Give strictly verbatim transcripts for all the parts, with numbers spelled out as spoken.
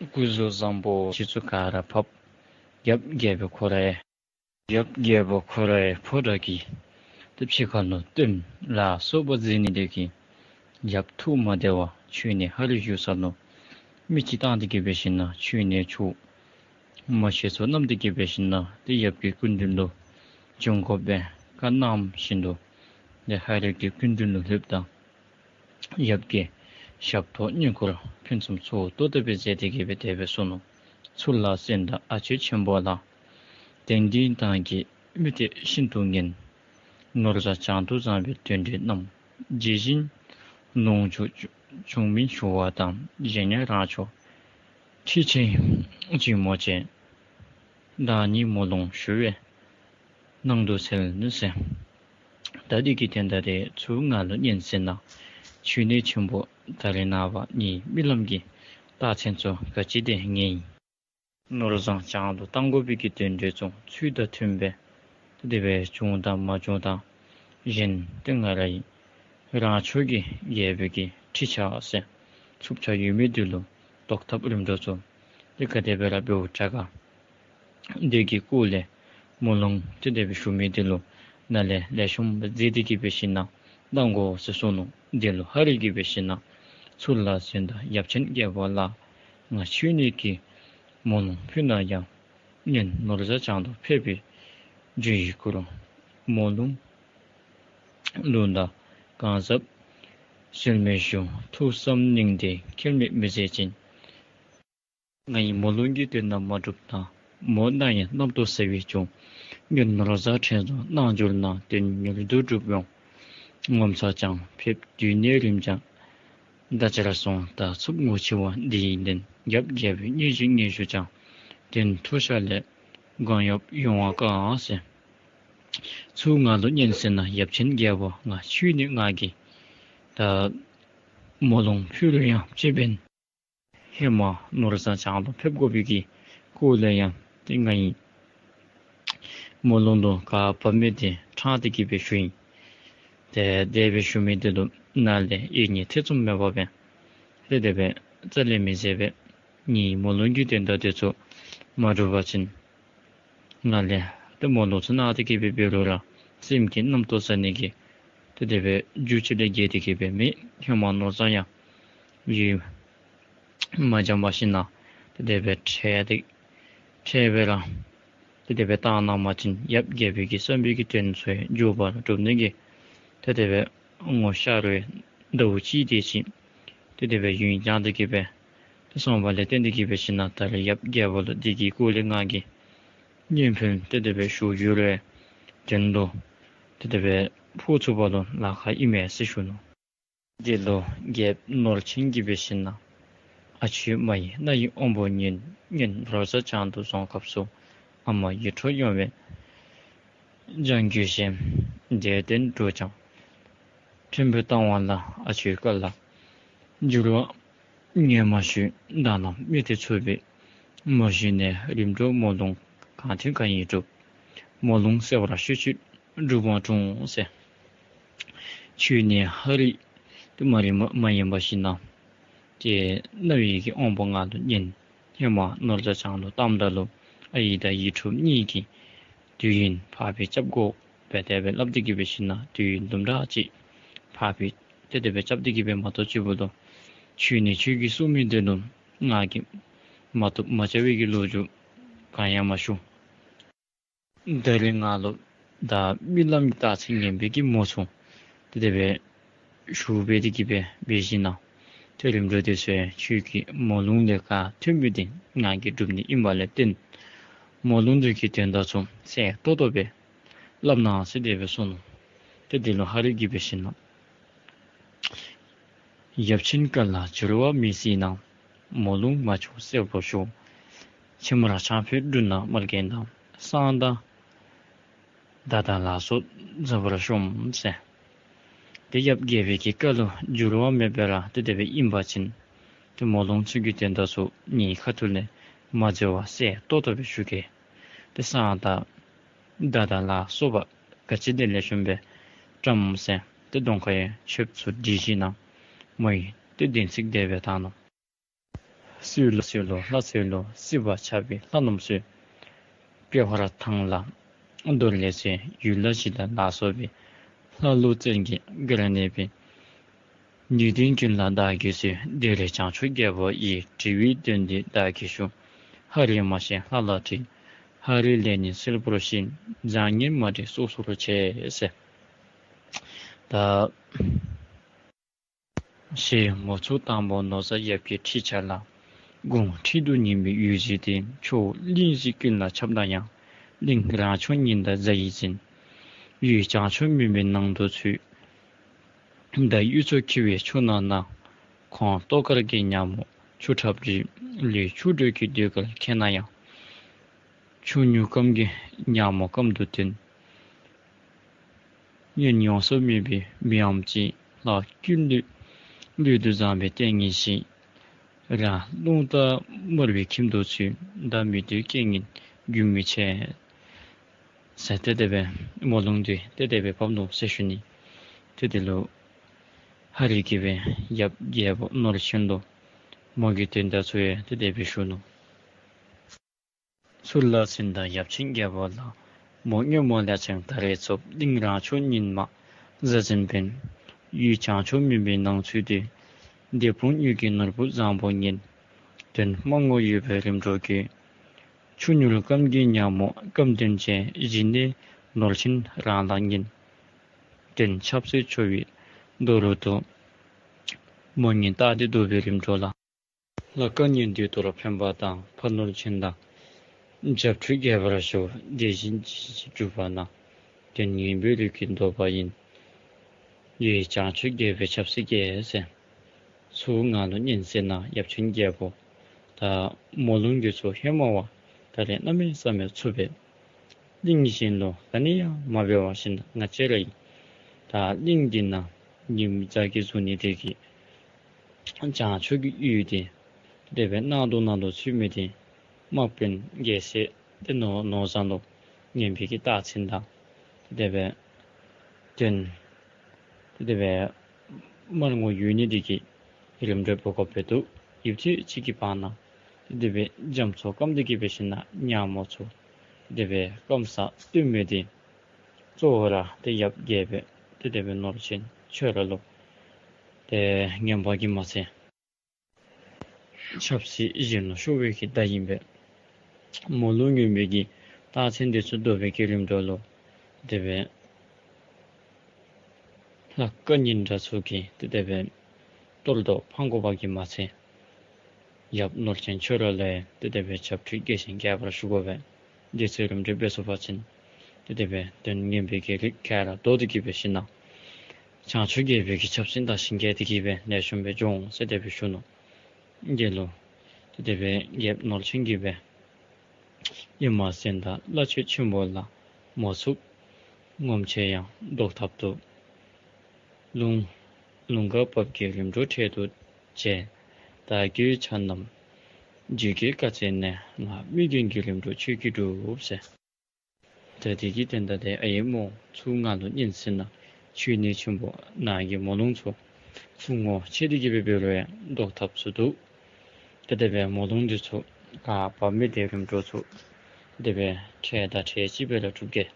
སྐུ་གཟུགས་བཟང་པོ་ཁྱེད་ཚུ་ག་ར་ཕབ། ཡབ་རྒྱལ་པོ་ཁོ་རའི་ཡབ་རྒྱལ་པོ་ཁོ་རའི་ཕོ་བྲང་གི་ཏེ་ཕྱི་ཁ་ལུ་སྟོནམ་ལ་སོགས་པ་མཛད་ནི་དེ་གིས་ཡབ་ཐུགས་མ་བདེ་བར་ཁྱོད་ནི་ཧ་རི་བཞུགས་ས་ལུ་མི་ཅིག་བཏང་སྟེ་གི་འབད་ཞིན་ན་ཁྱོད་ནི་ཆོས་མ་བཤད་ཚུ་གནང་སྟེ་གི་འབད་ཞིན་ན་ཏེ་ཡབ་ཀྱི་སྐུ་མདུན་ལུ་བྱོན་དགོ་པའི་བཀའ་གནང་བཞིན་དུ་ཏེ་ཧ་རི་གི་སྐུ་མདུན་ལུ་ལྷོདཔ་ད་ཡབ་ཀྱིས་ཞབས་ཏོག་བསྙེན་བཀུར་ཕུན་སུམ་ཚོགས་ཏོག་ཏོ་སྦེ་མཛད་དེ་གི་སྦེ་དེ་སྦེ་གསུངས་ནུག། ཚུར་ལ་གསོན་དང་ཨ་ཆོས་ཆེན་པོ་ལགས། དེང་འདིར་བདག་གི་མི་ཐེག་ཤིན་ཏུ་ངན། ནོར་བཟང་བྱང་དུ་བཟང་བའི་དོན་འབྲས་རྣམས། ཇི་བཞིན་ལོངས་སྤྱོད་བྱུང་མིན་ཞུ་བ་དང་། གཞན་ཡང་རང་ཕྱོགས་ཁྲིད་ཆེན་ཅིག་མོ་ཆེ། བདག་ཉིད་མོ་ལུང་ཞུ་བའི་ནང་དུ་གསལ་ནུག་ཟེར། ད་འདི་གི་དོན་དག་དེ་ཚུ་ང་ལུ་སྙན་གསན་གནང་། ཆོས་ཉིད་ཆེན་པོ་ད་རེས་ནངས་པ་ངེའི་རྨི་ལམ་གྱི་རྟགས་མཚན་ཚུ་ག་ཅི་དེ་ངེའི་ནོར་བཟང་བྱང་དུ་གཏང་དགོ་པའི་གི་དོན་འབྲས་ཚུ་ཚུལ་དང་མཐུན་པའི་དེ་སྦེ་བྱུང་དང་མ་བྱུང་དང་གཞན་ཏེ་ང་རའི་རང་ཕྱོགས་ཀྱི་རྒྱལ་པོའི་གི་ཁྲིད་ཆ་ཟེར་ཚུབ་ཆ་ཡོད་མི་དེ་ལུ་བཟློག་ཐབས་རིམ་གྲོ་ཚུ་དེ་ག་དེ་སྦེ་ར་འབདཝ་དྲག་ག། དེ་གི་སྐོར་ལས་མོ་ལུང་དེ་དེ་སྦེ་ཞུ་མི་དེ་ལུ་ནཱ་ལས་ལེགས་ཤོམ་སྦེ་མཛད་དེ་གི་འབད་ཞིན་ན་གཏང་དགོ་ཟེར་གསུངས་ནུག། དེ་ལུ་ཧ་རི་གི་འབད་ཞིན་ན་ཚུར་ལ་གསོན་དང་ཡབ་ཆེན་རྒྱལ་པོ་ལགས། ང་ཁྱོད་ཉིད་ཀྱི་མོ་ལུང་ཕུལ་ན་ཡང་ངེའི་ནོར་བཟང་བྱང་དུ་ཕེབས་པའི་རྒྱུ་ཡི་སྐུ་རུ་མོ་ལུང་ལུང་དང་གང་ཟབ་ཟིལ་མེད་ཞུ། ཐུགས་བསམ་སྙིང་བདེ་ཁྱད་མེད་མི་བཟད་ཅིང་། ང་ཡི་མོ་ལུང་གི་དོན་རྣམས་མ་འགྲུབ་ན། མོ་རྣམས་ཡང་རྣམ་རྟོག་ཟ་བའི་རྒྱུ། ངེའི་ནོར་བཟང་ཕྲན་བཟང་གནང་གྱུར་ན། དོན་མྱུར་དུ་འགྲུབ་འོང་ངོ་མཚར་ཅང་ཕེབས་དུས་ནས་རིམ་གྱང་། ད་ཅི་ར་སོང་ད་ཚུབ་ངུ་ཆེ་བ་འདི་ཡིན་ཏེ། ཡབ་རྒྱལ་པོའི་སྙན་ཞུ་སྙན་ཞུ་ཀྱང་། དོན་མཐོ་ཤོས་ལས་གང་ཡོད་ཡོང་བ་གང་ཟེར། ཚུར་ང་ལུ་སྙན་གསན་གནང་ཡབ་ཆེན་རྒྱལ་པོ། ང་ཁྱོད་ནི་ང་གི་ད་མོ་ལུང་ཕུལ་རུང་ཡང་ཅི་འབད་ཧེ་མ་ནོར་བཟང་བྱང་དུ་ཕེབས་དགོ་པའི་གི་སྐོར་ལས་ཡང་ཏེ་ང་ཡི་མོ་ལུང་ལུ་ག་བབ་མི་དེ་ཕྲང་སྟེ་གི་སྦེ་ཞུ་ཡི། ཏེ་དེ་སྦེ་ཞུ་མི་དེ་ལུ་ནཱ་ལས་ཡིད་གཉིས་ཐེ་ཚོམ་མེད་པར་སྦེ་ཏེ་དེ་སྦེ་རྩ་ལས་མི་མཛད་པར་ངེའི་མོ་ལུང་གི་དོན་དག་དེ་ཚུ་མ་འགྲུབ་པ་ཅིན་ང་ལས་ཏེ་མོ་ལུང་ཚུ་གནང་སྟེ་གི་སྦེ་འབད་རུང་ར་སེམས་ཀྱི་རྣམ་རྟོག་ཟ་ནི་གི་ཏེ་དེ་སྦེ་རྒྱུ་ཅིག་ལས་བརྒལ་ཏེ་གི་སྦེ་མེད། ཧེ་མ་ནོར་བཟང་ཡང་ཡིད་མ་འཇམ་པར་ཞིན་ན་ཏེ་དེ་སྦེ་ཁྲེལ་ཏེ་ཁྲེལ་སྦེ་ར་ཏེ་དེ་སྦེ་བཏང་གནང་པ་ཅིན་ཡབ་རྒྱལ་པོའི་གི་བསམ་པའི་གི་དོན་ཚུ་མགྱོགས་པར་འགྲུབ་ནི་གི་ཏེ་དེ་སྦེ་ངོ་ཤར་བའི་ཟླཝ་གཅིག་དེ་ཅིག་ཏེ་དེ་སྦེ་ཡུན་བསྐྱངས་ཏེ་གི་སྦེ་ཏེ་སོང་བ་ལས་བརྟེན་ཏེ་གི་འབད་ཞིན་ན་ད་རེས་ཡབ་རྒྱལ་པོ་ལུ་དེ་གི་སྐོར་ལས་ང་གིས་སྙན་ཕུལ་ཏེ་དེ་སྦེ་ཞུ་འགྱུར་བའི་དོན་ལུ་ཏེ་དེ་སྦེ་ཕོག་ཚུགས་པ་ལུ་ལཱ་ཁག་ཨིན་མས་ཟེར་ཞུ་ནུག། དེ་ལུ་རྒྱལཔོ་ནོར་ཆེན་གྱིས་འབད་ཞིན་ན་ཨ་ཆོས་མ་ཡི་རྣ་ཡི་དབང་པོ་ཉན། ངེའི་ནོར་བཟང་བྱང་དུ་སོང་སྐབས་སུ་ཨ་མ་ཡིད་འཕྲོག་ཡོང་བས་ལྗང་གུ་བཞིན་དེར་བརྟེན་འགྲོ་ཀྱང་། ཕྲན་བུ་བཏང་བ་ལ་ཨ་ཆོས་བཀའ་ལ་འགྱུར་བ་ངས་མ་ཞུས། བདག་རྣམས་མི་ཐེག་ཚུགས་པའི་མ་ཞུས་ནས། རིམ་གྲོ་མོ་ལུང་གང་ཐོན་གང་ཡིན་སྒྲུབ། མོ་ལུང་གསལ་བར་ཤོད་ཅིག་སྒྲུབ་པར་འཁྲུངས་ཟེར། ཁྱོད་ནི་ཧ་རི་དུ་མ་རི་མ་མ་ཡིན་པ་ཞིན་ན་ཏེ་རྣ་བའི་གི་དབང་པོ་ང་ལུ་ཉན། ཧེ་མ་ནོར་བཟང་བྱང་ལུ་བཏངམ་ད་ལུ་ཨའི་དང་ཡིད་འཕྲོག་གཉིས་ཀྱིས་དུས་ཡུན་ཕར་སྦེ་རྐྱབ་དགོ་པས་དེ་སྦེ་སླབ་སྟེ་གི་འབད་ཞིན་ན་དུས་ཡུན་དུམ་གྲ་ཅིག་ཕར་སྦེ་ཏེ་དེ་སྦེ་རྐྱབ་སྟེ་གི་སྦེ་མ་གཏོགས་ཅིག་འབདཝ་ད་ཁྱོད་ནི་ཁྱོད་ཀྱིས་གསུང་མི་དེ་ལུ་ང་གིས་མ་བཏུབ་མ་བྱ་བའི་གི་ལོ་རྒྱུས་གང་ཡང་མ་ཞུ། ད་རེས་ང་ལུ་ད་རྨི་ལམ་གྱི་རྟགས་མཚན་ངན་པའི་གི་མོ་ཚུ་ཏེ་དེ་སྦེ་ཞུ་སྦེ་དེ་གི་སྦེ་འབད་ཞིན་ན་ཏེ་རིམ་གྲོ་དེ་ཚུ་ཁྱོད་ཀྱི་མོ་ལུང་ལས་ག་ཐོན་མི་དེ་ང་གིས་སྒྲུབ་ནི་ཨིན་པ་ལས་བརྟེན་མོ་ལུང་དེ་གི་དོན་དག་ཚུ་གསལ་ཏོག་ཏོ་སྦེ་སླབ་གནང་ཟེར་དེ་སྦེ་གསུངས་ནུག། ཏེ་དེ་ལུ་ཧ་རི་གིས་འབད་ཞིན་ན་ཡབ་ཆེན་བཀའ་ལ་འགྱུར་བ་མི་སྲིད་ན། མོ་ལུང་མ་བྱུང་གསལ་པོར་ཞུ། ཕྱི་མར་ཆང་ཕུད་འབྲུ་སྣ་མར་གྱི་མདངས། བསང་དང་མདའ་དང་ལ་སོགས་མཛའ་བར་ཤོམས་ཟེར། ཏེ་ཡབ་རྒྱལ་པོའི་གི་བཀའ་ལུ་འགྱུར་བ་མེད་པར་ཏེ་དེ་སྦེ་ཨིན་པ་ཅིན་ཏེ་མོ་ལུང་ཚུ་གི་དོན་དག་ཚུ་ངེའི་ཁ་ཐུག་ལས་མ་འཛོལ་བར་གསལ་ཏོག་ཏོ་སྦེ་ཞུ་གེ། ཏེ་བསང་དང་མདའ་དང་ལ་སོགས་པ་ག་ཅི་དེ་ལེགས་ཤོམ་སྦེ་བཀྲམ་ཟེར། ཏེ་གདོང་ཁ་ཡང་མཆོདཔ་ཚུ་སྒྲིག་ཞིན་ན་མོ་ཡིས་ཏེ་བདེན་ཚིག་དེ་སྦེ་བཏང་ནུག། སྲོད་ལ་སྲོད་ལོ་ལྷ་སྲོད་ལོ། སྲིད་པ་ཆགས་པའི་ལྷ་རྣམས་སྲོད། པེ་ཧར་ཐང་ལ་རྡོར་ལས་ཚེ་ཡུལ་ལྷ་གཞི་ལ་ལ་སོགས་པའི། ལྷ་ཀླུ་བཙན་གྱི་སྒར་གནས་པའི། ནུས་ལྡན་ཀུན་ལ་བདག་གིས་གསོལ། འདིར་བྱང་ཆུབ་རྒྱལ་པོ་ཡི། དྲི་བའི་དོན་འདི་བདག་གིས་ཞུ། ཧ་རི་མ་ཤེས་ལྷ་ལ་དྲིས། ཧ་རི་ལས་ནི་གསལ་པོར་ཤེས། བཟང་ངན་མ་འདྲེས་སོ་སོར་ཕྱེ་ཟེར། ད་ཞེས་མོ་ཚུར་དང་པོ་ནོར་བཟའ་ཡབ་ཀྱི་ཁྲི་ཆ་ལ། དགུང་ཁྲི་གདུགས་བརྙན་པའི་ཡུལ་གཞི་སྟེ། ཆུ་བོ་གླིང་བཞི་ཀུན་ལ་ཁྱབ་ན་ཡང་། གླིང་རང་བྱུང་ཉི་ཟླ་གཟའ་ཡིས་ཟིན། ཡུལ་བྱང་ཕྱོགས་མུན་པའི་ནང་དུ་ཚུད། ཟླ་གཡུ་མཚོ་འཁྱིལ་བའི་ཆུ་ནང་ན། ཁོང་ཏོག་དཀར་གྱི་ཉ་མོ་ཆུ་ཁྲབ་རི། ལུས་ཆུ་དྲོད་ཀྱི་ཟློས་གར་མཁྱེན་ན་ཡང་། ཆུ་མྱུར་སྐམ་གྱི་ཉ་མོ་སྐམ་དུ་བསྟན། གཉེན་ཡོངས་སུ་སྨིན་པའི་མི་འམ་ཅིག། ལྷ་ཀུན་ལུས་ལུས་དུ་བཟང་པོའི་ཏིང་ངེ་འཛིན། རང་རླུང་རྟ་དམར་པོའི་ཁྱིམ་དུ་ཚུད། ཟླ་མི་སྡུག་རྐྱེན་ངན་རྒྱུན་མི་ཆད། ཟེར་ཏེ་དེ་སྦེ་མོ་ལུང་འདི་ཏེ་དེ་སྦེ་ཕབ་ནུག་ཟེར་ཞུ་ནི། ཏེ་དེ་ལུ་ཧ་རི་གིས་སྦེ་ཡབ་རྒྱལ་པོ་ནོར་ཆེན་ལུ་མོ་གི་དོན་དག་ཚུ་ཡང་ཏེ་དེ་སྦེ་ཞུ་ནུག། ཚུར་ལ་ཟིན་ད་ཡབ་ཆེན་རྒྱལ་པོ་ལ། མོ་སྔོན་མོ་ལས་ཀྱང་ད་རེས་ཚུགས། གླིང་རང་བྱུང་ཉི་མ་གཟའ་འཛིན་པའི། ཡུལ་བྱང་ཕྱོགས་མུན་པའི་ནང་ཚུད་དེ། དེ་ཕུང་མྱུ་གུའི་ནོར་བུ་བཟང་པོ་ཉིད། དོན་མང་པོ་ཡོད་པའི་རིམ་གྲོ་གི། ཆུ་མྱུར་སྐམ་གྱི་ཉ་མོ་སྐམ་དོན་ཅན། གཞི་ནས་ནོར་ཆེན་རང་ལ་ཉིད། དོན་ཆབ་སྲིད་འཆོལ་བའི་རྡོ་རུ་དུ། མོ་ཉིད་རྟག་སྟེ་འདུག་པའི་རིམ་གྲོ་ལ། ལྷ་སྐལ་གཉིས་འདུས་མཐུར་ཕན་པ་དང་། ཕ་ནོར་ཆེན་དང་བྱབས་ཁྲུས་རྒྱས་པར་ཞུ། དེ་བཞིན་ཅི་ཞིག་བསྒྲུབས་པ་ན། དོན་ངན་པའི་ལུས་ཀྱི་འདོད་པ་ཡིན། ཡུལ་བྱང་ཆུབ་རྒྱལ་པོའི་ཆབ་སྲིད་སྐྱེ་ཟེར། ཚུར་ང་ལུ་སྙན་གསན་ན་ཡབ་ཆེན་རྒྱལ་པོ། ད་མོ་ལུང་འདི་ཚུ་ཧེ་མ་བ་ད་རེས་གནམ་མེད་ས་མེད་ཚུགས་པས། གླིང་གཞན་ལུ་ག་ནི་ཡང་མ་འབད་བ་བཞིན་ང་བཅས་ར་ཡི་ད་གླིང་འདི་ནང་ཉི་མ་གཟའ་གིས་བཟུང་ནི་དེ་གིས་བྱང་ཕྱོགས་ཀྱི་ཡུལ་འདི་དེ་སྦེ་གནག་དུང་ནང་དུ་ཚུད་མི་འདི་དམག་དཔོན་རྒྱལ་སྲས་ཏེ་ནོ་ནོར་བཟང་ལུ་ངན་པའི་གི་རྟགས་མཚན་དང་དེ་སྦེ་དོན་དེ་སྦེ་མར་ངོ་ཡོད་ནི་དེ་གིས་རིམ་གྲོ་འབད་དགོཔ་སྦེ་འདུག། ཡུད་ཐེངས་གཅིག་གི་བར་ན་དེ་སྦེ་རྒྱ་མཚོ་སྐམ་དེ་གིས་འབད་ཞིན་ན་ཉ་མོ་ཚུ་དེ་སྦེ་སྐམ་ས་བཏོན་མི་དེ་གཙོ་བོ་ར་ཏེ་ཡབ་རྒྱལ་པོ་ཏེ་དེ་སྦེ་ནོར་ཆེན་ཁྱོད་ར་ལུ་ཏེ་ངན་པ་གིས་མ་ཚད་ཆབ་སྲིད་གཞན་ལུ་ཤོར་བའི་གི་བརྡ་ཨིན་པས། མོ་ལུ་ངན་པའི་གི་རྟགས་མཚན་དེ་ཚུ་བསྡུ་བའི་གི་རིམ་གྲོ་ལུ་དེ་སྦེ་ལྷ་སྐལ་གཉིས་འདྲ་ཚུ་གིས་ཏེ་དེ་སྦེ་གཏོར་བཟློག་འཕང་དགོ་པ་གིས་མ་ཚད་ཡབ་ནོར་ཆེན་ཁྱོད་ར་ལུ་ཡང་ཏེ་དེ་སྦེ་བྱབས་ཁྲུས་རྒྱས་ཤིང་རྒྱས་པར་ཞུ་དགོ་པས། དེ་ཚུ་རིམ་གྲོ་འབད་ཚུགས་པ་ཅིན་ཏེ་དེ་སྦེ་དོན་ངན་པའི་གི་རིགས་ག་ར་བཟློག་སྟེ་གིས་འབད་ཞིན་ན་བྱང་ཆུབ་རྒྱལ་པོའི་གི་ཆབ་སྲིད་དང་ཞིང་རྒྱས་ཏེ་གིས་སྦེ་ལེགས་ཤོམ་སྦེ་འགྱོ་འོང་ཟེར་དེ་སྦེ་ཞུ་ནུག། དེ་ལུ་ཏེ་དེ་སྦེ་རྒྱལཔོ་ནོར་ཆེན་གྱིས་སྦེ་ཨེ་མ་གསན་དང་བླ་མཆོད་ཆེན་པོ་ལ། མོ་ཚུགས་ངོམས་ཆེ་ཡང་བཟློག་ཐབས་སུ། ལུང་ལུང་དཀར་བབས་ཀྱི་རིམ་གྲོ་འཕྲལ་དུ་བྱས། བདག་གི་ཆ་རྣམས་རྗེས་ཀྱི་བཀའ་སྩལ་ནས། ང་མི་རྒན་གྱི་རིམ་གྲོ་ཁྱོད་ཀྱིས་སྒྲུབ་ཟེར། ད་དེ་གི་དོན་དག་དེ་ཨེ་མོ་ཚུ་ང་ལུ་སྙན་གསན་ན་ཆོས་ནི་ཆེན་པོ་ནང་གི་མོ་ལུང་ཚུ་ཚུ་ངོ་ཤེས་ཏེ་གིས་སྦེ་འབད་རུང་ཡང་བཟློག་ཐབས་སུ་འདུག། ཏེ་དེ་སྦེ་མོ་ལུང་འདི་ཚུ་ག་བབས་མི་དེ་རིམ་གྲོ་ཚུ་ཏེ་དེ་སྦེ་འཕྲལ་དང་འཕྲལ་ཅིག་སྦེ་ར་གྲུབ་གེ།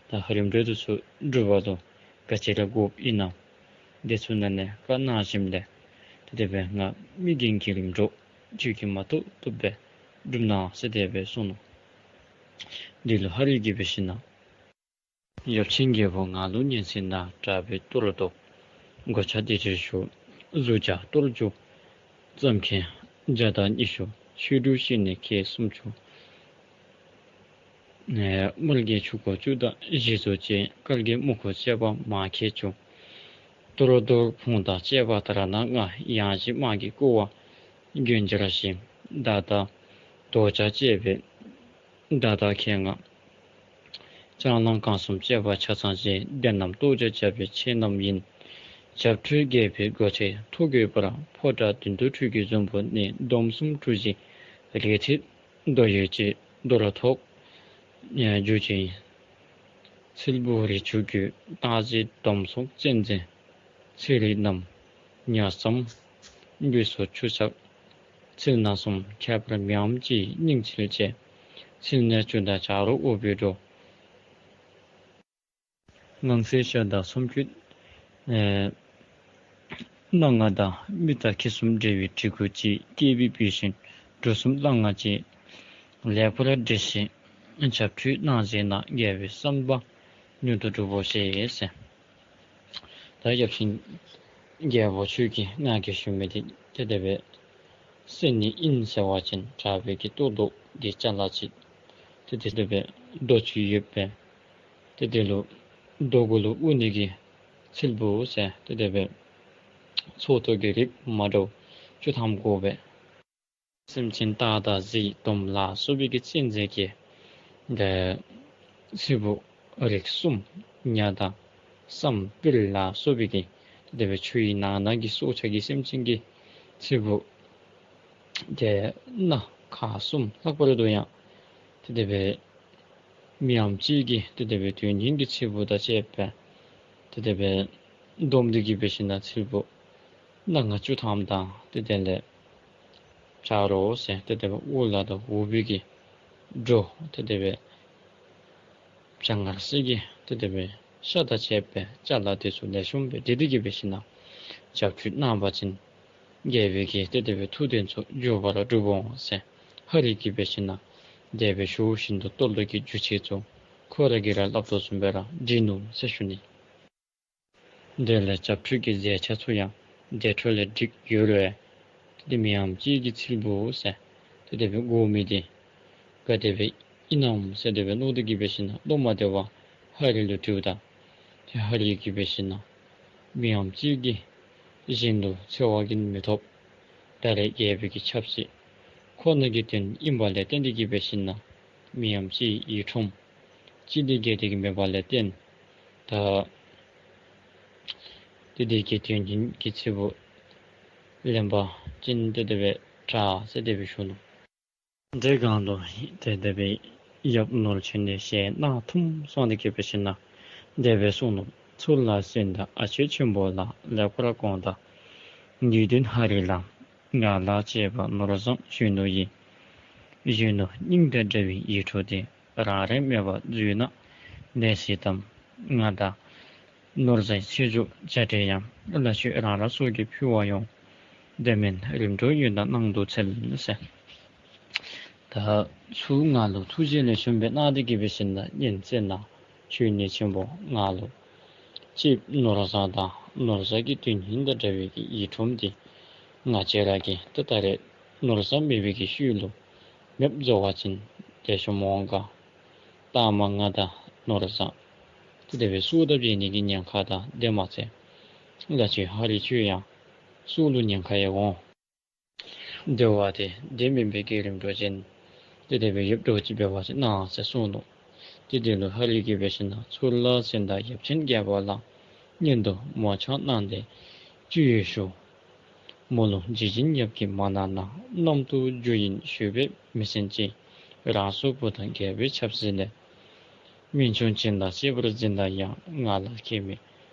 ད་རིམ་གྲོ་འདི་ཚུ་སྒྲུབ་པ་ལུ་ག་ཅི་ར་དགོཔ་ཨིན་ན་དེ་ཚུ་ནང་ལས་བཀའ་གནང་ཞིནམ་ལས་ཏེ་དེ་སྦེ་ང་མི་རྒན་གྱི་རིམ་གྲོ་ཁྱོད་ཀྱིས་མ་བཏུབ་བཏུབ་སྦེ་སྒྲུབ་གནང་ཟེར་དེ་སྦེ་གསུངས་ནུག། དེ་ལུ་ཧ་རི་གིས་འབད་ཞིན་ན་ཡབ་ཆེན་རྒྱལ་པོ་ང་ལུ་སྙན་གསན་དང་། དྲག་པོའི་གཏོར་བཟློག་གོ་ཆ་དེ་འཕྲལ་ཞུ། གཟུགས་ལྗགས་གཏོར་བཅུ་རྩོམ་མཁན་བརྒྱ་དང་ཉི་ཤུ། ཆོས་དྲུག་བཤད་ནི་མཁས་སུམ་ཅུ། དམུ་རྒོད་ཆུང་ཀུ་བཅུ་དང་བཞི་སོགས་བཅས། བཀའ་བརྒྱུད་དམུ་ཁུ་བཅས་པ་མང་མཁས་བཅུ། གཏོར་བཟློག་ཕུང་དང་བཅས་པ་དར་ནག་ལྔ། ཡང་ཅིན་དམག་གི་བསྐོར་བ་རྒྱུན་སྦྱར་ཞིང་། ད་ལྟ་དོ་ཅག་བཅས་པའི་ད་ལྟ་ཁལ་ལྔ། ལྕང་གླང་རྐང་གསུམ་བཅས་པ་ཆ་ཚང་བཅས། དེ་རྣམས་གཏོར་བཅུག་བྱ་བའི་ཆས་རྣམས་ཡིན། བྱབས་ཁྲུས་རྒྱས་པའི་སྒོ་ཁྲིད་ཐུགས་དགོས་པར། ཕོ་བྲང་བདུན་དུ་ཁྲུས་ཀྱི་ཟུར་འབུར་ནས། སྡོམ་གསུམ་གྲུ་བཞི་རལ་གྲི་རྡོ་ཡོས་བཅས། རྡོར་ཐོག་རྒྱུ་ཅན་ཚིལ་བུ་རིལ་བུ་རྒྱུ། སྟག་གཟིག་དོམ་སོགས་གཅན་གཟན་ཚེ་རིལ་རྣམས། ཉ་རྩམ་འབུ་སོགས་ཆུ་ཆག་ ཚིལ་སྣ་གསུམ་ཁྱད་པར་མི་འམ་ཅིག་སྙིང་ཚིལ་བཅས། ཚིལ་སྣ་བཅུ་དང་བྱ་རོག་འོ་བའི་སྒྲོ། ངང་ཚིལ་ཤ་དང་སུམ་ཅུ་ཨེ་སྣ་ལྔ་དང་མི་དང་ཁྱི་གསུམ་འབྲེལ་བའི་གྲི་གུག་གཅིག། སྐྱེས་བུའི་བུད་ཤིང་སྦྲུལ་གསུམ་གླང་ལྔ་བཅས། ལེགས་པར་བསྒྲིལ་ཞིང་བྱབས་ཁྲུས་གནང་མཛད་ན། དགེ་བའི་བསམ་པ་མྱུར་དུ་འགྲུབ་བོ་ཞེས་ཟེར། ད་ཡབ་ཆེན་རྒྱལ་པོ་ཁྱོད་ཀྱིས་ང་གིས་ཞུ་མི་འདི་ཏེ་དེ་སྦེ་གསན་ནི་ཨིན་ཟེར་བ་ཅིན་དྲག་པོའི་གི་ལྟོ་ལྡོག་གི་ཅ་ལ་ཅིག་ཏེ་དེ་སྦེ་རྡོ་ཅིག་ཡོད་པས། ཏེ་དེ་ལུ་རྡོ་གུ་ལུ་དབུར་ནི་གི་ཚིལ་བུ་ཟེར་ཏེ་དེ་སྦེ་ཚོགས་གཏོར་གྱི་རིགས་མ་འདྲཝ་བཅུ་ཐམ་དགོ་པས། སེམས་ཅན་སྟག་དང་གཟིག་དོམ་ལ་སོགས་པའི་གི་གཅན་གཟན་གྱི་ཏེ་ཚིལ་བུ་རིགས་གསུམ། ཉ་དང་སྲམ་སྤྲེལ་ལ་སོགས་པའི་གི་ཏེ་དེ་སྦེ་ཆུའི་ནང་ན་གི་སྲོག་ཆགས་ཀྱི་སེམས་ཅན་གྱི་ཚིལ་བུ་ཏེ་སྣ་ཁག་གསུམ། ལྷག་པར་དུ་ཡང་ཏེ་དེ་སྦེ་མི་འམ་ཅིག་གི་ཏེ་དེ་སྦེ་དོན་སྙིང་གི་ཚིལ་བུ་དང་བཅས་པ་ཏེ་དེ་སྦེ་བསྡོམས་ཏེ་གི་འབད་ཞིན་ན་ཚིལ་བུ་སྣ་ལྔ་བཅུ་ཐམ་དང་ཏེ་དེ་ལས་བྱ་རོག་ཟེར་ཏེ་དེ་སྦེ་འོ་ལ་དང་འོ་བའི་གི་སྒྲོ་ཏེ་དེ་སྦེ་བྱ་ངར་སེ་གི་ཏེ་དེ་སྦེ་ཤ་དང་བཅས་པའི་ཅ་ལ་དེ་ཚུ་ལེགས་ཤོམ་སྦེ་དྲིལ་ཏེ་གི་འབད་ཞིན་ན་བྱབས་ཁྲུས་གནང་བ་ཅིན་རྒྱལ་པོའི་གི་ཏེ་དེ་སྦེ་ཐུགས་དེ་ཚུ་མགྱོགས་པ་ར་འགྲུབ་འོང་ཟེར། ཧ་རི་གིས་འབད་ཞིན་ན་དེ་སྦེ་ཞུ་ཞིནམ་ད་གཏོར་བརླག་གི་རྒྱུ་ཆ་ཚུ་ཁོ་ར་གིས་ར་སླབ་དོ་བཟུམ་སྦེ་ར་བྲིས་ནུག་ཟེར་ཞུ་ནི། དེ་ལས་བྱབས་ཁྲུས་ཀྱི་རྫས་ཆ་ཚུ་ཡང་དེ་འཕྲོ་ལས་བསྒྲིགས་ཡོད་རུང་ཏེ་མི་འམ་ཅིག་གི་ཚིལ་བུ་ཟེར་ཏེ་དེ་སྦེ་དགོ་མི་འདི་ག་དེ་སྦེ་ཨིན་ནམ་ཟེར་དེ་སྦེ་མནོ་སྟེ་གི་འབད་ཞིན་ན་བློ་མ་བདེ་བར་ཧ་རི་ལུ་དྲིཝ་ད་ཏེ་ཧ་རི་གིས་འབད་ཞིན་ན་མི་འམ་ཅིག་གིས་གཞན་ལུ་འཚེ་བ་གིས་མི་ཐོབ། ད་རེས་རྒྱལ་པོའི་གི་ཆབ་སྲིད་ཁོ་ན་གི་དོན་ཨིན་པ་ལས་བརྟེན་ཏེ་གི་འབད་ཞིན་ན་མི་འམ་ཅིག་ཡིད་ཁྲོམ་ཅིག་འདི་རྒྱས་ཏེ་གི་མེད་པ་ལས་བརྟེན་ད་ཏེ་དེ་གི་དོན་སྙིང་གི་ཚིལ་བུ་ལེན་པ་ཅིན་ཏེ་དེ་སྦེ་དྲག་ཟེར་དེ་སྦེ་ཞུ་ནུག། དེ་སྒང་ལུ་ཏེ་དེ་སྦེ་ཡབ་ནོར་ཕྱུགས་ནི་ཞལ་གནག་ཐུམ་སོང་སྟེ་གི་འབད་ཞིན་ན་དེ་སྦེ་གསུངས་ནུག། ཚུར་ལ་གསོན་དང་ཨ་ཆོས་ཆེན་པོ་ལགས། ལེགས་པར་དགོངས་དང་ཡིད་བརྟན་ཧ་རི་ལགས། ང་ལ་གཅེས་པ་ནོར་བཟང་གཞོན་ནུ་ཡིས། གཞོན་ནུ་སྙིང་དང་འདྲ་བའི་ཡིད་འཕྲོག་འདི། རང་རེ་མེད་པར་འཛུལ་ན་ལེགས་སྲིད་དམ། ང་དང་ནོར་བཟང་ཆེ་མཆོག་བྱ་བྲལ་ཡང་། ལྷ་ཆོས་རང་རང་སོ་སོར་ཕུལ་བར་འོང་། དེ་མིན་རིམ་གྲོ་ཡོན་བདག་གནང་དུ་འཚལ་ཟེར། ད་ཚུར་ང་ལུ་ཐུགས་རྗེ་ལེགས་ཤོམ་སྦེ་གནང་སྟེ་གི་འབད་ཞིན་ན་སྙན་གསན་གནང་། ཆོས་ཉིད་ཆེན་པོ་ང་ལུ་གཅེས་ནོར་བཟང་དང་ནོར་བཟང་གི་དོན་སྙིང་དང་འདྲ་བའི་གི་ཡིད་འཕྲོག་འདི་ང་བཅས་ར་གིས་ད་ད་རེས་ནོར་བཟང་མེད་པའི་གི་ཤུལ་ལུ་མེདཔ་བཟོ་བ་ཅིན་ལེགས་ཤོམ་འོང་ག། ལྟག་མ་ང་དང་ནོར་བཟང་ཏེ་དེ་སྦེ་སྲོག་དང་འབྱལ་ནི་གི་ཉེན་ཁ་དང་དེ་མ་ཚད་ལྷ་ཆོས་ཧ་རི་ཁྱོད་ཡང་སྲོག་ལུ་ཉེན་ཁ་ཡང་འོང་། དེ་བ་ཏེ་དེ་མེན་པའི་གི་རིམ་གྲོ་ཅིན་ཏེ་དེ་སྦེ་ཡོདཔ་འདྲཝ་ཅིག་འབད་བ་ཅིན་གནང་ཟེར་གསུངས་ནུག། ཏེ་དེ་ལུ་ཧ་རི་གིས་འབད་ཞིན་ན་ཚུར་ལ་གསོན་དང་ཡབ་ཆེན་རྒྱལ་པོ་ལགས། སྙན་དུ་མོ་ཆང་གནང་སྟེ་ཅི་ཡོད་ཞུ། མོ་ལུ་ཇི་བཞིན་ཡབ་ཀྱིས་མ་གནང་ན། གནང་དུ་འགྱུར་ཡིན་ཞུས་པས་མི་གསན་ཅིང་། རང་སོའི་བུ་དང་རྒྱལ་པོའི་ཆབ་སྲིད་ལས། སྨན་ཆུང་བྱིན་དང་བཅས་པར་འཛིན་དང་ཡང་། ང་ལ་ཁྱད་མེད་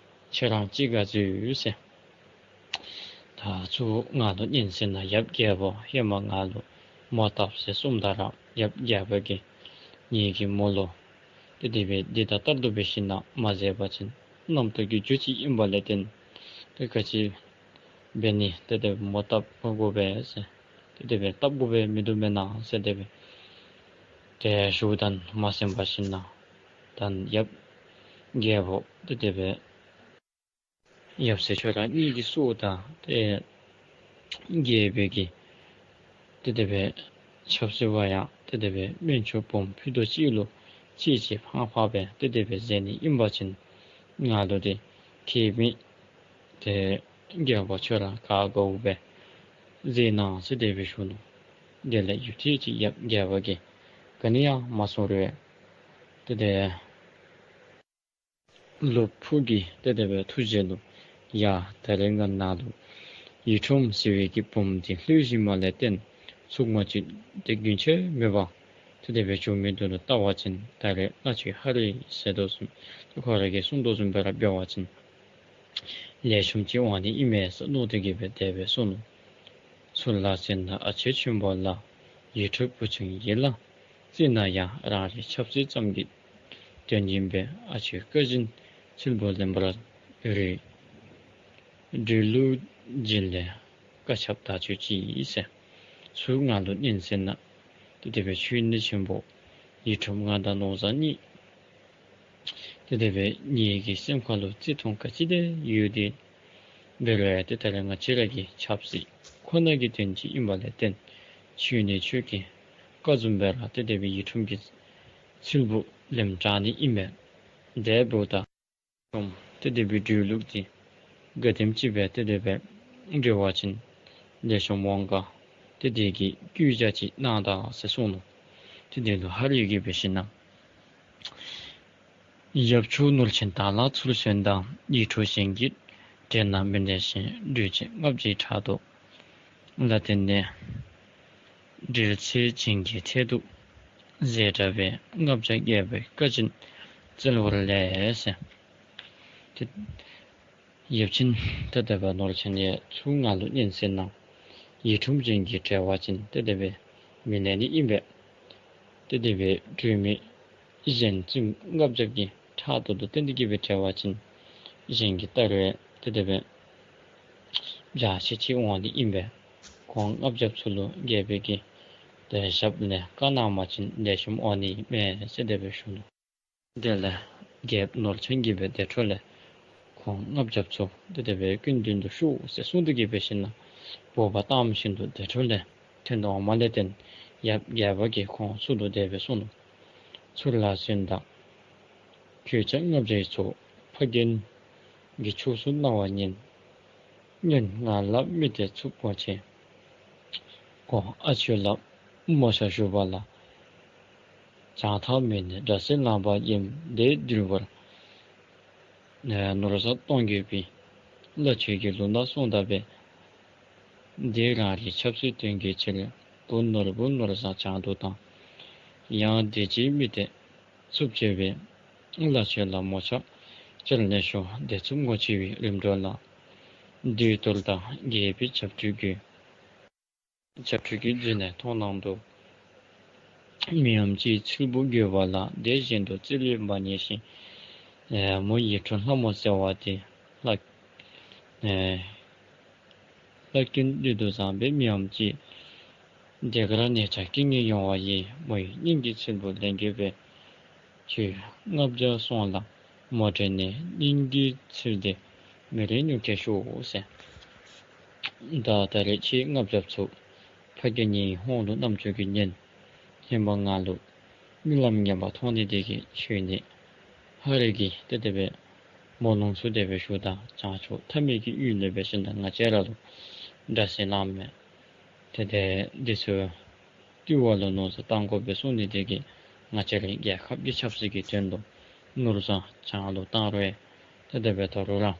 ཁྱེད་རང་ཅི་དགའ་འཛོལ་ཟེར། ད་ཚུར་ང་ལུ་སྙན་གསན་གནང་ཡབ་རྒྱལ་པོ། ཧེ་མ་ང་ལུ་མོ་བཏབ་ཟེར་གསུངམ་ད་ར་ཡབ་རྒྱལ་པོ་གིས་ངེ་གི་མོ་ལུ་ཏེ་དེ་སྦེ་འདི་དང་ལྟར་དུ་འབད་ཞིན་ན་མ་མཛད་པ་ཅིན་རྣམ་རྟོག་གི་རྒྱུ་ཅིག་ཨིན་པ་ལས་བརྟེན་ཏེ་ག་ཅི་འབད་ནི་ཏེ་དེ་མོ་བཏབ་དགོ་པས་ཟེར་ཏེ་དེ་སྦེ་བཏབ་དགོ་པས་མི་འདུག་མེན་ན་ཟེར་དེ་སྦེ་ཏེ་ཞུཝ་ད་མ་གསན་པར་ཞིན་ན་ད་ཡབ་རྒྱལ་པོ་ཏེ་དེ་སྦེ་ཡབ་སྲས་ཁྱོད་ར་གཉིས་ཀྱི་སྲོག་དང་ཏེ་རྒྱལ་པོའི་གི་ཏེ་དེ་སྦེ་ཆབ་སྲིད་པ་ཡང་ཏེ་དེ་སྦེ་སྨན་ཆུང་བུམོ་ཕུད་རྡོག་གཅིག་ལུ་གཅེས་གཅེས་ཕངས་ཕངས་སྦེ་ཏེ་དེ་སྦེ་མཛད་ནི་ཨིན་པ་ཅིན་ང་ལུ་ཏེ་ཁྱད་མེད། ཏེ་རྒྱལ་པོ་ཁྱོད་ར་ག་དགའཝ་སྦེ་མཛད་གནང་ཟེར་དེ་སྦེ་ཞུ་ནུག། དེ་ལས་ཡུད་ཐེངས་ཅིག་ཡབ་རྒྱལ་པོ་གིས་ག་ནི་ཡང་མ་གསུང་རུང་ཏེ་དེ་ལུ་ཕུག་གི་ཏེ་དེ་སྦེ་ཐུགས་རྗེ་ལུ་ཡ་ད་རེས་ང་ནཱ་ལུ་ཡིད་འཕྲོག་ཟེར་བའི་གི་བུམོ་འདི་ལྷོད་བཞིན་མ་ལས་བརྟེན་ཚུར་ང་བཅས་ཏེ་རྒྱུན་ཆད་མེད་པར་ཏེ་དེ་སྦེ་བྱུང་མི་འདི་ལུ་བལྟ་བ་ཅིན་ད་རེས་ལྷ་ཆོས་ཧ་རི་ཟེར་དོ་བཟུམ་ཏེ་ཁོ་ར་གིས་གསུང་དོ་བཟུམ་སྦེ་ར་འབད་བ་ཅིན་ལེགས་ཤོམ་ཅིག་འོང་ནི་ཨིན་མས་ཟེར་མནོ་སྟེ་གི་སྦེ་དེ་སྦེ་གསུངས་ནུག། ཚུར་ལ་སེང་ནག་ཨ་ཆོས་ཆེན་པོ་ལ། ཡིད་འཕྲོག་བུ་ཆུང་ཡིད་ལ་བརྩིས་ན་ཡང་། རང་རེའི་ཆབ་སྲིད་ཙམ་གྱི་དོན་ཡིན་པས། ཨ་ཆོས་བཀའ་བཞིན་ཚིལ་བུ་ལེན་པར་རེ། སྒྲོལ་ལུགས་སྦྱིན་ལས་བཀའ་ཁྱབ་བདག་ཆོས་ཅི་ཟེར། ཚུར་ང་ལུ་ཉན་ཟེར་ན་ཏེ་དེ་སྦེ་ཆོས་ཉིད་ཆེན་པོ་ཡིད་འཕྲོག་ང་དང་ནོར་བཟང་གཉིས་ཏེ་དེ་སྦེ་ངེ་གི་སེམས་ཁ་ལུ་བརྩི་མཐོང་ག་ཅི་དེ་ཡོད་དེ་འབད་རུང་ཡང་ཏེ་ད་རེས་ང་བཅས་ར་གི་ཆབ་སྲིད་ཁོ་ན་གི་དོན་ཅིག་ཨིན་པ་ལས་བརྟེན་ཆོས་ཉིད་ཆོས་ཀྱི་བཀའ་བཟུམ་སྦེ་ར་ཏེ་དེ་སྦེ་ཡིད་འཕྲོག་གི་ཚིལ་བུ་ལེན་དྲག་ནི་ཨིན་པས། དེ་འབདཝ་ད་ཁོང་ཏེ་དེ་སྦེ་སྒྲོལ་ལུགས་དེ་ག་དེམ་ཅིག་སྦེ་ཏེ་དེ་སྦེ་འབྲེལ་བ་ཅིན་ལེགས་ཤོམ་འོང་ག། ཏེ་དེ་གི་བཀོད་རྒྱ་ཅིག་གནང་ད་ཟེར་གསུངས་ནུག། ཏེ་དེ་ལུ་ཧ་རི་གིས་འབད་ཞིན་ན། ཡབ་མཆོག་ནོར་ཆེན་དར་ལ་ཚུར་གསོན་དང་། ཡིད་འཕྲོག་གཞན་གྱི་གྲལ་ན་མི་ལེན་ཞིང་། སྒྲོལ་བྱེད་ལྔ་བརྒྱའི་ཕྲག་དོག་ལ་བརྟེན་ནས། འབྲེལ་ཚད་བྱིན་གྱིས་ཐད་དུ་བཟེད་དྲག་པས། ལྔ་བརྒྱ་བརྒྱད་པའི་བཀའ་བཞིན་བཙལ་བར་ལས་ཟེར། ཏེ་ཡབ་ཆེན་ཏེ་དེ་སྦེ་ནོར་ཆེན་ཡང་ཚུར་ང་ལུ་ཉན་ཟེར་ན་ཡིད་འཕྲོག་གཞན་གྱི་གྲལ་བ་ཅིན་ཏེ་དེ་སྦེ་མི་ལེན་ནི་ཨིན་པས། ཏེ་དེ་སྦེ་སྒྲོལ་མའི་གཞན་བཙུན་ལྔ་བརྒྱ་གི་ཕྲག་དོག་ལུ་བརྟེན་ཏེ་གིས་སྦེ་གྲལ་བ་ཅིན་གཞན་གྱིས་བལྟ་རུང་ཏེ་དེ་སྦེ་བརྒྱ་ཆ་གཅིག་འོང་ནི་ཨིན་པས། ཁོང་ལྔ་བརྒྱ་ཚུ་ལུ་རྒྱལ་པོ་གིས་ཏེ་ཞབས་ལས་བཀའ་གནང་བ་ཅིན་ལེགས་ཤོམ་འོང་ནི་མས་ཟེར་དེ་སྦེ་ཞུ་ནུག། དེ་ལས་རྒྱལཔོ་ནོར་ཆེན་གྱིས་སྦེ་དེ་འཕྲོ་ལས་ཁོང་ལྔ་བརྒྱ་ཚུ་ཏེ་དེ་སྦེ་སྐུ་མདུན་དུ་ཤོག་ཟེར་གསུངས་ཏེ་གིས་འབད་ཞིན་ན་འབོ་བ་བཏང་ཞིནམ་ལས་དེ་འཕྲོ་ལས་ཐོན་འོངམ་ལས་བརྟེན་ཡབ་རྒྱལ་པོ་གིས་ཁོང་ཚུ་ལུ་དེ་སྦེ་གསུངས་ནུག། ཚུར་ལ་གསོན་དང་གོས་ཆེན་ལྔ་བརྒྱའི་ཚོགས། ཕ་རྒན་གྱི་ཕྱོགས་སུ་གནང་བ་ཉན། སྔོན་ང་ལ་མི་དེ་ཚུར་དགོངས་ཆེད། ཁོང་ཨ་ཆོས་ལ་མོ་ཆ་ཞུ་བ་ལ། བྱང་ཐང་མི་ནི་དགྲ་སྲིན་ལངས་པ་ཡིན། དེ་འདུལ་བར་ནོར་བཟང་གཏོང་དགོས་པས། བླ་མཆོད་ཀྱི་ལུང་བསྟན་སྲུང་དགོ་པས། དེ་རང་རེའི་ཆབ་སྲིད་དོན་གྱི་ཕྱིར། བུ་ནོར་བུ་ནོར་བཟང་བྱང་དུ་བཏང་། ཡང་དེ་ཅིག་མི་དེ་ཚུར་བྱེད་པའི། བླ་མཆོད་ལ་མོ་ཆ་སྤྱིར་ལེན་ཤོག། དེ་ཚུར་དགོངས་ཆེ་བའི་རིམ་གྲོ་ལ། འདུས་གཏོར་དང་རྒྱས་པའི་བྱབས་ཁྲུས་དགོས། བྱབས་ཁྲུས་ཀྱི་རྗེས་ནས་མཐོང་སྣང་དུ། མི་འམ་ཅིའི་ཚིལ་བུ་དགོས་པ་ལ། དེ་བཞིན་དུ་རྩིས་ལས་མ་ཉེས་ཤིང་། མོ་ཡིད་འཕྲོག་ལྷ་མོ་ཟེར་བ་དེ། ལྷ་ལྷ་སྐྱོན་བདུད་དུ་བཟང་པའི་མི་འམ་ཅིའི། དེ་གར་གནས་ཆགས་རྐྱེན་ངན་ཡོང་བ་ཡིས། མོ་ཡི་སྙིང་གི་ཚིལ་བུ་ལེན་དགོས་པས། ཁྱོད་ལྔ་བརྒྱ་སོང་ལ་མོ་སྤྲད་ནས། སྙིང་གི་ཚིལ་དེ་མི་རེ་ཉུང་བསྐྱེད་ཤོག་ཟེར། ད་ད་རེས་ཁྱེད་ལྔ་བརྒྱ་ཚུ་ཕ་རྒན་ངེའི་ཧོང་ལུ་རྣམ་ཅོ་གིས་ཉན། ཧེ་མ་ང་ལུ་རྨི་ལམ་ངན་པ་མཐོང་ནི་དེ་གིས་ཁྱོད་ནི་ཧ་རི་གིས་ཏེ་དེ་སྦེ་མོ་ལོངས་སུ་སྟེ་སྦེ་ཞུཝ་ད་བྱང་ཕྱོགས་མཐའ་མེད་ཀྱི་ཡུལ་ལས་འབད་ཞིན་ན་ང་བཅས་ར་ལུ་དགྲ་སྲིན་ལངས་མས། ཏེ་དེ་འདི་ཚུ་བཏུལ་བ་ལུ་མནོ་བསམ་བཏང་དགོ་པས་གསུངས་ནི་དེ་གིས་ང་བཅས་རའི་རྒྱལ་ཁབ་ཀྱི་ཆབ་སྲིད་ཀྱི་དོན་ལུ་ནོར་བཟང་བྱང་ལུ་བཏང་རུང་ཏེ་དེ་སྦེ་ད་རུང་ར་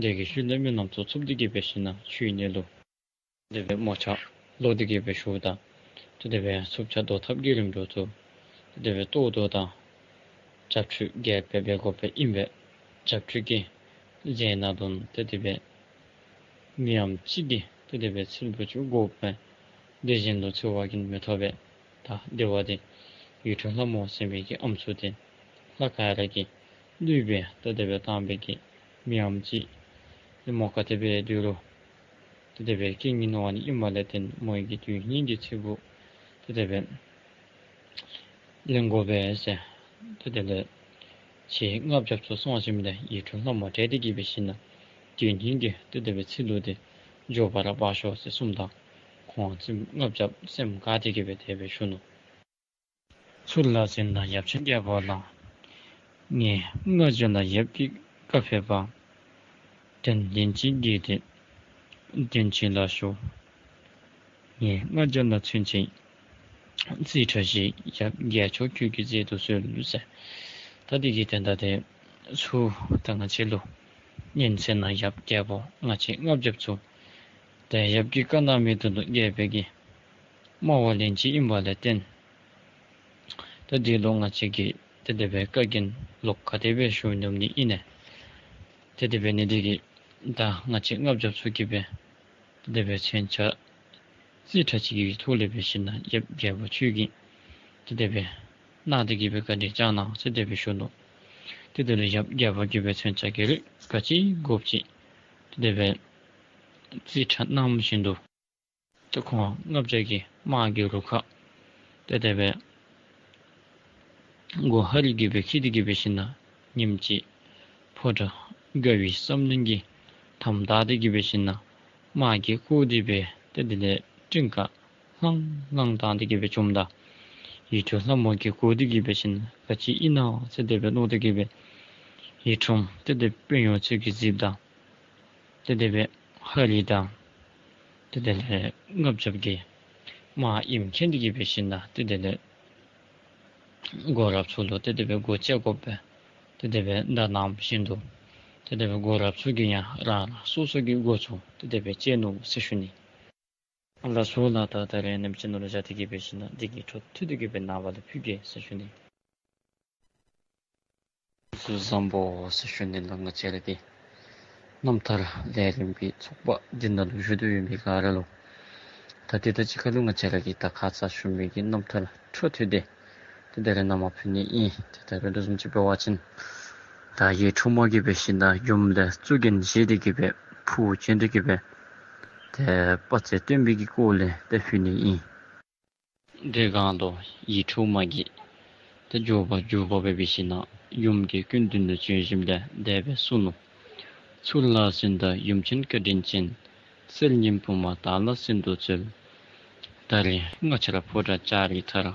དེ་གི་ཤུལ་ལས་རྨི་ལམ་ཚུ་ཚུགས་ཏེ་གིས་འབད་ཞིན་ན་ཁྱོད་ནི་ལུ་དེ་སྦེ་མོ་ཆ་ལོག་སྟེ་གིས་སྦེ་ཞུཝ་ད་ཏེ་དེ་སྦེ་འཚུབ་ཆ་བཟློག་ཐབས་ཀྱི་རིམ་གྲོ་ཚུ་ཏེ་དེ་སྦེ་བཏོག་དོ་དང་བྱབས་ཁྲུས་རྒྱས་པ་སྦེ་དགོ་པས་ཨིན་པས། བྱབས་ཁྲུས་ཀྱི་རྗེས་ནང་དུ་ཏེ་དེ་སྦེ་མི་འམ་ཅི་གིས་ཏེ་དེ་སྦེ་ཚིལ་བུ་ཚུ་དགོ་པས། དེ་བཞིན་དུ་ཚུལ་བ་གིས་མི་ཐོབ་པས། ད་དེ་བ་དེ་ཡིད་འཕྲོག་ལྷ་མོ་ཟེར་མི་གི་ཨམ་སྲུ་དེ་ལྷ་ག་ར་གིས་བསླུས་སྦེ་ཏེ་དེ་སྦེ་བཏང་བའི་གི་མི་འམ་ཅི་མོ་ག་དེ་སྦེ་འདུག་རུང་ཏེ་དེ་སྦེ་རྐྱེན་ངན་འོང་ནི་ཨིནམ་ལས་བརྟེན་མོ་གི་དོན་སྙིང་གི་ཚིལ་བུ་ཏེ་དེ་སྦེ་ལེན་དགོ་པས་ཟེར། ཏེ་དེ་ལས་ཁྱེད་ལྔ་བརྒྱ་ཚུ་སོང་ཞིནམ་ལས་ཡིད་འཕྲོག་ལྷ་མོ་སྤྲད་དེ་གིས་འབད་ཞིན་ན་དོན་སྙིང་གི་ཏེ་དེ་སྦེ་ཚིལ་བུ་དེ་མགྱོགས་པ་ར་འབག་ཤོག་ཟེར་གསུངམ་ད་ཁོང་ཚུ་ལྔ་བརྒྱ་སེམས་དགའ་སྟེ་གིས་སྦེ་དེ་སྦེ་ཞུ་ནུག། ཚུར་ལ་གསོན་དང་ཡབ་ཆེན་རྒྱལ་པོ་ལ། ངེད་ལྔ་བརྒྱ་ལ་ཡབ་ཀྱིས་བཀའ་ཕེབས་པ། དོན་ལན་གཅིག་བགྱིས་ཏེ་དོན་ཆེན་ལ་ཞུགས། ངེད་ལྔ་བརྒྱ་ལ་ཚུན་ཆད་རྩིས་ཁྲ་ཞིག་ཡབ་རྒྱལ་མཆོག་ཁྱོད་ཀྱིས་མཛད་དུ་གསོལ་ཟེར། ད་དེ་གི་དོན་དག་དེ་ཚུར་ད་ང་བཅས་ལུ་ཉན་ཟེར་ན་ཡབ་རྒྱལ་པོ་ང་བཅས་ལྔ་བརྒྱ་ཚུ་ཏེ་ཡབ་ཀྱིས་བཀའ་གནང་མི་དེ་ལུ་རྒྱལ་པོ་གིས་སྨྲ་བ་ལན་གཅིག་ཨིན་པ་ལས་བརྟེན་ད་དེ་ལུ་ང་བཅས་ཀྱིས་ཏེ་དེ་སྦེ་བཀའ་རྒྱ་ལོག་ག་དེ་སྦེ་ཞུ་ནུམ་ནི་ཨིན་ནས། ཏེ་དེ་སྦེ་ནི་དེ་གིས་ད་ང་བཅས་ལྔ་བརྒྱ་ཚུ་གིས་སྦེ་ཏེ་དེ་སྦེ་མཚོན་ཆ་ རྩིས་ཁྲ་ཅིག་གི་ཐོག་ལས་འབད་ཞིན་ན་ཡབ་རྒྱལ་པོ་ཁྱོད་ཀྱིས་ཏེ་དེ་སྦེ་གནང་སྟེ་གི་སྦེ་བཀའ་དྲིན་བསྐྱང་གནང་ཟེར་དེ་སྦེ་ཞུ་ནུག། ཏེ་དེ་ལས་ཡབ་རྒྱལ་པོ་གིས་སྦེ་མཚོན་ཆ་གི་རིགས་ག་ཅི་དགོཔ་ཅིག་ཏེ་དེ་སྦེ་རྩིས་ཁྲ་གནང་བཞིན་དུ་ཏེ་ཁོང་ལྔ་བརྒྱ་གིས་དམག་གི་རུ་ཁག་ཏེ་དེ་སྦེ་སྒོ་ཧ་རི་གིས་སྦེ་འཁྱིད་དེ་གི་སྦེ་ཞིན་ན་ཉིནམ་གཅིག་ཕོ་བྲང་དགའ་བའི་བསམ་གླིང་གི་མཐའམ་བདའ་སྟེ་གི་སྦེ་ཞིན་ན་དམག་གིས་བསྐོར་ཏེ་སྦེ་ཏེ་དེ་ལས་སྤྲིན་ཁ་ལྷང་ལྷང་བཏང་སྟེ་གི་སྦེ་བྱོནམ་ད་ཡིད་འཕྲོག་ལྷ་མོ་གིས་གོ་སྟེ་གི་སྦེ་ཞིན་ན་ག་ཅི་ཨིན་ན་ཟེར་དེ་སྦེ་མནོ་སྟེ་གི་སྦེ་ཡིད་འཕྲོག་ཏེ་དེ་དཔོན་གཡོག་ཚུ་གིས་གཟིགསཔ་ད་ཏེ་དེ་སྦེ་ཧ་རི་དང་ཏེ་དེ་ལས་ལྔ་བརྒྱ་གི་དམག་ཨིནམ་མཁྱེན་ཏེ་གི་སྦེ་ཞིན་ན་ཏེ་དེ་ལས་སྒོ་ར་ཚུ་ལུ་ཏེ་དེ་སྦེ་སྒོ་ཕྱེ་དགོ་པའི་ཏེ་དེ་སྦེ་བརྡ་གནང་བཞིན་དུ་ཏེ་དེ་སྦེ་སྒོ་ར་ཚུ་གིས་ཡང་རང་རང་སོ་སོ་གི་སྒོ་ཚུ་ཏེ་དེ་སྦེ་ཕྱེ་ནུག་ཟེར་ཞུ་ནི། ལགས་སོ་ལགས། ད་ད་རེས་ནམ་ཅིག་ནོར་བཞག་སྟེ་གི་སྦེ་ཞིན་ན་འདི་གི་འཕྲོ་མཐུད་དེ་གི་སྦེ་ནངས་པ་ལུ་ཕུལ་གེ་ཟེར་ཞུ་ནི། སྐུ་གཟུགས་བཟང་པོ་ཟེར་ཞུ་ནི་ལགས། ང་བཅས་ར་གི་རྣམ་ཐར་ལས་རིམ་གྱི་ཚོགས་པ་འདི་ནང་ལུ་བཞུགས་ཏེ་ཡོད་མི་ག་ར་ལུ་ད་ཏེ་ད་ཅི་ཁ་ལུ་ང་བཅས་ར་གི་ད་ཁ་ཙ་ཞུ་མི་གི་རྣམ་ཐར་འཕྲོ་མཐུད་དེ་ཏེ་ད་རེས་ནངས་པ་ཕུལ་ནི་ཨིན། ཏེ་ད་རེས་དོ་བཟུམ་ཅིག་འབད་བ་ཅིན་ད་ཡིད་འཕྲོག་མ་གིས་འབད་ཞིན་ན་ཡུམ་ལས་གཙུག་རྒྱན་བཞེས་ཏེ་གི་སྦེ་ཕུ་བོ་བྱོན་ཏེ་གི་སྦེ་ཏེ་དཔའ་རྩལ་སྟོན་པའི་གི་སྐོར་ལས་ཏེ་ཕུལ་ནི་ཨིན། དེ་སྒང་ལུ་ཡིད་འཕྲོག་མ་གིས་ཏེ་མགྱོགས་པ་མགྱོགས་པ་སྦེ་འབད་ཞིན་ན་ཡུམ་གྱི་སྐུ་མདུན་དུ་བྱོན་ཞིནམ་ལས་དེ་སྦེ་གསུངས་ནུག། ཚུར་ལ་གསོན་དང་ཡུམ་ཆེན་བཀའ་དྲིན་ཅན། གསེར་སྙིང་བུ་མོ་བདག་ལ་གསོན་དུ་སྩོལ། ད་རེས་ང་བཅས་ར་ཕོ་བྲང་ལྕགས་རི་མཐར་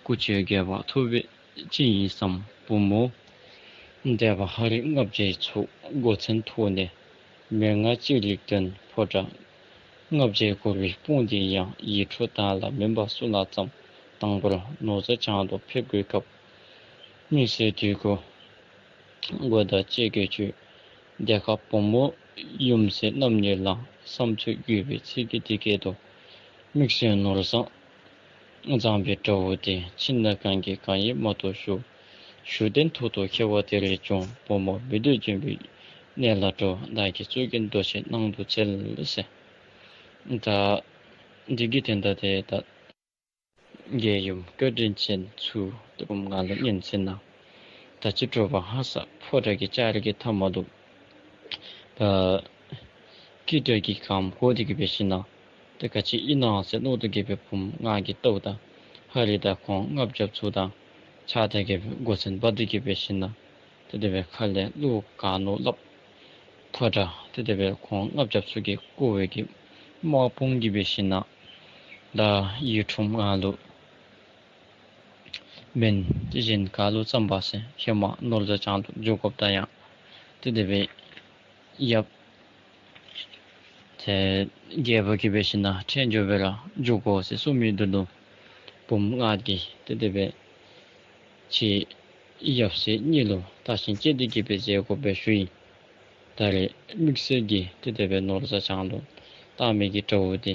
སྐུ་ཆོས་རྒྱལ་བ་ཐུབ་པའི་སྤྱན་ཡིན་བསམ། བུ་མོ་འདས་པ་ཧ་རི་ལྔ་བརྒྱའི་ཚོགས་མགོ་ཚན་ཐོག་ནས་མན་ངག་ཅི་རིགས་སྟོན། ཕོ་བྲང་ལྔ་བརྒྱའི་འཁོར་བའི་དཔུང་འདི་ཡང་། ཡིད་འཕྲོག་བདག་ལ་མིན་པ་སུ་ལ་བརྩམ། དང་པོར་ནོར་བཟང་བྱང་དུ་ཕེབས་དགོས་སྐབས། དམིགས་བསལ་དུས་འཁོར་མགོ་དང་བཅས་དགོས་ཆོས། དེ་ཁར་བུ་མོ་ཡུམ་སྲས་རྣམ་གཉིས་ལ། བསམ་ཚུལ་བརྒྱུད་པའི་ཚིག་གི་འདི་སྐད་དུ། དམིགས་བསལ་ནོར་བཟང་བརྩམས་པའི་དགྲ་བོ་དེ། ཕྱི་ནང་གང་གིས་གང་ཡིན་མ་གཏོགས་ཞུ། ཞུ་རྟེན་ཐོག་ཏུ་ཁྱེར་བ་དེ་རེ་བྱུང་། བུ་མོ་མི་སྡོད་འཇོམས་པའི་གནས་ལ་འགྲོ། བདག་གིས་གཙུག་རྒྱན་རྡོ་རྗེ་གནང་དུ་སྩལ་ཟེར། ད་འདི་གི་དོན་དག་དེ་ད་རྒྱལ་ཡུམ་བཀའ་དྲིན་ཅན་ཚུ་ཏེ་བུམོ་ང་ལུ་ཉན་ཟེར་ན། ད་ཅི་དྲོ་པ་ཧ་སག་ཕོ་བྲང་གི་ལྕགས་རི་གི་མཐའ་མ་ལུ་ད་ཀི་དྲག་གི་གམ་གོ་སྟེ་གི་འབད་ཞིན་ན་ཏེ་ག་ཅི་ཨིན་ན་ཟེར་མནོ་སྟེ་གི་སྦེ་བུམོ་ང་གིས་བལྟཝ་ད་ཧ་རི་དང་ཁོང་ལྔ་བརྒྱ་ཚུ་དང་ཕྱག་སྟེ་གི་སྦེ་མགོ་ཚན་འབག་སྟེ་གི་འབད་ཞིན་ན་ཏེ་དེ་སྦེ་ཁ་ལས་གླུ་ག་ནོ་སླབ། ཕོ་བྲང་ཏེ་དེ་སྦེ་ཁོང་ལྔ་བརྒྱ་ཚུ་གིས་བསྐོར་བའི་གི་དམག་དཔུང་གིས་འབད་ཞིན་ན་ད་ཡིད་འཕྲོག་མ་ལུ་མེན། ཏེ་གཞན་ག་ལུ་བརྩམ་པ་ཟེར། ཧེ་མ་ནོར་བཟང་བྱང་དུ་འགྱོ་དགོཔ་ད་ཡང་ཏེ་དེ་སྦེ་ཡབ་ཏེ་རྒྱལ་པོ་གིས་འབད་ཞིན་ན་ཁྲེན་འགྱོ་སྦེ་ར་འགྱོ་དགོ་ཟེར་གསུངས་མི་འདི་ལུ་བུམོ་ང་གིས་ཏེ་དེ་སྦེ་ཁྱེད་ཡབ་སྲས་གཉིས་ལུ་བརྟག་ཞིབ་དཔྱད་དེ་གི་སྦེ་མཛད་དགོ་པས་ཞུ་ཡི། ད་རེས་དམིགས་བསལ་གྱིས་ཏེ་དེ་སྦེ་ནོར་བཟང་བྱང་དུ་བཏང་མི་གི་དགྲ་བོ་དེ་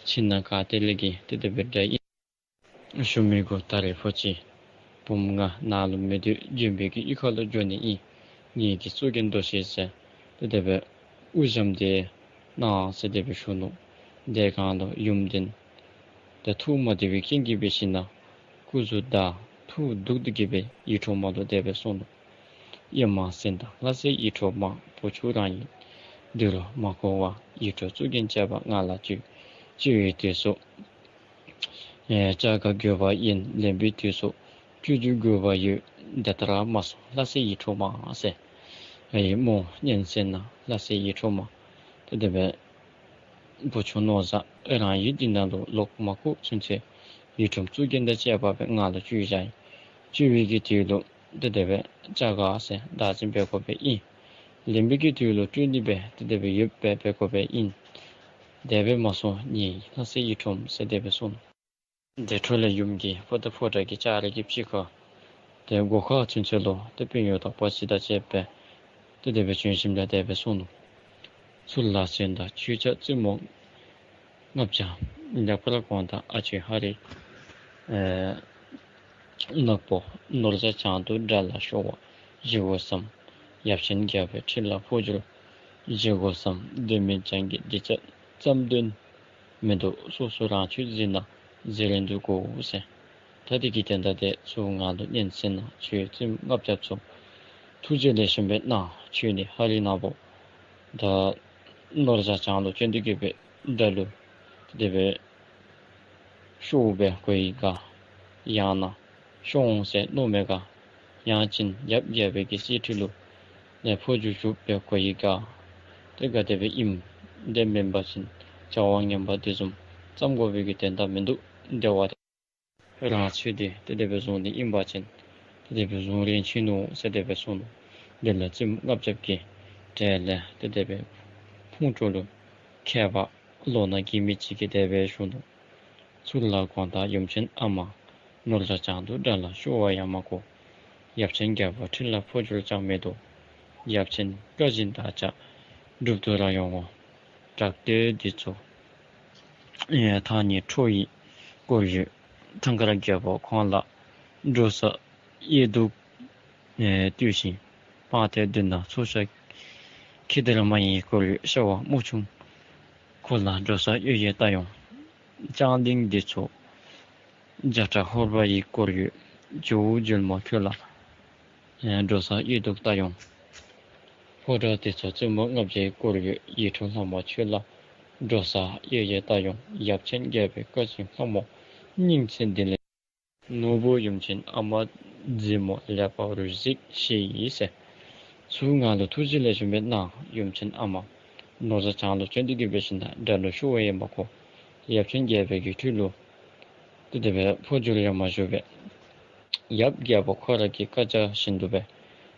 ཕྱི་ནང་ག་ཏེ་ལས་ཀྱི་ཏེ་དེ་སྦེ་དགྲ་ཨིན་ཞུ་མི་གུ་ད་རེས་ཕོ་ཅིག་བུམོ་ང་ནཱ་ལུ་མི་སྡོད་འཇོམས་པའི་གི་གཡུས་ཁ་ལུ་འགྱོ་ནི་ཨིན། ངེ་གི་གཙུག་རྒྱན་རྡོ་རྗེ་ཟེར་ཏེ་དེ་སྦེ་དབུ་ཞྭམོ་དེ་གནང་ཟེར་དེ་སྦེ་ཞུ་ནུག། དེ་སྒང་ལུ་ཡུམ་དེ་ཏེ་ཐུགས་མ་བདེ་བའི་རྐྱེན་གྱིས་འབད་ཞིན་ན་སྐུ་གཟུགས་ད་ཐུགས་སྡུག་སྟེ་གི་སྦེ་ཡིད་འཕྲོག་མ་ལུ་དེ་སྦེ་གསུངས་ནུག། ཨེ་མ་གསན་དང་ལྷ་སྲས་ཡིད་འཕྲོག་མ། བུ་ཆུང་རང་ཡིན་འདི་རུ་མ་གོ་བར། ཡིད་འཕྲོག་གཙུག་རྒྱན་བཅས་པ་ང་ལ་བཅོལ། བཅོལ་བའི་དུས་སུ་ཨེ་བཅར་ག་དགོས་པ་ཡིན། ལེན་པའི་དུས་སུ་བཅོལ་རྒྱུ་དགོས་པ་ཡོད། དེ་ལྟར་མ་གསུང་ལྷ་སྲས་ཡིད་འཕྲོག་མ་ཟེར། ཨེ་མོ་ཉན་གསན་དང་ལྷ་སྲས་ཡིད་འཕྲོག་མ། ཏེ་དེ་སྦེ་བུ་ཆུང་ནོར་བཟང་རང་ཡུལ་འདི་ནང་ལུ་ལོག་མ་བཀོད་ཚུན་ཚོད་ཡིད་འཕྲོག་གཙུག་རྒྱན་དང་བཅས་པ་སྦེ་ང་ལུ་བཅོལ་བཞག་ཡི། བཅོལ་བའི་གི་དུས་ལུ་ཏེ་དེ་སྦེ་བཅར་ག་ཟེར་བདག་འཛིན་འབད་དགོ་པས་ཨིན། ལེན་པའི་གི་དུས་ལུ་སྤྲོད་ནི་སྦེ་ཏེ་དེ་སྦེ་ཡོདཔ་སྦེ་འབད་དགོ་པས་ཨིན། དེ་སྦེ་མ་གསུང་ངེ་ལྷ་སྲས་ཡིད་འཕྲོག་ཟེར་དེ་སྦེ་གསུངས་ནུག། དེ་འཕྲོ་ལས་ཡུམ་གྱིས་ཕོ་དང་ཕོ་བྲང་གི་ལྕགས་རི་གི་ཕྱི་ཁར་ཏེ་སྒོ་ཁ་ཚུན་ཚོད་ལུ་ཏེ་དཔོན་གཡོག་དང་དཔའ་རྩལ་དང་བཅས་པ་ཏེ་དེ་སྦེ་བྱོན་ཞིནམ་ལས་དེ་སྦེ་གསུངས་ནུག། ཚུར་ལ་གསོན་དང་ཁྱོད་ཅག་བཙུན་མོ་ལྔ་བརྒྱ། ལེགས་པར་དགོངས་དང་ཨ་ཅེ་ཧ་རི་ཨེ་ནག་པོ་ནོར་བཟང་བྱང་དུ་དགྲ་ལ་ཤོར་བ་བཞེས་དགོས་སམ། ཡབ་ཆེན་རྒྱལ་པོའི་ཁྲི་ལ་འཕོ་འགྱུར་བཞེས་དགོས་སམ། སྡོད་མི་ཅན་གྱི་སྡིག་ཅན་ཙམ་དོན་ མི་འདུག། སོ་སོ་རང་ཆོས་གཟིགས་ན་གཟིགས་རན་དུ་གོ་ཟེར། ད་དེ་གི་དོན་དག་དེ་ཚུ་ང་ལུ་སྙན་གསན་གནང་། ཁྱོད་བཙུནམོ་ལྔ་བརྒྱ་ཚུ་ཐུགས་རྗེ་ལེགས་ཤོམ་སྦེ་གནང་། ཁྱོད་ནི་ཧ་རི་ནག་པོ་ད་ནོར་བཟང་བྱང་ལུ་བྱོན་ཏེ་གི་སྦེ་དགྲ་ལུ་དེ་སྦེ་ཤོརཝ་སྦེ་གོ་ཡི་ག། ཡང་ན་ཤོར་འོང་ཟེར་མནོཝ་མས་ག། ཡང་ཅིན་ཡབ་རྒྱལ་པོའི་གི་གསེར་ཁྲི་ལུ་ནི་འཕོ་འགྱུར་བཅུག་སྦེ་གོ་ཡི་ག། དེ་ག་དེ་སྦེ་ཨིནམ། དེ་མེན་པ་ཅིན་བྱ་བ་ངན་པ་དེ་བཟུམ་བརྩམ་དགོ་པའི་གི་དོན་དག་མིན་འདུག། དེ་བ་དེ་རང་ཆོས་དེ་དེ་དེ་སྦེ་བཟུང་ནི་ཨིན་པ་ཅིན་དེ་དེ་སྦེ་བཟུང་རན་ཅི་ནུག་ཟེར་དེ་སྦེ་གསུངས་ནུག། དེ་ལས་བཙུནམོ་ལྔ་བརྒྱ་གི་གྲལ་ལས་དེ་དེ་སྦེ་ཕུང་ཁྲོ་ལུ་མཁས་པ་ལོ་ན་རྒས་མི་ཅིག་གིས་དེ་སྦེ་ཞུ་ནུག། ཚུར་ལ་དགོངས་དག་ཡུམ་ཆེན་ཨ་མ། ནོར་བཟང་བྱང་དུ་དགྲ་ལ་ཤོར་བ་ཡང་མ་གོ། ཡབ་ཆེན་རྒྱལ་པོ་ཁྲི་ལ་འཕོ་འགྱུར་ཀྱང་མེད་དོ། ཡབ་ཆེན་བཀའ་བཞིན་བདག་ཅག་སྒྲུབ་ཏུ་ར་ཡོང་ངོ་། དྲག་སྟོད་འདི་ཚུ་ཐང་ནི་ཁྲོ་ཡིས་བསྐོར་ཡོད། ཐང་དཀར་རྒྱལ་པོ་ཁོང་ལ་འགྲོ་ས་གཡས་འདུག་ཨེ་བཏུལ་ཞིང་། སྤང་སྟོད་འདི་ན་ཚོགས་ཤ་ཁྱི་དར་མ་ཡིས་བསྐོར་ཡོད། ཤ་བ་སྨུག་ཆུང་ཁོ་ལ་འགྲོ་ས་གཡོན་ཡོད་ལྟ་ཡོང་། ལྕང་གླིང་འདི་ཚུ་བྱ་ཁྲ་ཧོར་པ་ཡིས་བསྐོར་ཡོད། ཇོ་བོ་འཇོལ་མོ་ཁྱོད་ལ་འགྲོ་ས་གཡས་འདུག་ལྟ་ཡོང་། ཕོ་བྲང་འདི་ཚུ་བཙུན་མོ་ལྔ་བརྒྱས་བསྐོར་ཡོད། ཡིད་འཕྲོག་ལྷ་མོ་ཁྱོད་ལ་འགྲོ་ས་གཡས་གཡོན་ལྟ་ཡོང་། ཡབ་ཆེན་རྒྱལ་པོའི་བཀའ་བཞིན་ལྷ་མོ་སྙིང་ཚིམ་འདི་ལས། ནོར་བུ་ཡུམ་ཆེན་ཨ་མ་མཛེས་མོ་ལེགས་པར་གཟིགས་ཤིག་ཟེར། ཚུར་ང་ལུ་ཐུགས་རྗེ་ལེགས་ཤོམ་སྦེ་གནང་། ཡུམ་ཆེན་ཨ་མ་ནོར་བཟང་བྱང་ལུ་བྱོན་ཏེ་གི་སྦེ་ཞིནམ་ལས་དགྲ་ལུ་ཤོར་བ་ཡང་མ་གོ། ཡབ་ཆེན་རྒྱལ་པོའི་གི་ཁྲི་ལུ་དེ་དེ་སྦེ་འཕོ་འགྱུར་ཡང་མ་བཅུག་པས། ཡབ་རྒྱལ་པོ་ཁོ་ར་གི་བཀའ་རྒྱ་བཞིན་དུ་སྦེ་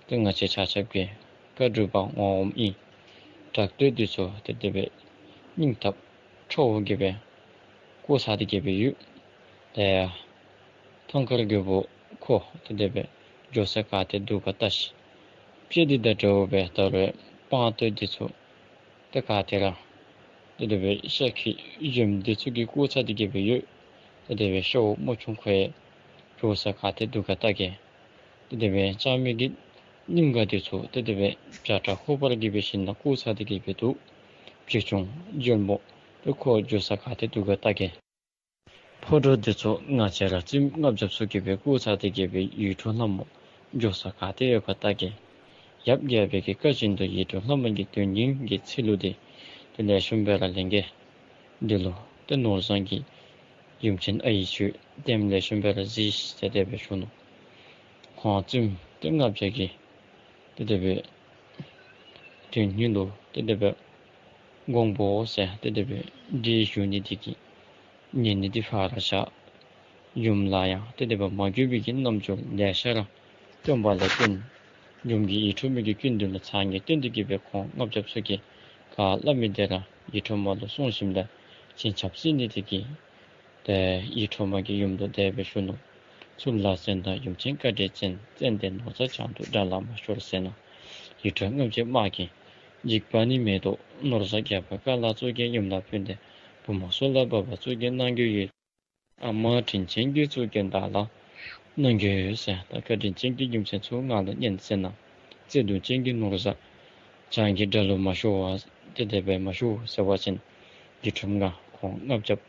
ཏེ་ང་བཅས་ཆ་ཁྱབ་ཀྱི་བཀའ་སྒྲུབ་པར་འོང་འོངམ་ཨིན། དྲག་སྟོད་འདི་ཚུ་དེ་དེ་སྦེ་སྙིང་སྟོབས་ཁྲོ་བོ་གིས་སྦེ་བཀོ་ཚར་ཏེ་གི་སྦེ་ཡོད། ཏེ་ཐང་དཀར་རྒོད་པོ་ཁོ་དེ་དེ་སྦེ་འགྱོ་ས་ག་ཏེ་འདུག་ག་བལྟ་ཤིག། དཔྱེ་འདི་དང་འདྲཝ་སྦེ་ད་རུང་སྤང་སྟོད་འདི་ཚུ་ཏེ་ག་ཏེ་ར་དེ་དེ་སྦེ་ཤ་ཁྱི་གཞོནམ་འདི་ཚུ་གིས་བཀོ་ཚར་ཏེ་གི་སྦེ་ཡོད། དེ་དེ་སྦེ་ཤ་བ་སྨུག་ཆུང་ཁོ་ཡང་འགྱོ་ས་ག་ཏེ་འདུག་ག་བལྟ་གེ། དེ་དེ་སྦེ་ལྕང་མའི་གི་སྙིང་ག་འདི་ཚུ་དེ་དེ་སྦེ་བྱ་ཁྲ་ཧོར་པ་གིས་སྦེ་ཞིནམ་ལས་བཀོ་ཚར་ཏེ་གི་སྦེ་འདུག། བྱ་ཁྱུང་འཇོལ་མོ་དེ་ཁོ་འགྱོ་ས་ག་ཏེ་འདུག་ག་བལྟ་གེ། ཕོ་བྲང་འདི་ཚུ་ང་བཅས་ར་བཙུནམོ་ལྔ་བརྒྱ་ཚུ་གིས་སྦེ་བཀོ་ཚར་ཏེ་གི་སྦེ་ཡིད་འཕྲོག་ལྷ་མོ་འགྱོ་ས་ག་ཏེ་ཡོད་ག་བལྟ་གེ། ཡབ་རྒྱལ་པོའི་གི་བཀའ་བཞིན་དུ་ཡིད་འཕྲོག་ལྷ་མོ་གི་དོན་སྙིང་གི་ཚིག་ལུ་དེ་དེ་ལེགས་ཤོམ་སྦེ་ར་ལེན་གེ། འདི་ལུ་ཏེ་ནོར་བཟང་གིས་ཡུམ་ཆེན་ཨའི་ཁྱོད་ལྟདམོ་ལེགས་ཤོམ་སྦེ་ར་གཟིགས་ཟེར་དེ་སྦེ་ཞུ་ནུག། ཁོང་བཙུནམོ་ཏེ་ལྔ་བརྒྱ་གིས་དེ་དེ་སྦེ་དོན་སྙིང་ལུ་དེ་དེ་སྦེ་དགོངས་པ་ཟེར་དེ་དེ་སྦེ་འདི་ཞུ་ནི་དེ་གིས་ཉན་ནི་དེ་ཕར་བཞག། ཡུམ་ལ་ཡང་དེ་དེ་སྦེ་མ་གུས་པའི་གི་རྣམ་འགྱུར་ལེ་ཤ་ར་སྟོན་པ་ལས་བརྟེན་ཡུམ་གྱིས་ཡིད་འཕྲོག་མི་གི་སྐུ་མདུན་ལུ་ཚ་ངེས་བརྟན་ཏེ་གི་སྦེ་ཁོང་ལྔ་བརྒྱ་ཚུ་གིས་ག་སླབ་མི་དེ་ར་ཡིད་འཕྲོག་མ་ལུ་གསུངས་ཞིནམ་ལས་སྤྱན་ཆབ་བསིལ་ནི་དེ་གིས་ཏེ་ཡིད་འཕྲོག་མ་གིས་ཡུམ་ལུ་དེ་སྦེ་ཞུ་ནུག། ཚུར་ལ་གསན་དང་ཡུམ་ཆེན་བཀའ་དྲིན་ཅན། བཙན་ལྡན་ནོར་བཟང་བྱང་དུ་དགྲ་ལ་མ་ཤོར་ཟེར་ན། ཡིད་འཕྲོག་ལྔ་བརྒྱའི་དམག་གིས་འཇིགས་པ་ནི་མེད་དོ། ནོར་བཟང་རྒྱལ་པོའི་བཀའ་ལ་གཙུག་རྒྱན་ཡུམ་ལ་ཕུལ་ཏེ། བུམོ་སོགས་ལ་བབ་པ་གཙུག་རྒྱན་གནང་རྒྱུ་ཡོད། ཨ་མ་དྲིན་ཅན་གྱིས་གཙུག་རྒྱན་བདག་ལ་གནང་རྒྱུ་ཡོད་ཟེར། ད་བཀའ་དྲིན་ཅན་གྱི་ཡུམ་ཆེན་ཚུ་ང་ལུ་སྙན་གསན་གནང་། བརྩེ་གདུང་ཅན་གྱི་ནོར་བཟང་བྱང་གིས་དགྲ་ལུ་མ་ཤོར་བར་དེ་དེ་སྦེ་མ་ཤོར་ཟེར་བ་ཅིན་ཡིད་འཕྲོག་མ་ཁོང་ལྔ་བརྒྱ་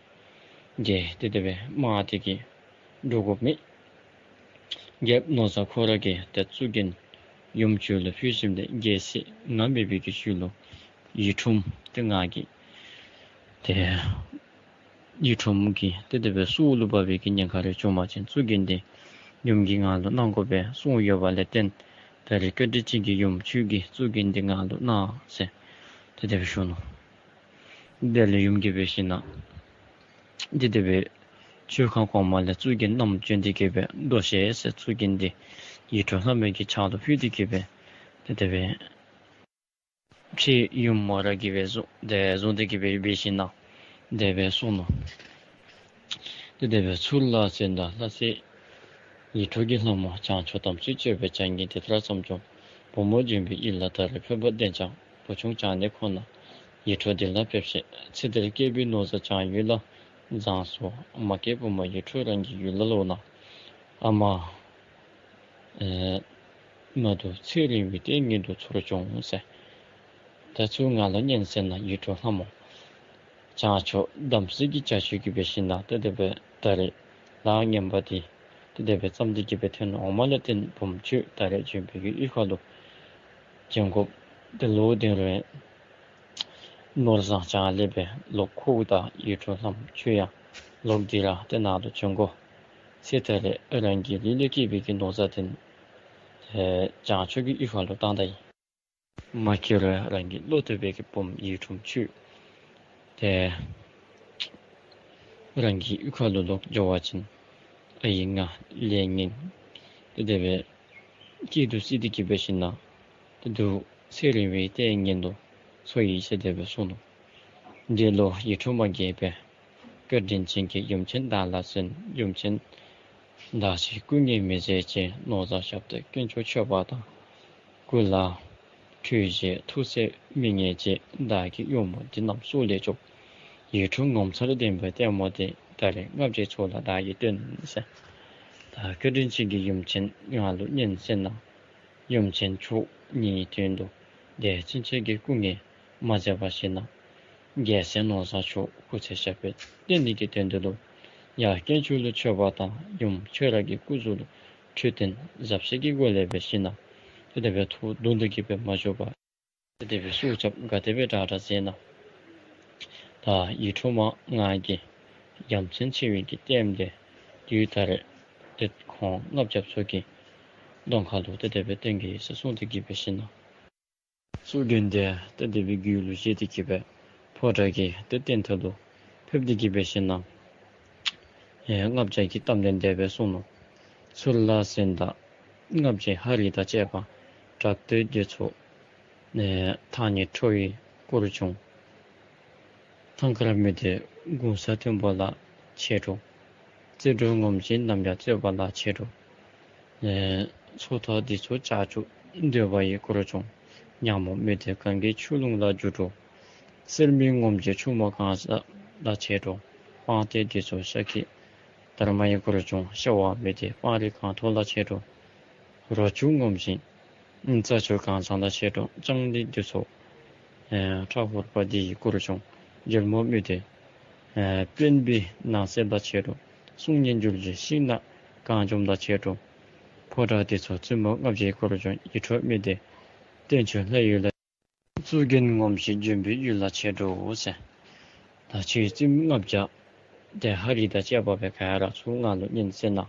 གིས་དེ་དེ་སྦེ་དམག་དེ་གིས་འདྲོག་དགོཔ་མེད། རྒྱལཔོ་ནོར་བཟང་ཁོ་ར་གིས་ཏེ་གཙུག་རྒྱན་ཡུམ་མཆོག་ལུ་ཕུལ་ཞིནམ་ལས་རྒྱལ་སྲིད་ང་མེད་པའི་གི་ཤུལ་ལུ་ཡིད་འཕྲོག་མ་དེ་ང་གིས་ཏེ་ཡིད་འཕྲོག་མ་གིས་དེ་དེ་སྦེ་སྲོག་ལུ་བབ་པའི་གི་ཉེན་ཁ་རེ་བྱུང་པ་ཅིན་གཙུག་རྒྱན་དེ་ཡུམ་གྱིས་ང་ལུ་གནང་དགོ་པའི་གསུངས་ཡོད་པ་ལས་བརྟེན་ད་རེས་བཀའ་དྲིན་ཅན་གྱི་ཡུམ་ཁྱོད་ཀྱིས་གཙུག་རྒྱན་དེ་ང་ལུ་གནང་ཟེར་དེ་དེ་སྦེ་ཞུ་ནུག། དེ་ལས་ཡུམ་གྱིས་འབད་ཞིན་ན་དེ་དེ་སྦེ་མཆོད་ཁང་གོང་མ་ལས་གཙུག་རྒྱན་བསྣམས་བྱོན་ཏེ་གི་སྦེ་མདོ་ཞེས་ཟེར་གཙུག་རྒྱན་དེ་ཡིད་འཕྲོག་ལྷ་མོ་གི་ཕྱག་ཏུ་ཕུལ་ཏེ་གི་སྦེ་དེ་དེ་སྦེ་ཕྱི་ཡུམ་མོ་ར་གིས་སྦེ་བཟུང་སྟེ་བཟུང་སྟེ་གི་སྦེ་འབད་ཞིན་ན་དེ་སྦེ་གསུངས་ནུག། དེ་དེ་སྦེ་ཚུར་ལ་གསན་དང་ལྷ་སྲས་ཡིད་འཕྲོག་གི་ལྷ་མོ་བྱང་ཕྱོགས་དམ་ཚིག་སྤྱོད་པའི་བྱ་ངན་དེ་ལྟར་བསམ་བྱུང་། བུ་མོ་འབྱོན་པའི་ཡིད་ལ་ད་རེས་ཕན་པ་ལྡན་ཀྱང་བུ་ཆུང་བྱང་ནི་ཁོ་ན་ཡིད་འཕྲོག་འདི་ལ་ཕེབས་ཤིག། ཚེ་འདིར་སྐྱེས་པའི་ནོར་བཟང་བྱང་ཡུལ་ལ་བཟང་སོ། མ་སྐྱེས་བུ་མོ་ཡིད་འཕྲོག་རང་གི་ཡུལ་ལ་ལོག་ན། ཨ་མ་ཨེ་མ་འདུག། ཚེ་རིང་བའི་ལྟས་ངན་དུ་ཚོར་བྱུང་ཟེར། ད་ཚུར་ང་ལུ་སྙན་གསན་གནང་ཡིད་འཕྲོག་ལྷ་མོ། བྱང་ཕྱོགས་དམ་སྲི་གི་བྱ་སྤྱོད་ཀྱིས་འབད་ཞིནམ་ལས་ཏེ་དེ་སྦེ་ད་རེས་ལཱ་ངན་པ་འདི་ཏེ་དེ་སྦེ་བརྩམས་ཏེ་གི་སྦེ་ཐོན་འོངམ་ལས་བརྟེན་བུམོ་ཁྱོད་ད་རེས་འཇོན་པའི་གི་གཡུས་ཁ་ལུ་བྱོན་དགོ། ཏེ་ལོག་སྟེ་རུང་ནོར་བཟང་བྱང་ལས་སྦེ་ལོག་ཁོ་དང་ཡིད་འཕྲོག་ལྷམོ་ཁྱོད་ཡང་ལོག་སྟེ་ར་ཏེ་ནཱ་ལུ་བྱོན་དགོ་ཟེར། ད་རེས་རང་གི་ལུས་ལས་སྐྱེས་པའི་གི་ནོར་བཟང་འདི་ཨེ་བྱང་ཕྱོགས་ཀྱི་གཡུས་ཁ་ལུ་བཏང་ད་ཡི། མ་ཁྱོད་ར་རང་གི་བློ་གཏད་པའི་གི་བུམོ་ཡིད་འཕྲོག་ཁྱོད་ཏེ་རང་གི་གཡུས་ཁ་ལུ་ལོག་འགྱོ་བ་ཅིན་ཨའི་ང་ལས་ངན་ཏེ་དེ་སྦེ་སྐྱིད་སྡུག་བརྩིས་ཏེ་གི་འབད་ཞིནམ་ལས་ཏེ་དུག་ཚེ་རིང་བའི་ལྟས་ངན་དུ་འཚོ་ཡི་ཟེར་དེ་སྦེ་གསུངས་ནུག། འདི་ལུ་ཡིད་འཕྲོག་མ་རྒྱལ་བས་བཀའ་དྲིན་ཅན་གྱི་ཡུམ་ཆེན་བདག་ལ་གསོན། ཡུམ་ཆེན་བདག་ཕྱིར་སྐུ་ངལ་མི་བཟད་ཅིང་། ནོར་བཟང་ཞབས་སྟེགས་དཀོན་མཆོག་མཆོད་པ་དང་། སྐུ་ལ་ཁྲུས་བཞེས་ཐུགས་སྲས་མི་ངལ་བཅས། བདག་གི་གཡོག་མོ་འདི་རྣམས་སྲོག་ལས་སྐྱོབ། ཡིད་འཕྲོག་ངོ་མཚར་ལྡན་པའི་ལྟད་མོ་དེ། ད་རེས་བསྔགས་བརྗོད་ཚོགས་ལ་བདག་གིས་སྟོན་ཟེར། ད་བཀའ་དྲིན་ཅན་གྱི་ཡུམ་ཆེན་ང་ལུ་ཉན་ཟེར་ན། ཡུམ་ཆེན་མཆོག་ཉིད་དོན་དུ་དེ་ཕྱིན་ཆད་ཀྱི་སྐུ་ངལ་མ་བཟད་པར་ཞིནམ་ལས་རྒྱལ་སྲས་ནོར་བཟང་མཆོག་སྐུ་ཚེ་ཞབས་པད་བརྟན་ནི་གི་དོན་དུ་ལུ་ཡར་དཀོན་མཆོག་ལུ་མཆོད་པ་དང་ཡུམ་ཁྱོད་ར་གི་སྐུ་གཟུགས་ལུ་འཕྲོད་བསྟེན་གཟབ་བྱེད་ཀྱི་སྒོ་ལས་འབད་ཞིནམ་ལས་ཏེ་དེ་སྦེ་ཐུགས་གདུང་སྟེ་གི་སྦེ་མ་བཞུགས་པར་ཏེ་དེ་སྦེ་སྲོག་སྐྱབས་ག་དེ་སྦེ་དྲག་དྲག་མཛད་ན། ད་ཡིད་འཕྲོག་མ་ང་གིས་ཡ་མཚན་ཆེ་བའི་གི་ལྟདམོ་དེ་དུས་ད་རེས་ཏེ་ཁོང་ལྔ་བརྒྱ་ཚུ་གི་གདོང་ཁ་ལུ་ཏེ་དེ་སྦེ་སྟོན་གེ་ཟེར་གསུངས་ཏེ་གི་འབད་ཞིནམ་ལས་གཙུག་རྒྱན་དེ་ཏེ་དེ་སྦེ་རྒྱུད་ལུ་བཞེས་ཏེ་གི་སྦེ་ཕོ་བྲང་གི་ཏེ་སྟེང་ཐོག་ལུ་ཕེབས་ཏེ་གི་འབད་ཞིནམ་ལས་ཨེ་ལྔ་བརྒྱ་གི་གཏམ་དོན་དེ་སྦེ་གསུངས་ནུག། ཚུར་ལ་གཟན་དང་ལྔ་བརྒྱའི་ཧ་རི་དང་བཅས་པ་དྲག་སྟོད་དེ་ཚུ་ཨེ་ཐང་ནི་ཁྲོ་བོའི་སྐུ་རུ་བྱུང་། ཐང་དཀར་མི་སྡེ་དགུང་ས་མཐོན་པོ་ལ་ཆས་འགྲོ། རྩེ་འགྲོ་ངོམས་ཤིང་ནམ་ཡང་རྩོད་པ་ལ་ཆས་འགྲོ། ཨེ་མཚོ་ཐོག་འདི་ཚུ་ལྕགས་ཀྱུ་འདོད་པ་ཡི་སྐུ་རུ་བྱུང་། ཉ་མོ་མི་སྡེ་གངྒཱའི་ཆུ་ཀླུང་ལ་རྒྱུ་འགྲོ། གསེར་མིག་ངོམས་ཤིང་ཆུ་མོ་གང་ཟག་ལ་ཆས་འགྲོ། སྤང་སྟོད་འདི་ཚུ་ཤཱཀྱའི་དར་མ་ཡི་སྐུ་རུ་བྱུང་། ཤ་བ་མི་སྡེ་སྤང་རི་གངས་ཐོག་ལ་ཆས་འགྲོ། རོ་ཁྱུང་ངོམས་ཤིང་རྩྭ་ཁྱུང་གང་ཚང་ལ་ཆས་འགྲོ། ལྕང་གླིང་འདི་ཚུ་ཨེ་ཁྲ་ཧུར་པ་འདི་ཡི་སྐུ་རུ་བྱུང་། འཇོལ་མོ་མི་སྡེ་ཨེ་དཔོན་པོའི་ནགས་གསེབ་ལ་ཆས་འགྲོ། གསུང་སྙན་འཇུག་ཅིང་ཤིང་ནགས་གངས་ལྗོངས་ལ་ཆས་འགྲོ། ཕོ་བྲང་འདི་ཚུ་བཙུན་མོ་ལྔ་བརྒྱའི་སྐུ་རུ་བྱུང་། ཡིད་འཕྲོག་མི་སྡེ་སྟེང་ཕྱོགས་ལྷ་ཡུལ་ལ། གཙུག་རྒྱན་ངོམས་ཤིང་ལྗོན་པའི་ཡུལ་ལ་ཆས་འགྲོ་ཟེར། ད་ཁྱེད་བཙུནམོ་ལྔ་བརྒྱ་དེ་ཧ་རི་དང་བཅས་པ་སྦེ་ག་ར་ཚུར་ང་ལུ་ཉན་ཟེར་ན།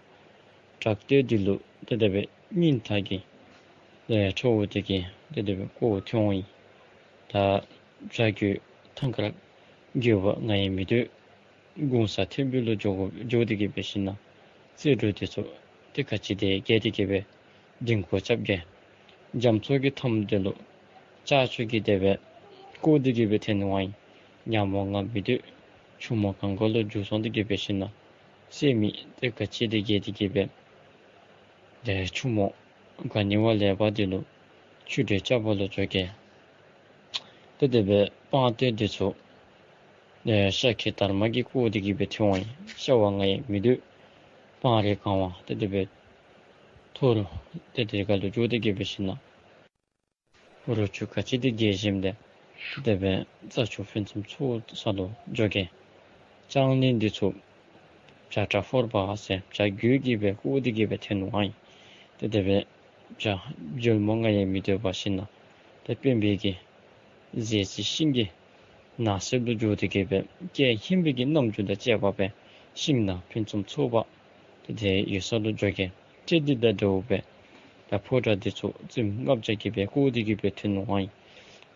དྲག་སྟོད་འདི་ལུ་ཏེ་དེ་སྦེ་སྙིང་ཐག་གི་ཨེ་ཁྲོ་བོ་དེ་གི་ཏེ་དེ་སྦེ་སྐུ་ཐོན་ཡི། ད་བྱ་རྒོད་ཐང་དཀར་རྒོད་པོ་ང་ཡང་མི་སྡོད། དགུང་ས་མཐོན་པོ་ལུ་འགྱོ་དགོ་འགྱོ་སྟེ་གི་འབད་ཞིན་ན་རྩེ་འགྲོ་དེ་ཚུ་ཏེ་ག་ཅི་དེ་རྒྱལ་ཏེ་གི་སྦེ་ལྡིང་སྐོར་རྐྱབ་གེ། རྒྱ་མཚོ་གི་མཐའམ་དེ་ལུ་ལྕགས་ཀྱུ་གིས་དེ་སྦེ་བསྐོར་ཏེ་གི་སྦེ་ཐོན་འོང་ཡི། ཉ་མོ་ང་མི་སྡོད། ཆུ་མོ་གངས་སྐོར་ལུ་འགྱོ་སོང་སྟེ་གི་འབད་ཞིན་ན་སྲེད་མི་ཏེ་ག་ཅི་དེ་རྒྱལ་ཏེ་གི་སྦེ་ཏེ་ཆུ་མོ་ག་ནི་བ་ལས་པ་དེ་ལུ་ཆུ་དྲོད་རྐྱབ་པ་ལུ་འགྱོ་གེ། ཏེ་དེ་སྦེ་སྤང་སྟོད་དེ་ཚུ་ཨེ་ཤཱཀྱའི་དར་མ་གིས་བསྐོར་ཏེ་གི་སྦེ་ཐོན་འོང་ཡི། ཤ་བ་ང་ཡང་མི་སྡོད། སྤང་རི་གངས་བ་ཏེ་དེ་སྦེ་ཐོར་ཏེ་དེ་ཁ་ལུ་འགྱོ་སྟེ་གི་འབད་ཞིན་ན་རོ་ཁྱུང་ག་ཅི་དེ་རྒྱལ་ཞིནམ་ཏེ་དེ་སྦེ་རྩྭ་ཁྱུང་ཕུན་སུམ་ཚོགས་ས་ལུ་འགྱོ་གེ། ལྕང་གླིང་འདི་ཚུ་བྱ་ཁྲ་ཧོར་པ་ཟེར་བྱ་རྒོད་ཀྱིས་སྦེ་བསྐོར་ཏེ་གི་སྦེ་ཐོན་འོང་ཡི། ཏེ་དེ་སྦེ་བྱ་འཇོལ་མོ་ང་ཡང་མི་སྡོད་པར་ཞིན་ན་ཏེ་དཔོན་པོ་གི་ཟས་ཅི་ཤིང་གི་ནགས་གསེབ་ལུ་འགྱོ་སྟེ་གི་སྦེ་སྐད་སྙན་པའི་གི་རྣམ་འགྱུར་དང་བཅས་པ་སྦེ་ཤིང་ནགས་ཕུན་སུམ་ཚོགས་པ་ཏེ་དེ་ཡོད་ས་ལུ་འགྱོ་གེ། ཏེ་དེ་དང་འདྲཝ་སྦེ་ད་ཕོ་བྲང་འདི་ཚུ་བཙུནམོ་ལྔ་བརྒྱ་གིས་སྦེ་བསྐོར་ཏེ་གི་སྦེ་ཐོན་འོང་ཡི།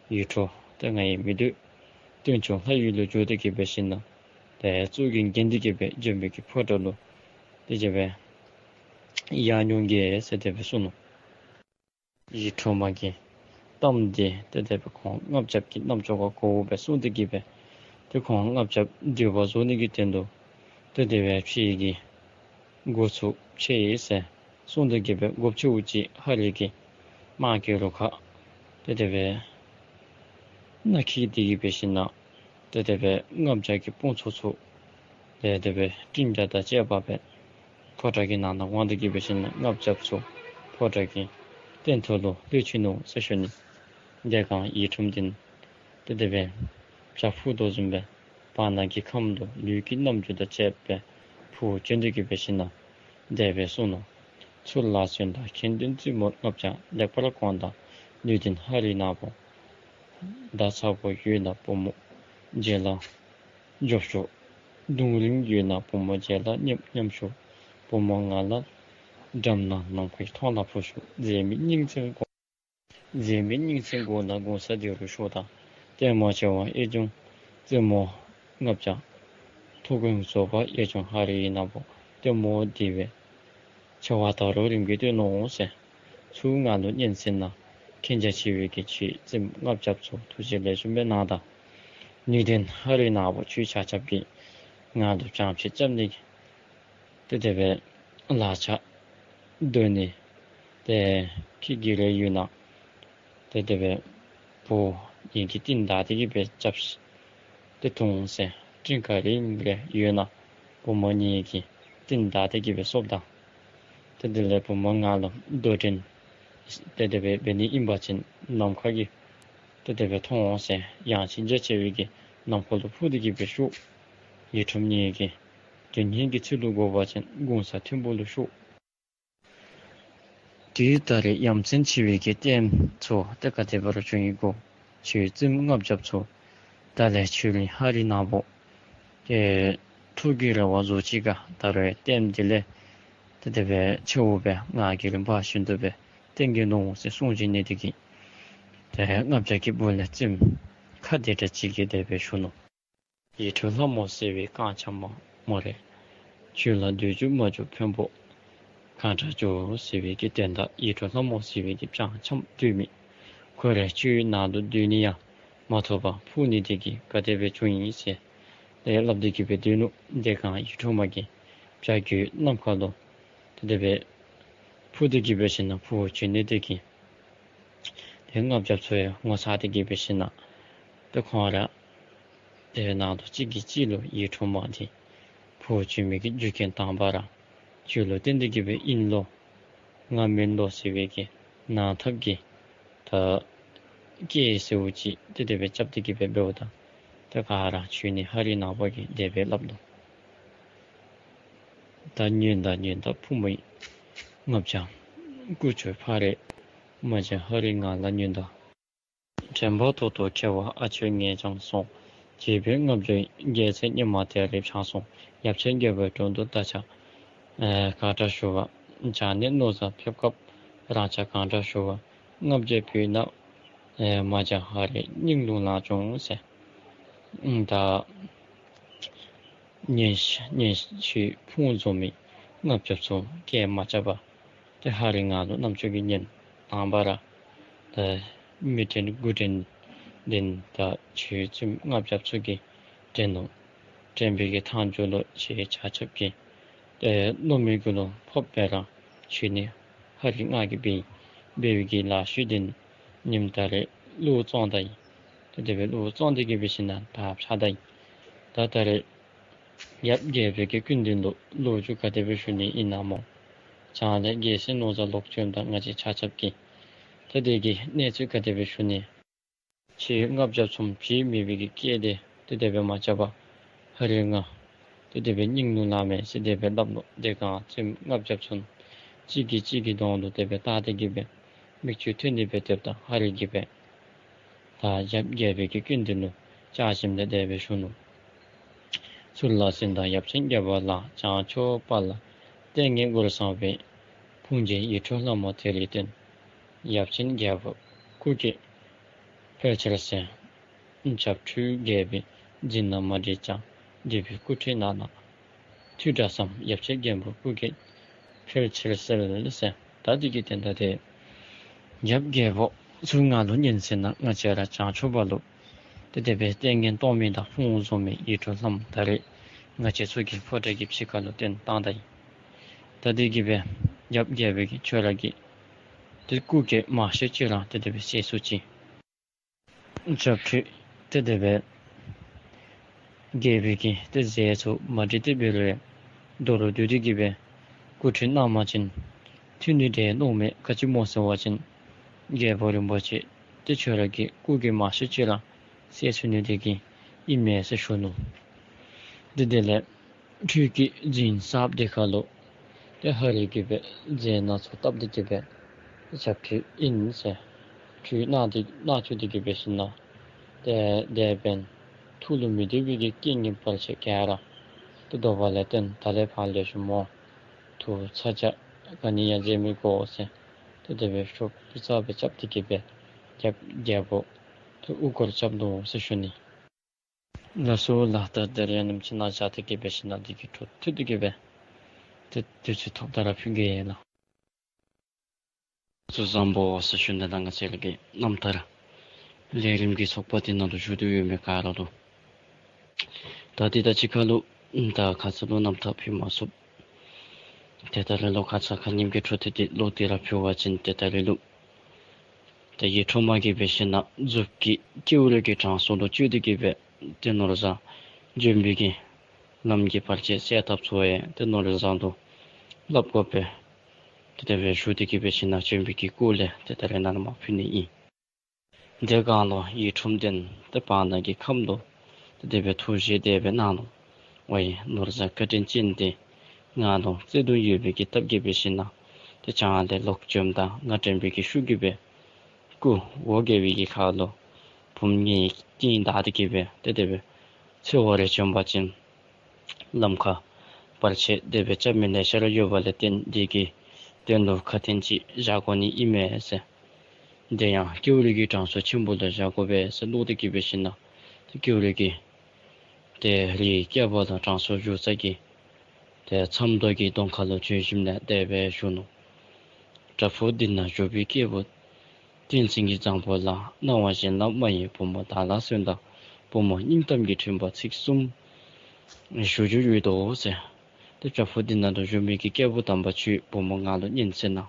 ཡིད་འཕྲོག་ཏེ་ང་ཡང་མི་སྡོད། སྟེང་ཕྱོགས་ལྷ་ཡུལ་ལུ་འགྱོ་སྟེ་གི་འབད་ཞིན་ན་ཏེ་གཙུག་རྒྱན་བརྒྱན་ཏེ་གི་སྦེ་འཇོན་པའི་གི་ཕོ་བྲང་ལུ་ཏེ་དེ་སྦེ་ཡར་འགྱོ་གེ་ཟེར་དེ་སྦེ་གསུངས་ནུག། ཡིད་འཕྲོག་མ་གི་གཏམ་དེ་ཏེ་དེ་སྦེ་ཁོང་ལྔ་བརྒྱ་གི་རྣམ་ཅོ་ཁར་གོཝ་སྦེ་གསུངས་ཏེ་གི་སྦེ་ཏེ་ཁོང་ལྔ་བརྒྱ་འདོད་པ་རྫོགས་ནི་གི་དོན་ལུ་ཏེ་དེ་སྦེ་ཕྱི་གི་འགོ་ཚུ་ཕྱེ་ཡི་ཟེར་གསུངས་ཏེ་གི་སྦེ་འགོ་ཕྱེཝ་ཅིག་ཧ་རི་གི་དམག་གི་རུ་ཁག་ཏེ་དེ་སྦེ་ནང་འཁྱིད་དེ་གི་འབད་ཞིན་ན་ཏེ་དེ་སྦེ་ལྔ་བརྒྱ་གི་དཔུང་ཚོགས་ཚུ་ཏེ་དེ་སྦེ་སྤྲིན་བྲལ་དང་བཅས་པ་སྦེ་ཕོ་བྲང་གི་ནང་ན་དབང་སྟེ་གི་འབད་ཞིན་ན་ལྔ་བརྒྱ་ཚུ་ཕོ་བྲང་གི་སྟེང་ཐོག་ལུ་ལྷོད་ཅི་ནུག་ཟེར་ཞུ་ནི། དེ་སྒང་ཡིད་འཕྲོག་འདི་ཏེ་དེ་སྦེ་བྱ་འཕུར་དོ་བཟུམ་སྦེ་ བར་སྣང་གི་ཁམས་ལུ་ལུས་ཀྱི་རྣམ་འགྱུར་དང་བཅས་པའི་ཕུ་བོ་བྱོན་ཏེ་གི་འབད་ཞིན་ན་དེ་སྦེ་གསུངས་ནུག། ཚུར་ལ་སོན་དང་མཁན་དོན་བཙུན་མོ་ལྔ་བརྒྱ། ལེགས་པར་དགོངས་དང་ནུས་ལྡན་ཧ་རི་ནག་པོ། ཟླ་ཚ་པོ་ཡོད་ན་བུ་མོ་རྗེས་ལ་འཇོབ་ཤོག། རྡུང་རིང་ཡོད་ན་བུ་མོ་རྗེས་ལ་མཉམ་མཉམ་ཤོག། བུ་མོ་ང་ལ་འགྲམ་ན་ནམ་མཁའི་མཐོངས་ལ་འཕུར་ཤོག། མཛེས་མའི་སྙིང་ཚིམ་དགོ། མཛེས་མའི་སྙིང་སེང་དགོ་ན་དགོ་ས་དེ་རུ་ཤོག་དང་། ལྟད་མོ་ཆེ་བ་གཡས་གཡོན་བཙུན་མོ་ལྔ་བརྒྱ། ཐུགས་དགོངས་རྫོགས་པ་གཡས་གཡོན་ཧ་རི་ནག་པོ། ལྟད་མོ་འདི་བས་ཆེ་བ་ད་རུང་རིམ་གྱིས་སྟོན་ནོ་ཟེར། ཚུར་ང་ལུ་སྙན་གསན་ན་མཁྱེན་རྒྱ་ཆེ་བའི་གི་ཁྱོད་བཙུནམོ་ལྔ་བརྒྱ་ཚུ་ཐུགས་རྗེ་ལེགས་ཤོམ་སྦེ་གནང་དང་། ནུས་ལྡན་ཧ་རི་ནག་པོ་ཁྱོད་ཆ་ཁྱབ་ཀྱིས་ང་ལུ་བྱང་ཆུབ་སྐྱབས་ནི་ཏེ་དེ་སྦེ་ལག་ཆ་འདོན་ནི་ཏེ་ཁྱོད་ཀྱི་རེ་ཡོད་ན་ཏེ་དེ་སྦེ་བུ་ངེ་གི་རྟིང་བདའ་སྟེ་གི་སྦེ་རྐྱབ་ཤིག། ཏེ་འཐུང་ཟེར། སྤྲིན་ག་རེ་རེ་ཡོད་ན་བུམོ་ངེ་གི་རྟིང་བདའ་སྟེ་གི་སྦེ་གསོབ་དང་། ཏེ་དེ་ལས་བུམོ་ང་ལུ་དོ་འགྲན་ཏེ་དེ་སྦེ་འབད་ནི་ཨིན་པ་ཅིན་ནམ་མཁའ་གི་ཏེ་དེ་སྦེ་མཐོང་འོང་ཟེར། ཡང་མཁྱེན་རྒྱ་ཆེ་བའི་གི་ནམ་མཁའ་ལུ་འཕུར་ཏེ་གི་སྦེ་ཤོག། ཡིད་འཕྲོག་ངེ་གི་དོན་ཧིང་གི་ཚུལ་ལུ་དགོ་པ་ཅིན་གུང་ས་མཐོན་པོ་ལུ་ཤོག། དེ་ད་རེས་ཡ་མཚན་ཆེ་བའི་གི་ལྟདམོ་ཚུ་ཏེ་ག་དེ་སྦེ་ར་བྱུང་ཡི་གོ། ཁྱོད་བཙུནམོ་ལྔ་བརྒྱ་ཚུ། ད་ལས་ཁྱོད་རའི་ཧ་རི་ནག་པོ་ཏེ་ཐུགས་ཀྱི་རེ་བ་རྫོགས་ཅི་ག། ད་རེས་ལྟདམོ་འདི་ལས་ཏེ་དེ་སྦེ་ཆེ་བོ་སྦེ་ང་གིས་རིམ་པ་བཞིན་དུ་སྦེ་སྟོན་གེ་ནོ་ཟེར་གསུངས་བྱིན་ནི་དེ་གིས་ཏེ་ལྔ་བརྒྱ་གི་སྦུག་ལས་བཙུནམོ་ཁ་བདེ་དྲགས་ཅིག་གིས་དེ་སྦེ་ཞུ་ནུག། ཡིད་འཕྲོག་ལྷ་མོ་ཟེར་བའི་རྐང་འཆམ་མོ་རེ། ཁྱོད་ལ་འདོད་འཇོ་མ་འཇོ་ཕོན་པོ་གང་དྲག་འཇོ་ཟེར་བའི་གི་དོན་དག། ཡིད་འཕྲོག་ལྷ་མོ་ཟེར་བའི་གི་རྐང་འཆམ་སྡོད་མི་ཁོ་རེ་ཁྱོད་ནང་དུ་སྡོད་ནི་ཡང་མ་ཐོབ་པར་འཕུར་ནི་དེ་གིས་ག་དེ་སྦེ་བྱུང་ཡི་ཟེར་ཏེ་སླབ་སྟེ་གི་སྦེ་སྡོད་ནུག། དེ་སྒང་ཡིད་འཕྲོག་མ་གིས་བྱ་རྒོད་གནམ་ཁ་ལུ་ཏེ་དེ་སྦེ་འཕུར་ཏེ་གི་སྦེ་ཞིན་ན་ཕུ་བོ་བྱོན་ནི་དེ་གིས་ཏེ་ལྔ་བརྒྱ་ཚུ་ཡང་ངོ་ཚ་སྟེ་གི་སྦེ་ཞིན་ན་ཏེ་ཁོང་ར་ཏེ་ནང་དུ་གཅིག་གིས་གཅིག་ལུ་ཡིད་འཕྲོག་མ་འདི་ཕུ་བོ་བྱོན་མི་གི་རྒྱུ་རྐྱེན་དང་པ་ར་ཁྱོད་ལུ་བརྟེན་ཏེ་གི་སྦེ་ཨིན་ལོ་ང་མེན་ལོ་ཟེར་བའི་གི་ནང་འཐབ་ཀྱི་ད་སྐད་ཟེརཝ་ཅིག་ཏེ་དེ་སྦེ་རྐྱབ་སྟེ་གི་སྦེ་འབདཝ་ད་ཏེ་ག་ར་ཁྱོད་ནི་ཧ་རི་ནག་པོ་གིས་དེ་སྦེ་སླབ་ནུག། ད་ཉོན་དང་ཉོན་དང་ཕུ་མོ་ཡིས། ལྔ་བརྒྱ་ཀུ་ཅོ་ཕ་རེ་མ་བྱིན། ཧ་རི་ང་ལ་ཉོན་དང་། དྲན་པ་ཐོག་ཏུ་ཁེལ་བ་ཨ་ཆོས་ངས་ཀྱང་སོང་། ཅེས་པའི་ལྔ་བརྒྱ་རྒྱལ་མཚན་སྙེ་མ་དེ་རེ་བྱང་སོང་། ཡབ་ཆེན་རྒྱལ་པོའི་དྲུང་དུ་བདག་ཅག་ཨེ་གང་དྲག་ཞུ་བ། བྱང་ནས་ནོར་བཟང་ཕེབས་སྐབས་རང་ཅག་གང་དྲག་ཞུ་བ། ལྔ་བརྒྱ་བུད་ན་ཨེ་མ་བྱང་ཧ་རི་སྙིང་རླུང་ལངས་བྱུང་ཟེར། ཨུམ་ད་ཉན་ཤ་ཉན་ཤ་ཕུང་བཟོ་མི་ལྔ་བརྒྱ་ཚུ་སྐད་མ་རྐྱབ་པར་ཏེ་ཧ་རི་ང་ལུ་རྣམ་ཅོ་གིས་ཉན། དང་པ་ར་ད་མི་དྲན་དགུ་དྲན་དྲན་ད་ཁྱོད་བཙུནམོ་ལྔ་བརྒྱ་ཚུ་གིས་དྲན་ནུག། དྲན་པའི་གི་མཐའ་མཇུག་ལུ་ཁྱེད་ཆ་ཁྱབ་ཀྱིས་ཨེ་མནོ་མི་གུ་ལུ་ཕོགཔ་སྦེ་ར་ཁྱོད་ནི་ཧ་རི་ང་གིས་འབད་ཡི། འབད་བའི་གི་ལཱ་ཤུལ་འདི་ཉིནམ་ད་རེས་ལུ་བཙོང་ད་ཡི། ཏེ་དེ་སྦེ་ལུ་བཙོང་སྟེ་གི་སྦེ་ཞིན་ན་ད་འཕྱག་ད་ཡི། ད་ད་རེས་ཡབ་རྒྱལ་པོའི་གི་སྐུ་མདུན་ལུ་ལོ་རྒྱུས་ག་དེ་སྦེ་ཞུ་ནི་ཨིན་ན་སྨོ། བྱང་ལས་རྒྱལ་སྲས་ནོར་བཟང་ལོག་བྱོནམ་ད་ང་བཅས་ཆ་ཁྱབ་ཀྱིས་ཏེ་དེ་གི་གནས་ཚུལ་ག་དེ་སྦེ་ཞུ་ནི། ཁྱེད་ལྔ་བརྒྱ་ཚུ་ཕྱི་མི་བའི་གི་སྐད་དེ་ཏེ་དེ་སྦེ་མ་རྐྱབ་པར་ཧ་རི་ང་ཏེ་དེ་སྦེ་སྙིང་རླུང་ལངས་མས་ཟེར་དེ་སྦེ་སླབ་ནུག། དེ་སྒང་བཙུནམོ་ལྔ་བརྒྱ་ཚུ་གཅིག་གིས་གཅིག་གི་གདོང་ལུ་དེ་སྦེ་བལྟ་སྟེ་གི་སྦེ་མིག་ཆུ་ཐོན་ཏེ་སྦེ་སྡོདཔ་ད་ཧ་རི་གིས་སྦེ་ད་ཡབ་རྒྱལ་པོའི་གི་སྐུ་མདུན་ལུ་བཅར་ཞིནམ་ལས་དེ་སྦེ་ཞུ་ནུག། ཚུར་ལ་སོན་དང་ཡབ་ཆེན་རྒྱལ་པོ་ལགས། བྱང་ཕྱོགས་དཔའ་ལ་ལྟས་ངན་འགོར་སོང་བའི། ཕུང་བྱེད་ཡིད་འཕྲོག་ལྷ་མོ་དེ་རེ་བསྟན། ཡབ་ཆེན་རྒྱལ་པོ་སྐུ་སྐྱེ་འཕེལ་ཕྱིར་གསོལ། བྱབས་ཁྲུས་རྒྱལ་པོའི་རྫིང་ནང་མ་འདྲེས་ཀྱང་། འདྲེས་པའི་སྐུ་ཁྲུས་ནང་ན་ཐུགས་དྲག་བསམ། ཡབ་ཆེན་རྒྱལ་པོ་སྐུ་སྐྱེ་འཕེལ་ཕྱིར་གསོལ་ཟེར། ད་འདི་གི་དོན་དག་དེ་ཡབ་རྒྱལ་པོ་ཚུ་ང་ལུ་ཉན་ཟེར་ན་ང་བཅས་ར་བྱང་ཕྱོགས་པ་ལུ་ཏེ་དེ་སྦེ་ལྟས་ངན་གཏོང་མི་དང་ཕུང་བཟོ་མི་ཡིད་འཕྲོག་ལྷ་མོ་ད་རེས་ང་བཅས་ཚུ་གི་ཕོ་བྲང་གི་ཕྱི་ཁ་ལུ་བཏོན་བཏང་ད་ཡི། ད་འདི་གིས་སྦེ་ཡབ་རྒྱལ་པོ་གིས་ཁྱོད་ར་གི་ཏེ་སྐུ་སྐྱེ་མང་ཤོས་ཅིག་ར་ཏེ་དེ་སྦེ་བསད་སོ་ཅི། བྱབས་ཁྲུས་ཏེ་དེ་སྦེ་རྒྱལ་པོ་གིས་ཏེ་ཟས་ཚུ་མ་འདྲེས་ཏེ་འབད་རུང་མདོ་རུ་བསྡུས་ཏེ་གིས་སྦེ་སྐུ་ཁྲུས་གནང་བ་ཅིན་ཐུན་ནི་འདྲེས་ནུག་མས། ག་ཅི་སྨོ་ཟེར་བ་ཅིན་རྒྱལ་པོ་རིན་པོ་ཆེ་ཏེ་ཁྱོད་ར་གི་སྐུ་སྐྱེ་མང་ཤོས་ཅིག་ར་བསད་ཚུགས་ནི་དེ་གིས་ཨིན་མས་ཟེར་ཞུ་ནུག། ཏེ་དེ་ལས་ཁྲུས་ཀྱི་རྫུན་གསརཔ་དེ་ཁར་ལུ་ཏེ་ཧ་རི་གི་སྦེ་རྫས་སྣ་ཚོགས་བཏབ་སྟེ་གི་སྦེ་ཞབས་ཁྲུས་ཨིན་ཟེར། ཁྲུས་གནང་སྟེ་གནང་བཅུག་སྟེ་གི་འབད་ཞིན་ན་ཏེ་དེ་འབདན་ཐུགས་ལུ་མི་བདེ་བའི་གི་རྐྱེན་གྱིས་བར་ཆད་ག་ར་ཏེ་བཟློག་པ་ལས་བརྟེན་ད་ལས་ཕར་ལེགས་ཤོམ་སྨོ། ཐུགས་ཚ་གྱང་ག་ནི་ཡང་མཛད་མི་དགོ་ཟེར། ཏེ་དེ་སྦེ་ཤོབ་རྩ་སྦེ་རྐྱབ་སྟེ་གི་སྦེ་རྒྱལ་རྒྱལ་པོ་ཏེ་དབུ་སྐོར་རྐྱབ་ནུག་ཟེར་ཞུ་ནི། ལགས་སོ་ལགས། ད་ད་རེས་ཡང་ཉིནམ་གཅིག་ནཱ་བཞག་སྟེ་གི་འབད་ཞིན་ན་འདི་གི་འཕྲོ་མཐུད་དེ་གི་སྦེ་ཏེ་དུས་ཚོད་ཐོབ་ད་ར་ཕུལ་གེ་ལགས། སྐུ་གཟུགས་བཟང་པོ་ཟེར་ཞུ་ནི་དང་གཅིག་ཁར་ལུ་གི་རྣམ་ཐར་ལས་རིམ་གྱི་ཚོགས་པ་འདི་ནང་དུ་བཞུགས་ཏེ་ཡོད་མི་ག་ར་ལུ་ད་འདི་ད་ཅི་ཁར་ལུ་ད་ཁ་ཙ་ལུ་རྣམ་ཐར་ཕུལ་མ་ཚུགས། ཏེ་ད་རེས་ལུ་ཁ་ཙ་ཁ་ཉིནམ་གྱི་འཕྲོ་མཐུད་དེ་ལོག་སྟེ་ར་ཕུལ་བ་ཅིན་ཏེ་ད་རེས་ལུ་ཏེ་ཡིད་འཕྲོག་མ་གིས་འབད་ཞིན་ན་མཛུབ་ཀྱིས་ཀེའུ་རི་གི་དྲང་སྲོང་ལུ་བཅོལ་ཏེ་གི་སྦེ་ཏེ་ནོར་བཟང་བྱོན་པའི་གི་ལམ་གྱི་བར་ཆད་སེལ་ཐབས་ཚུ་ཡང་ཏེ་ནོར་བཟང་ལུ་སླབ་དགོ་པས། ཏེ་དེ་སྦེ་ཞུ་སྟེ་གི་འབད་ཞིན་ན་བྱོན་པའི་གི་སྐོར་ལས་ཏེ་ད་རེས་ནཱ་ལུ་མར་ཕུལ་ནི་ཨིན། དེ་སྒང་ལུ་ཡིད་འཕྲོག་དེ་ཏེ་བར་ན་གི་ཁམས་ལུ་ཏེ་དེ་སྦེ་ཐུགས་བཞེད་དེ་སྦེ་གནང་ནུག། ཝའི་ནོར་བཟང་བཀའ་དྲིན་ཅན་འདི་ང་ལུ་བརྩེ་གདུང་ཡོད་པའི་གི་སྟབས་ཀྱིས་འབད་ཞིན་ན་ཏེ་བྱང་ལས་ལོག་བྱོནམ་ད་ང་དྲན་པའི་གི་ཤུགས་ཀྱིས་སྦེ་སྐུ་འོ་བརྒྱལ་བའི་གི་ཁར་ལུ་བུམོ་ངེའི་རྐྱེན་བདའ་སྟེ་གི་སྦེ་ཏེ་དེ་སྦེ་འཚོལ་བར་བྱོན་པ་ཅིན་ལམ་ཁར་བར་ཆད་དེ་སྦེ་རྐྱབ་མི་ལེ་ཤ་ར་ཡོད་པ་ལས་བརྟེན་འདི་གི་དོན་ལུ་ཁ་འཕྲིན་ཅིག་བཞག་དགོ་ནི་ཨིན་མས་ཟེར། དེ་ཡང་ཀེའུ་རི་གི་དྲང་སྲོང་ཆེན་པོ་ལུ་བཞག་དགོ་པས་ཟེར་ལོག་སྟེ་གི་འབད་ཞིན་ན་ཏེ་ཀེའུ་རི་གི་ཏེ་རིའི་སྐེད་པ་ལུ་དྲང་སྲོང་བཞུགས་ས་གི་ཏེ་མཚམས་རྡོ་གི་གདོང་ཁ་ལུ་བྱོན་ཞིནམ་ལས་དེ་སྦེ་ཞུ་ནུག། བྲག་ཕུག་འདི་ན་བཞུགས་པའི་སྐྱེས་བུ་བསྟན་འཛིན་གྱི་བཟང་པོ་ལགས། སྣང་བ་གཞན་ལ་མ་ཡེངས་བུ་མོ་བདག་ལ་གསོན་དང་། བུ་མོ་སྙིང་གཏམ་གྱི་འཕྲིན་པ་ཚིག་གསུམ་ཞུ་རྒྱུ་ཡོད་དོ་ཟེར། ཏེ་བྲག་ཕུག་འདི་ན་དུ་བཞུགས་མི་གི་སྐྱེས་བུ་དམ་པ་ཁྱོད་བུ་མོ་ང་ལུ་སྙན་གསན་གནང་།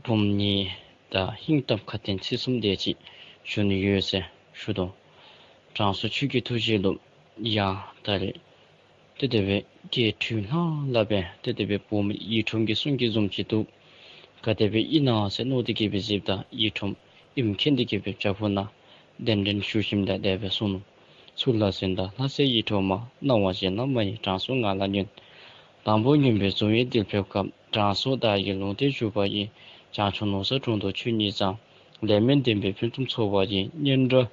བུམོ་ངེའི་ད་སྙིང་གཏམ་ཁ་འཕྲིན་ཚིག་གསུམ་དེ་ཅིག་ཞུ་ནི་ཡོད་ཟེར་ཞུ་དོ། དྲང་སྲོང་ཁྱོད་ཀྱི་ཐུགས་བཞེད་ལུ་ཡང་ད་རེས་ཏེ་དེ་སྦེ་སྐད་འཕྲིན་ལྷང་ལྷང་སྦེ་ཏེ་དེ་སྦེ་བུམོ་ཡིད་འཕྲོག་གི་གསུང་གི་བཟུམ་ཅིག་འདུག། ག་དེ་སྦེ་ཨིན་ན་ཟེར་མནོ་སྟེ་གི་སྦེ་གཟིགསཔ་ད་ཡིད་འཕྲོག་ཨིནམ་མཁྱེན་ཏེ་གི་སྦེ་བྲག་ཕུག་ནང་གདན་འདྲེན་ཞུ་ཞིནམ་ལས་དེ་སྦེ་གསུངས་ནུག། ཚུར་ལ་གསོན་དང་ལྷ་སྲས་ཡིད་འཕྲོག་མ། སྣང་བ་གཞན་ལ་མ་ཡེངས་དྲང་སྲོང་ང་ལ་ཉོན། དང་པོ་སྙན་པའི་གཟུངས་ཡིག་འདི་ཕེབས་སྐབས། དྲང་སྲོང་བདག་གི་ལུང་བསྟན་ཞུ་བ་ཡིན། བྱང་ཕྱོགས་ནོར་བཟང་དྲུང་དུ་ཁྱོད་ཉིད་བཟང་། ལས་མིན་བདེན་པའི་ཕུན་སུམ་ཚོགས་པ་ཡིན། སྙན་གྲགས་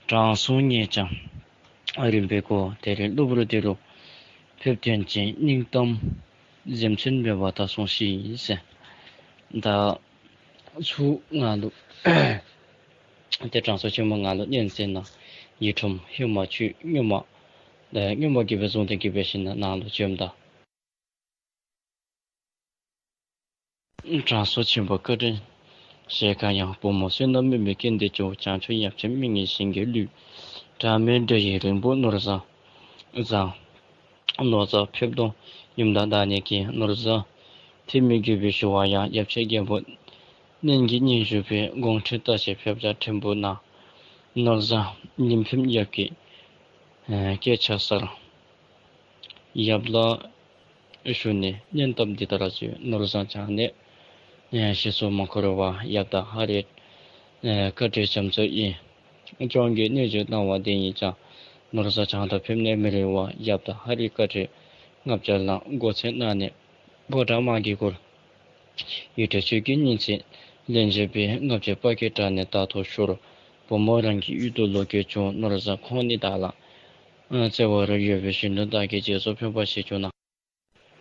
དྲང་སྲོང་ངེས་ཀྱང་རིམ་པས་གོ། དེ་རིང་གློ་བུར་འདི་རུ་ཕེབས་བརྟེན་ཅིང་། སྙིང་གཏམ་གཟིམ་ཆུང་མེད་པར་ད་སོང་ཞིག་ཟེར། ད་ཚུར་ང་ལུ་ཏེ་དྲང་སྲོང་ཆེན་པོ་ང་ལུ་སྙན་གསན་གནང་། ཡིད་འཕྲོག་ཧེ་མ་ཁྱོད་སྔོན་མ་ཨེ་སྔོན་མ་གི་སྦེ་བཟུང་སྟེ་གི་འབད་ཞིན་ན་ནཱ་ལུ་བྱོནམ་ད། དྲང་སྲོང་ཆེན་པོ་བཀའ་དྲིན་ཆེ་ག་ཡང་། བུ་མོ་བསོད་ནམས་དམན་པའི་རྐྱེན་འདས་ཀྱང་། བྱང་ཆུབ་ཡབ་ཆེན་མི་ངེས་ཞིང་གི་ལུས། འབྲལ་མེད་དགྲ་ཡི་རིང་པོ་ནོར་བཟང་བཟང་། ནོར་བཟང་ཕེབས་དོན་ཉིནམ་དང་ཟླ་ནས་ཀྱི། ནོར་བཟང་ཐེག་དམན་གྱི་སྦེ་ཞུ་བ་ཡང་། ཡབ་ཆེན་རྒྱལ་པོ་གནོན་གྱིས་སྙན་ཞུ་བའི། དགོངས་འཕྲིན་བརྟག་ཞིང་ཕེབས་བྱ་ཕྲན་བུ་ན། ནོར་བཟང་ཉིན་ཕེབས་ཡབ་ཀྱི་ཨེ་སྐད་ཆ་གསར། ཡབ་ལ་ཞུ་ནས་སྙན་གཏམ་འདི་ལྟར་བརྗོད། ནོར་བཟང་བྱང་ནས་ཨེ་ཞེ་སོགས་མ་འཁོར་བར། ཡབ་དང་ཧ་རི་ཨེ་བཀའ་དྲིན་བྱམས་བརྩེ་ཡིས། སྐྱོང་གི་གནོད་བྱེད་སྣང་བ་འདི་ཡིས་ཀྱང་། ནོར་བཟང་བྱང་དུ་ཕེབས་ནས་མི་རིང་བར། ཡབ་དང་ཧ་རི་བཀའ་དྲིན་ལྔ་བརྒྱ་བླངས། སྒོ་ཚད་གནང་ནས་ཕོ་བྲང་དམག་གིས་བསྐོར། ཡིད་འཕྲོག་ཁྱོད་ཀྱིས་སྙན་ཚིག་ལན་བརྒྱ་པའི། ལྔ་བརྒྱ་དཔའ་སྐད་བསྒྲགས་ནས་རྟ་ཐོག་ཤོར། བུ་མོ་རང་གི་ཡུལ་དུ་ལོག་སྐྱོད་བྱུང་། ནོར་བཟང་ཁོང་ནི་བདག་ལ་བརྩེ་བར་ཡོད་པས། གཞོན་ནུ་བདག་གིས་རྗེས་སུ་ཕན་པ་ཞིག་བྱུང་ན།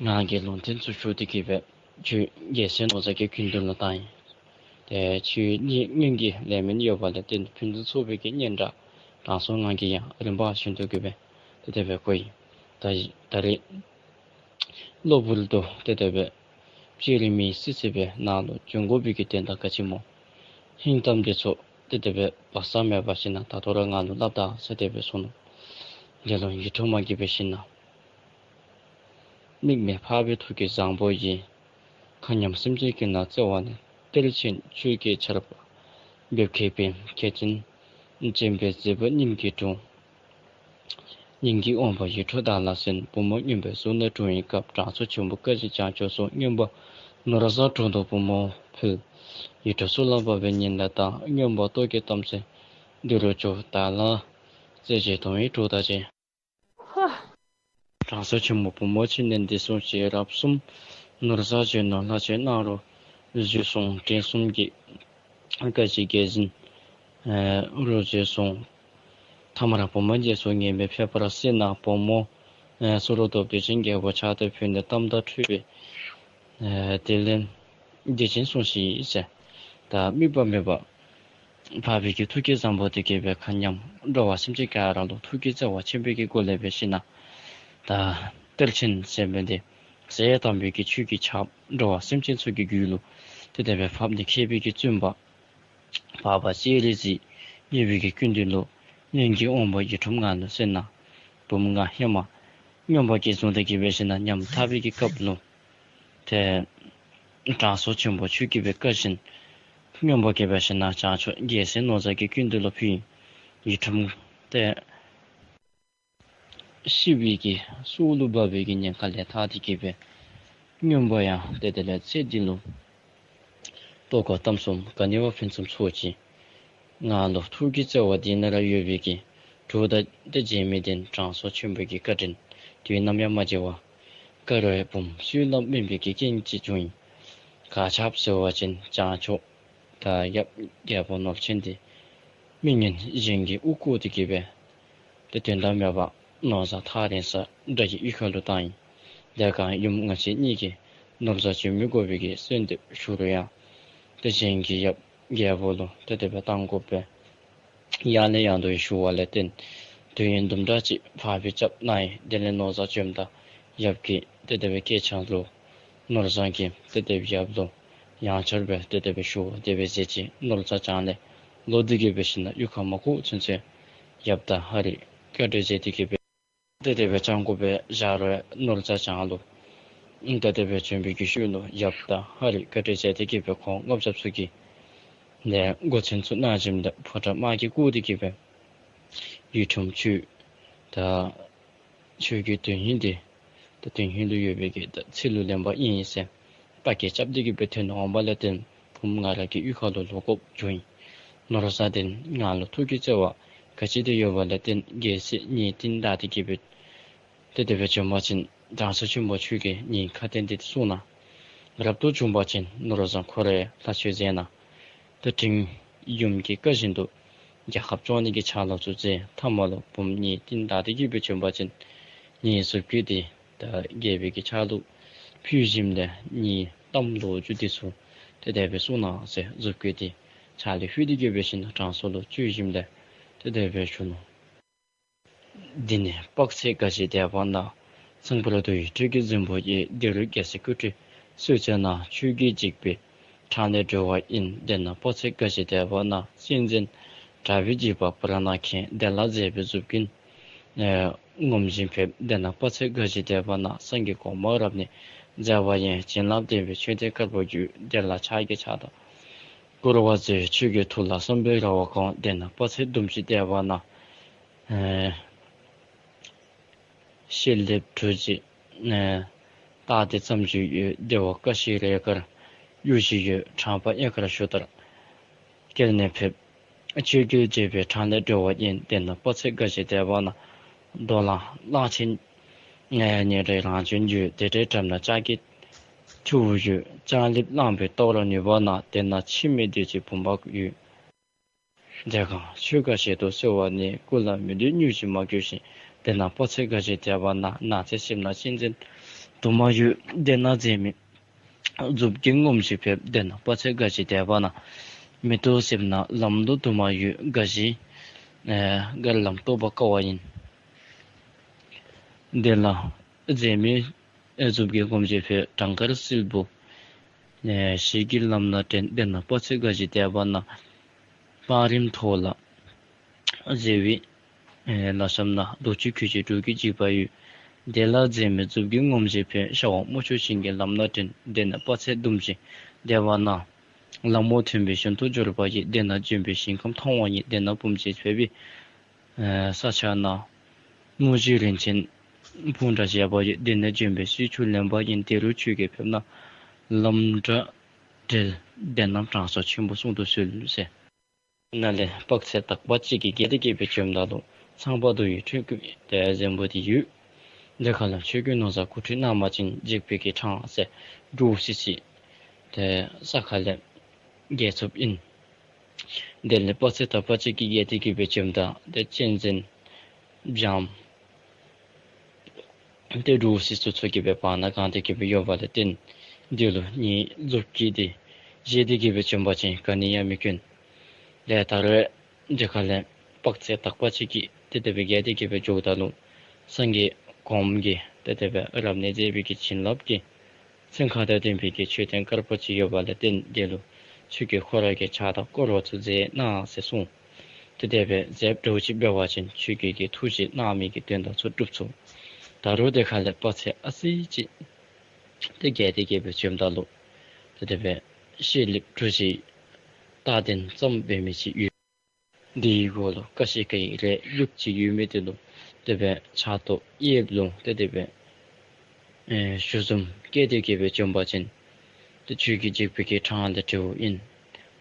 ང་གིས་ལུང་བསྟན་ཚུ་ཞུ་སྟེ་གི་སྦེ་ཁྱོད་རྒྱལ་སྲས་ནོར་བཟང་གི་སྐུ་མདུན་ལུ་བཏང་ཡི། ཏེ་ཁྱོད་ཉིད་སྔོན་གྱི་ལས་མིན་ཡོད་པ་ལས་བརྟེན་ཕུན་སུམ་ཚོགས་པའི་གི་སྙན་གྲགས་དྲང་སྲོང་ང་གིས་ཡང་རིམ་པ་བཞིན་དུ་གི་སྦེ་ཏེ་དེ་སྦེ་གོ་ཡི། ད་ད་རེས་གློ་བུར་དུ་ཏེ་དེ་སྦེ་སྤྱིར་མི་སྲིད་སྲིད་པའི་ནང་ལུ་བྱོན་དགོ་པའི་གི་དོན་དག་ག་ཅི་སྨོ། ཧིང་གཏམ་འདི་ཚུ་ཏེ་དེ་སྦེ་སྦ་གསང་མེད་པ་ཞིག་ན་ད་ལྟོ་ར་ང་ལུ་སླབ་ད་ཟེར་དེ་སྦེ་གསུངས་ནུག། དེ་ལུ་ཡིད་འཕྲོག་མ་གིས་འབད་ཞིན་ན། དམིགས་མེད་འཕགས་པའི་ཐུགས་ཀྱི་བཟང་པོ་ཡིས། མཁའ་མཉམ་སེམས་ཅན་ཀུན་ལ་བརྩེ་བ་ནི། གཏེར་ཆེན་ཆོས་ཀྱི་ཆར་པ་འབེབས་མཁས་པའི། མཁས་བཙུན་འཇིམ་པའི་བརྩེ་བ་སྙིང་གི་དྲུང་། སྙིང་གི་དབང་པོ་ཡིད་འཕྲོག་བདག་ལ་གསོན། བུ་མོ་སྙན་པའི་གཟུངས་ནི་དྲུང་ཡིག་སྐབས། དྲང་སྲོང་ཆེན་པོ་བཀའ་བཞིན་བྱང་ཆུབ་སོང་། རྔོན་པ་ནོར་བཟང་དྲུང་དུ་བུ་མོ་ཕུལ། ཡིད་འཕྲོག་ཚུར་ལ་བབས་པའི་ཉིན་ལ་བཏང་། རྔོན་པ་སྟོབས་ཀྱིས་གཏམ་ཚེ་འདི་རུ་བྱོན། བདག་ལ་རྩེ་གཅིག་དོན་ཡིད་འཕྲོག་ད་ཅི། དྲང་སྲོང་ཆེན་པོ་བུམོ་ཆེ་གནས་འདི་སོང་ཞེས་རབ་གསུངས། ནོར་བཟང་བྱོན་ནོ་ལྷ་ཆོས་གནང་རོ། ཞུ་གསུངས་དྲིན་གསུམ་གྱི་བཀའ་བཞིན་རྒྱལ་བཞིན་རོ་ཞུ་གསུངས། ཐ་མར་བུམོ་རྒྱལ་སོང་ངེས་མེད་ཕེབས་པར་གསན་ན། བུམོ་སུ་རུ་ཐོབ་དེ་ཅིན་རྒྱལ་པོ་ཕྱག་དེ་ཕུལ་ནས་གཏམ་དང་འཁྲིལ་བའི་དེ་ལན་འདི་བཞིན་གསུངས་ཤིག་ཟེར། ད་དམིགས་པ་མེད་པ་འཕགས་པའི་གི་ཐུགས་ཀྱི་བཟང་པོ་དེ་གིས་སྦེ་མཁའ་མཉམ་འགྲོ་བ་སེམས་ཅན་ག་ར་ལུ་ཐུགས་ཀྱི་བརྩེ་བ་ཆེན་པོའི་གི་སྒོ་ལས་འབད་ཞིན་ན་ད་གཏེར་ཆེན་ཟེར་མི་འདི་ཟེར་དམ་པའི་གི་ཆོས་ཀྱི་ཆརཔ་འགྲོ་བ་སེམས་ཅན་ཚུ་གི་རྒྱུད་ལུ་དེ་དེ་སྦེ་ཕབ་ནི་མཁས་པའི་གི་བཙུན་པ་འཕགས་པ་སྤྱན་རས་གཟིགས་དམྱལ་བའི་གི་ཀུན་འདུས་ལུ་སྔོན་གྱི་དབང་པོ་ཡིད་འཁྲུངས་ང་ལུ་གསན་ན། བུམོ་ང་ཧེ་མ་རྔོན་པ་གིས་བཟུང་སྟེ་གི་འབད་ཞིན་ན་ཉམ་ཐག་པའི་གི་སྐབས་ལུ་ཏེ་དྲང་སྲོང་ཆེན་པོ་ཁྱོད་ཀྱི་སྦེ་བཀའ་བཞིན་རྔོན་པ་གིས་འབད་ཞིན་ན་བྱང་ཕྱོགས་རྒྱལ་སྲས་ནོར་བཟང་གི་སྐུ་མདུན་ལུ་ཕུལ། ཡིད་འཁྲུངས་ཏེ་ཤི་བའི་གི་སྲོག་ལུ་བབ་པའི་གི་ཉེན་ཁ་ལས་ཐར་ཏེ་གི་སྦེ་རྔོན་པ་ཡང་ཏེ་དེ་ལས་ཚེ་འདི་ལུ་ལྟོ་གོས་གཏམ་གསུམ་ག་ནི་བ་ཕུན་སུམ་ཚོགས་ཅིག་ང་ལུ་ཐུགས་ཀྱི་བརྩེ་བ་འདི་ནང་ར་ཡོད་པའི་གི་གྲོགས་དང་ཏེ་མཇལ་མི་འདི་དྲང་སྲོང་ཆེན་པོའི་གི་བཀའ་དྲིན་དུས་ནམ་ཡང་མ་བརྗེད་པར་བསྐལ་པའི་བུམོ་བསོད་ནམས་དམན་པའི་གི་རྐྱེན་ཅིག་བྱུང་ཡི། ག་ཅི་སྦེ་ཟེར་བ་ཅིན་བྱང་ཕྱོགས་ད་ཡབ་རྒྱལ་པོ་ནོར་ཅན་འདི་མི་ངན་གཞན་གྱིས་དབུ་བསྐོར་ཏེ་གི་སྦེ་ཏེ་དོན་དག་མེད་པར་ནོར་བཟང་ཐག་རིང་ས་དགྲ་གི་གཡུས་ཁ་ལུ་བཏང་ཡི། དེ་སྒང་ཡུམ་ང་བཅས་གཉིས་ཀྱིས་ནོར་བཟང་བྱོན་མི་དགོ་པའི་གི་གསོལ་འདེབས་ཞུ་རུང་ཡང་ཏེ་གཞན་གྱིས་ཡབ་རྒྱལ་པོ་ལུ་ཏེ་དེ་སྦེ་བཏང་དགོ་པས། ཡང་ནས་ཡང་དུ་ཞུ་བ་ལས་བརྟེན་དུས་ཡུན་དུམ་གྲ་ཅིག་ཕར་སྦེ་རྐྱབ་གནང་ཡི། དེ་ལས་ནོར་བཟང་བྱོནམ་ད་ཡབ་ཀྱིས་ཏེ་དེ་སྦེ་སྐད་ཆ་ལུ་ནོར་བཟང་གིས་ཏེ་དེ་སྦེ་ཡབ་ལུ་ཡང་བསྐྱར་སྦེ་ཏེ་དེ་སྦེ་ཞུ་དེ་སྦེ་མཛད་ཅི། ནོར་བཟང་བྱང་ལས་ལོག་སྟེ་གི་འབད་ཞིན་ན་གཡུས་ཁ་མ་ཁུག་ཚུན་ཚོད་ཡབ་དང་ཧ་རི་བཀའ་དྲིན་མཛད་དེ་གི་སྦེ་ཏེ་དེ་སྦེ་བྱང་དགོ་པའི་ཞག་རོགས་ནོར་བཟང་བྱང་ལུ་ཏེ་དེ་སྦེ་བྱོན་པའི་གི་ཤུལ་ལུ་ཡབ་དང་ཧ་རི་བཀའ་དྲིན་མཛད་དེ་གི་སྦེ་ཁོང་ལྔ་བརྒྱ་ཚུ་གིས་ཏེ་འགོ་ཚན་ཚུ་ནང་བྱོནམ་ད་ཕོ་བྲང་དམག་གིས་བསྐོར་ཏེ་གི་སྦེ་ཡིད་འཁྲུངས་ཁྱོད་ད་ཁྱོད་ཀྱི་དོན་ཧིང་འདི་ད་དོན་ཧིང་ལུ་ཡོད་པའི་གི་ད་ཚེ་ལུ་ལེན་པ་ཨིན་ཟེར་དཔའ་སྐད་རྐྱབ་སྟེ་གི་སྦེ་ཐོན་འོང་བ་ལས་བརྟེན་བུམོ་ང་ར་གི་གཡུས་ཁ་ལུ་ལོག་དགོཔ་བྱུང་ཡི། ནོར་བཟང་འདི་ང་ལུ་ཐུགས་ཀྱི་བརྩེ་བ་ག་ཅི་དེ་ཡོད་པ་ལས་བརྟེན་རྒྱལ་སྲིད་གཉིས་བསྟུན་ད་དེ་གི་སྦེ་ཏེ་དེ་སྦེ་བྱོན་པ་ཅིན་དྲང་སྲོང་ཆེན་པོ་ཁྱོད་ཀྱིས་ངེའི་ཁ་ཏོན་འདི་གསུང་གནང་། རབ་ཏུ་བྱུང་པ་ཅིན་ནོར་བཟང་ཁོ་རའི་ལྷ་ཆོས་མཛད་གནང་། ད་དྲིན་ཡུམ་གྱི་བཀའ་བཞིན་དུ་རྒྱལ་ཁབ་སྐྱོང་ནི་གི་ཕྱག་ལཱ་ཚུ་མཛད། ཐ་མ་ལུ་བུམོ་གཉིས་བསྟུན་ད་དེ་གི་སྦེ་བྱོན་པ་ཅིན་ངེའི་གཟུགས་སྐུ་འདི་ད་རྒྱལ་པོའི་གི་ཕྱག་ལུ་ཕུལ་ཞིནམ་ལས་ངེའི་གཏམ་ལོ་རྒྱུས་འདི་ཚུ་ཏེ་དེ་སྦེ་གསུང་གནང་ཟེར་གཟུགས་སྐུ་འདི་ཕྱག་ལུ་ཕུལ་ཏེ་གི་འབད་ཞིན་ན་དྲང་སྲོང་ལུ་བཅོལ་ཞིནམ་ལས་ཏེ་དེ་སྦེ་ཞུ་ནུག། འདི་ནི་དཔག་ཚད་འགའ་ཞིག་འདས་པ་ན། ཚངས་པར་འདུ་བའི་ཁྲོད་ཀྱི་རྫིང་བུ་ཡི། འདི་རུ་རྒྱལ་སྲས་སྐུ་ཁྲུས་གསོལ་མཛད་ན། ཆོས་ཀྱི་འཇིགས་པའི་འཕྲང་ལས་གྲོལ་བ་ཡིན། འདས་ན་དཔག་ཚད་འགའ་ཞིག་འདས་པ་ན། གཅན་གཟན་དྲག་པོའི་འཇིགས་པ་བར་ན་མཁྱེན། དེ་ལ་མཛེས་པའི་མཛུབ་རྒྱན་ངོམས་ཤིང་ཕེབས། འདས་ན་དཔག་ཚད་འགའ་ཞིག་འདས་པ་ན། སངས་རྒྱས་གོང་མ་རབ་གནས་མཛད་པ་ཡིན། བྱིན་རླབས་ལྡན་པའི་མཆོད་རྟེན་དཀར་པོ་བརྒྱུད། དེ་ལ་ཕྱག་གི་ཕྱག་དང་བསྐོར་བ་མཛད། ཆོས་ཀྱི་ཐུགས་ལ་བསམ་པའི་ར་བ་བཀང་། འདས་ན་དཔག་ཚད་བསྡུམ་ཞིག་འདས་པ་ན། ཨེ་ཤེལ་ལེབ་གྲུ་བཞི་ཨེ་སྟག་སྡེ་རྩ་མཆོག་ཡོད། དེ་བ་ཀ་ཤི་རེ་ཁར་གཡུ་བཞི་ཡོད། དྲང་པ་གཡས་ཁར་ཞུ་ལྟར་བཀལ་ནས་ཕེབས། ཆོས་ཀྱི་འཇིགས་པའི་འཕྲང་ལས་གྲོལ་བ་ཡིན། འདས་ན་དཔག་ཚད་འགའ་ཞིག་འདས་པ་ན། རྡོ་ལ་གླང་ཆེན་ཉེ་རེ་རང་བྱོན་ཡོད། དེ་འདྲའི་འགྲམ་ན་ལྕགས་ཀྱི་ཆུ་བོ་ཡོད། ལྕགས་ལེབ་བླངས་པས་གཏོར་ནུས་པ་ན། འདས་ན་འཆི་མེད་བདུད་རྩིའི་བུམ་པ་ཡོད། འདས་གང་ཆོས་འགའ་བཤད་དུ་གསོལ་བ་ནི། སྐུ་ལ་མི་ལུས་མྱུར་ཞིང་མ་གྱུར་ཞིང་། འདས་ན་དཔག་ཚད་འགའ་ཞིག་འདས་པ་ན། ནགས་ཚལ་གཤིབ་ན་གཅན་གཟན་དུ་མ་ཡོད། འདས་ན་མཛེས་མའི་མཛུབ་རྒྱན་ངོམས་ཤིང་ཕེབས། འདས་ན་དཔག་ཚད་འགའ་ཞིག་འདས་པ་ན། མེ་ཏོག་གཤིབ་ན་ལམ་མདོ་དུ་མ་ཡོད། འགའ་ཞིག་ཨེ་དཀར་ལམ་རྟོགས་པ་དཀའ་བ་ཡིན། འདས་ལ་མཛེས་མའི་ཨེ་མཛུབ་རྒྱན་ངོམས་ཤིང་ཕེབས། བྲང་དཀར་སིལ་བུ་ཨེ་ཞིག་གི་ལམ་སྣ་འདྲེན། འདས་ན་དཔག་ཚད་འགའ་ཞིག་འདས་པ་ན། བང་རིམ་ཐོག་ལ་མཛེས་པའི་ཨེ་ལ་ཤམ་ན། རྡོ་ཆུ་ཁུ་བྱུག་འབྲུག་གི་འཇིགས་པ་ཡོད། འདས་ལ་མཛེས་མའི་མཛུབ་རྒྱན་ངོམས་ཤིང་ཕེབས། ཤ་འོག་མོ་ཆུ་ཤིང་གི་ལམ་སྣ་འདྲེན། འདས་ན་དཔག་ཚད་བསྡུམ་ཞིག་འདས་པ་ན། ལ་མོ་མཐུན་པའི་ཞིང་དུ་འབྱོར་བ་ཡིན། འདས་ན་ལྗོན་པའི་ཞིང་ཁམས་མཐོང་བ་ཡིན། འདས་ན་བུམོ་ཆེ་ཕེབས་པའི་ཨེ་ས་ཆ་ན། དངོས་གཞི་རིན་ཆེན་སྤུངས་འདྲ་བཞད་པ་ཡོད། འདས་ན་ལྗོན་པའི་སྲིའི་ཆུ་ལེན་པ་ཡིན། དེ་རུ་ཁྱོད་ཀྱིས་ཕེབས་ན་ལམ་འདྲ་འབྲེལ། འདས་ན་དྲང་སྲོང་ཆེན་པོ་གསུང་དུ་གསོལ་ཟེར། ནཱ་ལས་དཔག་ཚད་དག་པ་གཅིག་གིས་བརྒལ་ཏེ་གི་སྦེ་བྱོནམ་ད་ལུ་ཚངས་པ་འདུ་བའི་ཁྲོད་ཀྱི་རྫིང་བུ་དེ་ཡོད། དེ་ཁ་ལས་ཁྱོད་ཀྱིས་ནོར་བཟའ་སྐུ་ཁྲུས་གནང་བ་ཅིན་འཇིགས་པའི་གི་འཕྲང་ཟེར་འདྲོག་སི་སི་ཏེ་ས་ཁ་ལས་རྒྱལ་ཚབ་ཨིན། དེ་ལས་དཔག་ཚད་དག་པ་ཅིག་གིས་རྒྱལ་ཏེ་གི་སྦེ་བྱོནམ་ད་ཏེ་གཅན་གཟན་བྱམ་ཏེ་འདྲོག་སི་སི་ཚུ་གིས་སྦེ་བར་ན་གང་སྟེ་གི་སྦེ་ཡོད་པ་ལས་བརྟེན་དེ་ལུ་ངེའི་མཛུབ་དཀྱི་འདི་བཞེས་ཏེ་གི་སྦེ་བྱོན་པ་ཅིན་ག་ནི་ཡང་མི་སྐྱོན། ཏེ་ད་རུང་དེ་ཁ་ལས་དཔག་ཚད་དག་པ་ཅིག་གིས་ཏེ་དེ་སྦེ་རྒྱལ་ཏེ་གི་སྦེ་འགྱོཝ་ད་ལུ་སངས་རྒྱས་གོངམ་གིས་ཏེ་དེ་སྦེ་རབ་གནས་མཛད་པའི་གི་བྱིན་རླབས་ཀྱིས་ཚན་ཁ་དང་ལྡན་པའི་གི་མཆོད་རྟེན་དཀར་པོ་ཅིག་ཡོད་པ་ལས་བརྟེན་དེ་ལུ་ཁྱོད་ཀྱིས་ཁོ་ར་གི་ཕྱག་དང་བསྐོར་བ་ཚུ་མཛད་གནང་ཟེར་གསུངས། ཏེ་དེ་སྦེ་མཛདཔ་འདྲཝ་ཅིག་འབད་བ་ཅིན་ཁྱོད་ཀྱིས་གི་ཐུགས་བཞེད་གནང་མི་གི་དོན་དག་ཚུ་འགྲུབ་ཚུགས། ད་རུང་དེ་ཁ་ལས་དཔག་ཚད་ཨ་ཙི་ཅིག་ཏེ་རྒྱལ་ཏེ་གི་སྦེ་བྱོནམ་ད་ལུ་ཏེ་དེ་སྦེ་ཤེལ་ལེབ་གྲུ་བཞི་རྟ་གདན་ཙམ་འབད་མི་ཅིག་ཡོད། དེའི་གུ་ལུ་ཀ་ཤི་ཀའི་རས་ཡུག་ཅིག་ཡོད་མི་དེ་ལུ་དེ་སྦེ་ཕྱག་ཏོ་གཡསཔ་ལུ་ཏེ་དེ་སྦེ་ཨེ་ཞུ་འཛོམས་བསྐྱེད་དེ་གི་སྦེ་བྱོན་པ་ཅིན་ཏེ་ཁྱོད་ཀྱིས་འཇིགས་པའི་གི་འཕྲང་ལས་སྒྲོལཝ་ཨིན།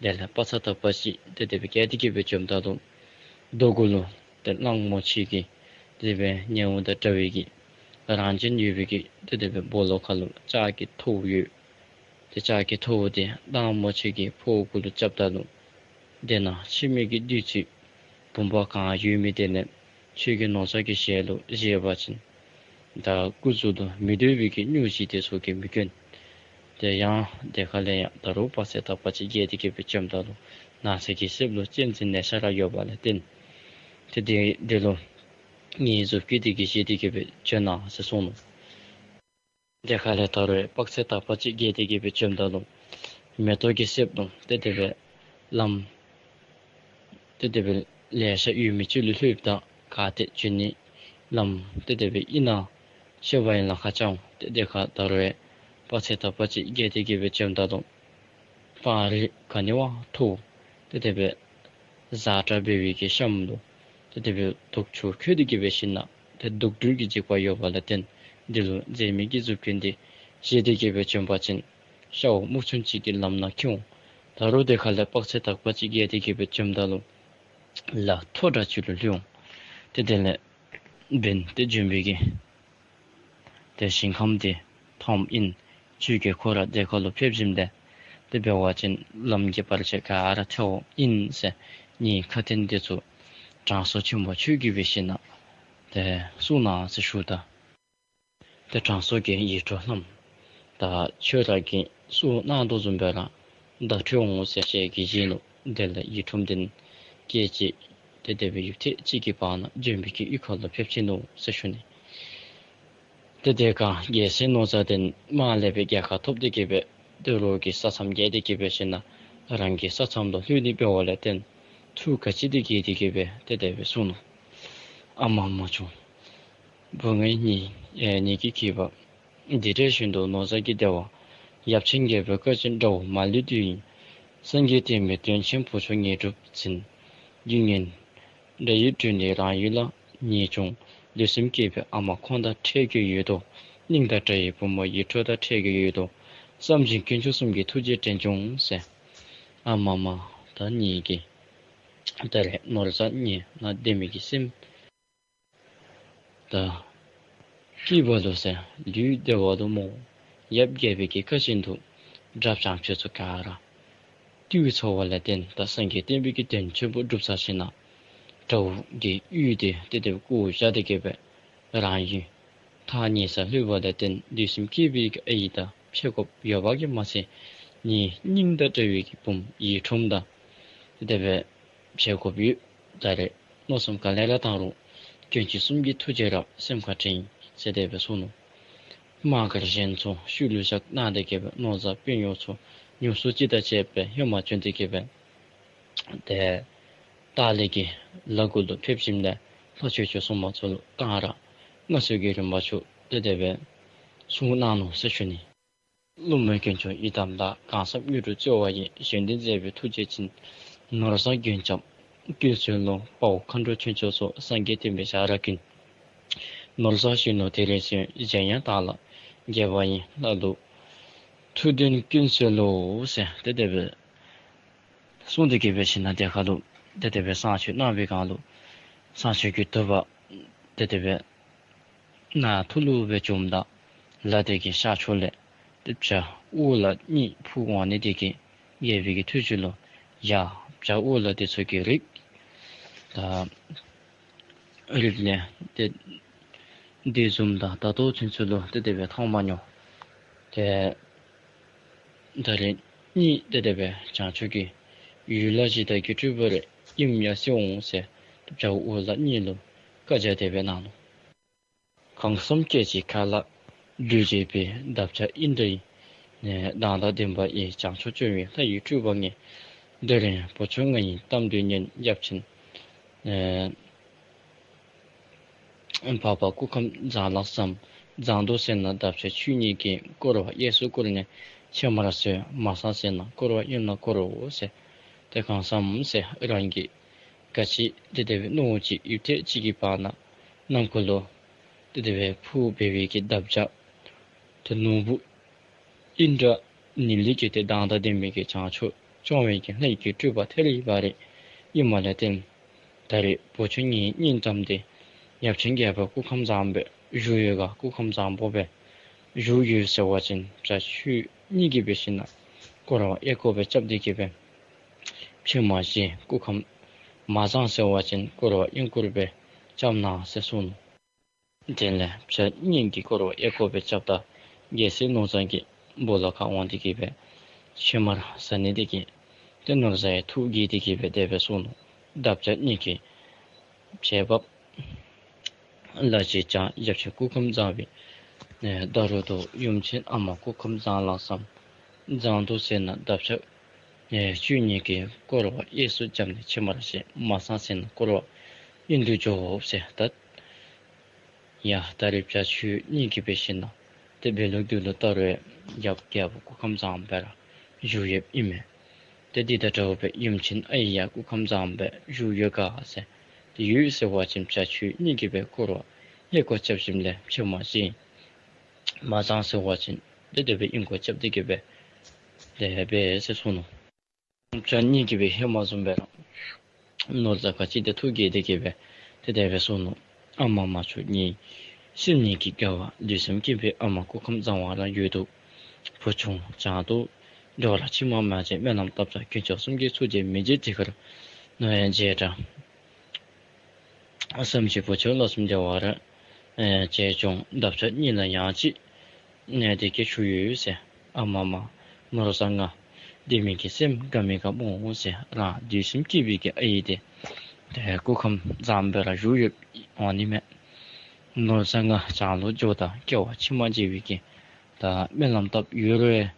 དེ་ལས་དཔག་ཚད་དག་པ་ཅིག་ཏེ་དེ་སྦེ་རྒྱལ་ཏེ་གི་སྦེ་བྱོནམ་ད་ལུ་རྡོ་གུ་ལུ་ཏེ་གླང་མོ་ཆེ་གི་དེ་སྦེ་ཉལཝ་དང་འདྲ་བའི་གི་རང་བཞིན་ཡོད་པའི་གི་ཏེ་དེ་སྦེ་སྦོ་ལོགས་ཁ་ལུ་ལྕགས་ཀྱི་ཐོཝ་ཡོད། ཏེ་ལྕགས་ཀྱི་ཐོཝ་དེ་གླང་མོ་ཆེ་གི་ཕོཝ་གུ་ལུ་རྐྱབ་ད་ལུ་དེ་ནང་ཕྱི་མའི་གི་བདུད་རྩི་བུམ་པ་གང་ཡོད་མི་དེ་ལས་ཁྱོད་ཀྱིས་ནོར་བཟའ་གི་ཞལ་ལུ་བཞེས་པ་ཅིན་ད་སྐུ་གཟུགས་ལུ་མི་འདོད་པའི་གི་སྙུང་གཞི་དེ་ཚུ་གིས་མི་སྐྱོན། དེ་ཡང་དེ་ཁ་ལས་ཡང་ད་རུང་དཔག་ཚད་དག་པ་ཅིག་རྒྱལ་ཏེ་གི་སྦེ་བྱོནམ་ད་ལུ་ནགས་ཚལ་གྱི་གསེབ་ལུ་གཅན་གཟན་ལེ་ཤ་ར་ཡོད་པ་ལས་བརྟེན་ཏེ་དེ་དེ་ལུ་ངེའི་མཛུབ་དཀྱི་འདི་གིས་བཞེས་ཏེ་གི་སྦེ་བྱོན་གནང་ཟེར་གསུངས་ནུག། དེ་ཁ་ལས་ད་རུང་དཔག་ཚད་དག་པ་ཅིག་རྒྱལ་ཏེ་གི་སྦེ་བྱོནམ་ད་ལུ་མེ་ཏོག་གི་གསེབ་ལུ་ཏེ་དེ་སྦེ་ལམ་ཏེ་དེ་སྦེ་ལེ་ཤ་ཡོད་མི་ཅིག་ལུ་ལྷོདཔ་ད་ག་ཏེ་འགྱོ་ནི་ལམ་ཏེ་དེ་སྦེ་ཨིན་ན་ཤེས་པ་ཨིན་ལགས། ཁ་ཙ་ཏེ་དེ་ཁ་ད་རུང་དཔག་ཚད་དག་པ་ཅིག་རྒྱལ་ཏེ་གི་སྦེ་བྱོནམ་ད་ལུ་སྤང་རི་ག་ནི་བ་མཐོ་ཏེ་དེ་སྦེ་ཛ་དྲག་འབད་བའི་གི་གཤམ་ལུ་ཏེ་དེ་སྦེ་དུག་ཆུ་ཁོལ་ཏེ་གི་སྦེ་ཞིནམ་ན་ཏེ་དུག་སྦྲུལ་གྱི་འཇིགས་པ་ཡོད་པ་ལས་བརྟེན་འདི་ལུ་མཛེ་མི་གི་མཛུབ་རྐྱེན་འདི་བཞེས་ཏེ་གི་སྦེ་བྱོན་པ་ཅིན་ཤཝ་སྨུག་ཆུང་ཅིག་གི་ལམ་ནང་འཁྱིད་འོང་། ད་རུང་དེ་ཁ་ལས་དཔག་ཚད་དག་པ་ཅིག་རྒྱལ་ཏེ་གི་སྦེ་བྱོནམ་ད་ལུ་ལ་མཐོ་དྲགས་ཅིག་ལུ་ལྷོད་འོང་། ཏེ་དེ་ལས་འབདན་ཏེ་བྱོན་པའི་གི་ཏེ་ཞིང་ཁམས་འདི་མཐོངམ་ཨིན། ཁྱོད་ཀྱིས་ཁོ་ར་དེ་ཁ་ལུ་ཕེབས་ཞིནམ་ལས་དེ་འབད་བ་ཅིན་ལམ་གྱི་བར་ཆད་ག་ར་ཐལཝ་ཨིན་ཟེར་ངེའི་ཁ་ཏོན་འདི་ཚུ་དྲང་སྲོང་ཆེན་པོ་ཁྱོད་ཀྱིས་འབད་ཞིནམ་ན་ཏེ་གསུང་གནང་ཟེར་ཞུཝ་ད། ཏེ་དྲང་སྲོང་གི་ཡིད་འཕྲོག་ལྷམ་ད་ཁྱོད་ར་གིས་གསུང་གནང་དོ་བཟུམ་སྦེ་ར་བརྡ་འཕྲོད་འོང་ཟེར་ཞལ་གྱིས་བཞེས་ནུག། དེ་ལས་ཡིད་འཕྲོག་འདི་སྐད་ཅིག་ཏེ་དེ་སྦེ་ཡུད་ཐེངས་ཅིག་གི་བར་ན་བྱོན་པའི་གི་གཡུས་ཁ་ལུ་ཕེབས་ཆི་ནུག་ཟེར་ཞུ་ནི། ཏེ་དེ་ཁར་རྒྱལ་སྲས་ནོར་བཟང་འདི་མར་ལས་སྦེ་རྒྱལ་ཁ་ཐོབ་སྟེ་གི་སྦེ་ཏེ་རོགས་ཀྱི་ས་མཚམས་བརྒལ་ཏེ་གི་སྦེ་ཞིནམ་ན་རང་གི་ས་མཚམས་ལུ་ལྷོད་ནི་འབདཝ་ལས་བརྟེན་ཐུགས་ག་ཅི་དེ་དགྱེས་ཏེ་གི་སྦེ་ཏེ་དེ་སྦེ་གསུངས་ནུག། ཨ་མ་མ་ཆུང་བུ་ངེད་གཉིས་ཨེ་ཉིད་ཀྱིས་གིས་པ། འདི་འདྲའི་ཞིང་དུ་ནོར་བཟང་གི་བདེ་བ། ཡབ་ཆེན་རྒྱལ་པོའི་བཀའ་བཞིན་འདྲ་བོ་མ་ལུས་དུས་ཡིན། སངས་རྒྱས་བསྟན་པའི་དོན་ཆེན་བུ་མཆོག་ངེས་གྲུབ་འཛིན། རྒྱུ་ངན་འདྲ་ཡི་བསྒྲུན་ནས་རང་ཡུལ་ལ། ངེས་འབྱུང་ལུས་སེམས་བསྐྱེད་པའི་ཨ་མ་ཁོང་དང་འཕྲད་རྒྱུ་ཡོད་དོ། སྙིང་དང་འདྲ་བའི་བུ་མོ་ཡིད་འཕྲོག་དང་འཕྲད་རྒྱུ་ཡོད་དོ། བསམ་བཞིན་དཀོན་མཆོག་གསུམ་གྱི་ཐུགས་རྗེས་དྲན་བྱུང་ཟེར། ཨ་མ་མ་ད་ངེད་ཀྱིས་ད་རེས་ནོར་བཟང་ངེད་ནང་བདེ་མི་གི་སེམས་ད་སྐྱིད་པ་ལུ་ཟེར་ལུས་བདེ་བ་ལུ་སྨོ། ཡབ་རྒྱལ་པོའི་གི་བཀའ་བཞིན་དུ་དགྲ་བྱང་ཆུབ་ཚུ་ག་ར་བཏུལ་ཚར་བ་ལས་བརྟེན་ད་སངས་རྒྱས་བསྟན་པའི་གི་དོན་ཆེན་པོ་སྒྲུབ་ཚར་ཞིནམ་ན་དགྲ་བོ་གི་གཡུས་འདི་ཏེ་དེ་སྦེ་བཀོ་བཞག་སྟེ་གི་སྦེ་རང་ཡུལ་ཐག་ཉེ་སར་ལྷོད་པ་ལས་བརྟེན་ལུས་སེམས་བསྐྱེད་པའི་གི་ཨའི་དང་ཕྱད་དགོཔ་ཡོད་པ་གིས་མ་ཚད་ངེའི་སྙིང་དང་འདྲ་བའི་གི་བུམོ་ཡིད་འཕྲོག་དང་ཏེ་དེ་སྦེ་ཕྱད་དགོཔ་ཡོད། ད་རེས་མནོ་བསམ་ག་ལེ་ར་བཏང་རུང་དཀོན་མཆོག་གསུམ་གྱི་ཐུགས་རྗེ་ར་སེམས་ཁར་དྲན་ཡི་ཟེར་དེ་སྦེ་གསུངས་ནུག། དམག་སྒར་གཞན་ཚུ་ཤུལ་ལུ་བཞག་གནང་སྟེ་གི་སྦེ་ནོར་བཟང་དཔོན་གཡོག་ཚུ་ཉུང་སུ་ཅིག་དང་བཅས་པའི་ཧེ་མ་བྱོན་ཏེ་གི་སྦེ་ཏེ་ཏཱ་ལའི་གི་ལ་གུ་ལུ་ཕེབས་ཞིནམ་ལས་ལྷོ་ཕྱོགས་ཀྱི་སྲུང་མ་ཚུ་ལུ་གང་ར་མངའ་གསོལ་གྱི་རིམ་པ་ཚུ་ཏེ་དེ་སྦེ་གསུང་གནང་ནུག་ཟེར་ཞུ་ནི། ཀླུ་མོ་དཀོན་མཆོག་ཡི་དམ་ལྷ། གང་བསམ་དངོས་གྲུབ་སྩོལ་བ་ཡི། བཞེད་དོན་མཛད་པའི་ཐུགས་རྗེ་ཅན། ནོར་བཟང་མགོན་སྐྱབས་ཀུན་གསོལ་ལོ། དཔའ་བོ་མཁའ་འགྲོ་ཆོས་སྐྱོང་སོགས། སངས་རྒྱས་བསྟན་པའི་ཞབས་ར་ཀུན། ནོར་བཟང་གཞོན་ནུ་དེ་རིང་གསོན། གཞན་ཡང་བདག་ལ་དགྱེས་པ་ཡིན། ལྷ་ཀླུ་ཐུགས་མཐུན་ཀུན་གསོལ་ལོ་ཟེར་ཏེ་དེ་སྦེ་གསུངས་ཏེ་གི་སྦེ་ཞིནམ་ན་དེ་ཁ་ལུ་ཏེ་དེ་སྦེ་བསང་མཆོད་གནང་བའི་སྒང་ལུ་བསང་མཆོད་ཀྱི་དུ་བ་ཏེ་དེ་སྦེ་ ནཱ་ཐུགས་ལུ་སྦེ་བྱོནམ་ད་ལ་དེ་གི་ཤར་ཕྱོགས་ལས་ཏེ་བྱ་ཨོ་ལ་གཉིས་འཕུར་འོང་ནི་དེ་གིས་རྒྱལ་པོའི་གི་ཐུགས་རྒྱུད་ལུ་ཡ་བྱ་ཨོ་ལ་དེ་ཚུ་གི་རིགས་ད་རིགས་ལས་ཏེ་དེ་བཟུམ་ད་ད་ལྟོ་ཚུན་ཚོད་ལུ་ཏེ་དེ་སྦེ་མཐོང་མ་མྱོང་། ཏེ་ད་རེས་གཉིས་ཏེ་དེ་སྦེ་བྱང་ཕྱོགས་ཀྱི་ཡུལ་ལྷ་གཞི་བདག་གི་སྤྲུལ་པ་རེ་ཨིནམ་ཡང་གཟིགས་འོང་ཟེར་བྱ་ཨོ་ལ་གཉིས་ལུ་བཀའ་རྒྱ་དེ་སྦེ་གནང་ནུག། གང་བསམ་སྐད་ཅིག་ཁ་ལ་གདུལ་བྱའི་དཔལ། འདབ་ཆགས་ཨིནྡྲ་ཡི་མདངས་དང་ལྡན་པ་ཡི། བྱང་ཕྱོགས་སྤྱོད་པའི་ལྷ་ཡི་སྤྲུལ་པ་ངེས། འདི་རུ་བུ་ཆུང་ང་ཡི་གཏམ་དེ་ཉོན། ཡབ་ཆེན་འཕགས་པ་སྐུ་ཁམས་བཟང་ལགས་སམ། བཟང་དུ་ཟེར་ན་འདབ་ཆགས་ཆོས་ཉིད་ཀྱིས། བསྐོར་བ་གཡས་སུ་བསྐོར་ནས་ཕྱེ་མར་སོན། མ་བཟང་ཟེར་ན་བསྐོར་བ་གཡོན་ལ་བསྐོར་རོ་ཟེར། ཏེ་གང་བསམ་ཟེར་རང་གིས་ག་ཅི་ཏེ་དེ་སྦེ་མནོ་ཅི་ཡུད་ཐེངས་ཅིག་གི་བར་ན་ནམ་མཁའ་ལུ་ཏེ་དེ་སྦེ་འཕུར་འབད་བའི་གི་འདབ་ཆགས་ཏེ་ནོར་བུ་ཨིནྡྲ་ནི་ལི་གི་ཏེ་མདངས་དང་ལྡན་མི་གི་བྱང་ཕྱོགས་སྐྱོང་བའི་གི་ལྷ་ཡི་གི་སྤྲུལ་པ་ཐད་རི་བ་རི་ཨིནམ་ལས་བརྟེན་ད་རེས་བུ་ཆུང་ངེའི་སྙིང་གཏམ་དེ་ཡབ་ཆེན་རྒྱལ་པོ་སྐུ་ཁམས་བཟང་པོ་བཞུགས་ཡོད་ག། སྐུ་ཁམས་བཟང་པོ་སྦེ་བཞུགས་ཡོད་ཟེར་བ་ཅིན་བྱ་ཁྱོད་གཉིས་ཀྱིས་འབད་ཞིན་ན་བསྐོར་བ་གཡས་སྐོར་སྦེ་རྐྱབ་སྟེ་གི་སྦེ་ཕྱེ་མར་བཞེས། སྐུ་ཁམས་མ་བཟང་ཟེར་བ་ཅིན་བསྐོར་བ་གཡོན་སྐོར་སྦེ་རྐྱབ་གནང་ཟེར་གསུངས་ནུག། དེ་ལས་བྱ་གཉིས་ཀྱིས་བསྐོར་བ་གཡས་སྐོར་སྦེ་རྐྱབ་ད་རྒྱལ་སྲས་ནོར་བཟང་གི་སྦོ་ལོགས་ཁར་འོང་སྟེ་གི་སྦེ་ཕྱེ་མར་ཟ་ནི་དེ་གིས་ཏེ་ནོར་བཟང་ཡང་ཐུགས་དགྱེས་ཏེ་གི་སྦེ་དེ་སྦེ་གསུངས་ནུག། འདབ་ཆགས་གཉིས་ཀྱིས་བྱེད་པ་ལ་ཅིག་ཅར་ཡབ་ཆེན་སྐུ་ཁམས་བཟང་པོའི་ཨེ་ད་རུང་དུ་ཡུམ་ཆེན་ཨ་མ་སྐུ་ཁམས་བཟང་ལགས་སམ། བཟང་དུ་ཟེར་ན་འདབ་ཆགས་ཨེ་ཆོས་ཉིད་ཀྱིས། བསྐོར་བ་གཡས་སུ་བརྐྱབ་ནས་ཕྱེ་མར་བཞེས། མ་བཟང་ཟེར་ན་བསྐོར་བ་གཡོན་དུ་འཇོག་ཟེར། ད་ཡ་ད་རེས་བྱ་ཁྱོད་གཉིས་ཀྱིས་འབད་ཞིན་ན་ཏེ་འབད་ལུགས་འདི་ལུ་ད་རུང་ཡབ་རྒྱལ་པོ་སྐུ་ཁམས་བཟང་པོ་ར་བཞུགས་ཡོདཔ་ཨིན་མས། ཏེ་འདི་དང་འདྲཝ་སྦེ་ཡུམ་ཆེན་ཨའི་ཡང་སྐུ་ཁམས་བཟང་པོ་བཞུགས་ཡོད་ག་ཟེར། ཏེ་ཡོད་ཟེར་བ་ཅིན་བྱ་ཁྱོད་གཉིས་ཀྱིས་སྦེ་བསྐོར་བ་གཡས་སྐོར་རྐྱབ་ཞིནམ་ལས་ཕྱེ་མར་བཞེས། མ་བཟང་ཟེར་བ་ཅིན་ཏེ་དེ་སྦེ་གཡོན་སྐོར་རྐྱབ་སྟེ་གི་སྦེ་དེ་སྦེ་ཟེར་གསུངས་ནུག། བྱ་གཉིས་ཀྱིས་སྦེ་ཧེ་མ་བཟུམ་སྦེ་ར་ནོར་བཟང་ག་ཅི་དེ་ཐུགས་དགྱེས་ཏེ་གི་སྦེ་ཏེ་དེ་སྦེ་གསུངས་ནུག། ཨ་མ་མ་ཁྱོད་ངེའི་སེམས་ཉིད་ཀྱི་དགའ་བ། ལུས་སེམས་སྐྱིད་པའི་ཨ་མ་སྐུ་ཁམས་བཟང་བ་རང་ཡོད་དོ། བུ་ཆུང་བྱང་དུ་འགྲོ་ར་མཆི་མ་མ་བྱེད། སྨོན་ལམ་བཏབ་ད་དཀོན་མཆོག་གསུམ་གྱི་ཐུགས་རྗེ་མི་བརྗེད་དེ་གར་ནོར་ཡང་བརྗེད་དྲ། བསམ་ཤེས་བུ་ཆུང་ལ་སུམ་བརྒྱ་བར་ཨེ་བྱས་ཀྱང་འདབ་ཆགས་གཉིས་ལ་ཡང་ཅིག་གནས་དེ་སྐྱེ་ཆུ་ཡོད་ཟེར། ཨ་མ་མ་ནོར་བཟང་ང་དེ་མི་གི་སེམས་དགའ་མི་དགའ་སྨོ་ཟེར། རང་ལུས་སེམས་སྐྱིད་པའི་གི་ཨའི་དེ་ཏེ་སྐུ་ཁམས་བཟང་པོ་ར་བཞུགས་ཡོདཔ་འོང་ནི་མས། ནོར་བཟང་ང་བྱང་ལུ་འགྱོ་ད་སྐྱེ་བ་ཕྱི་མ་མཇལ་བའི་གི་ད་སྨོན་ལམ་བཏབ་ཡོད་རུང་ཡང་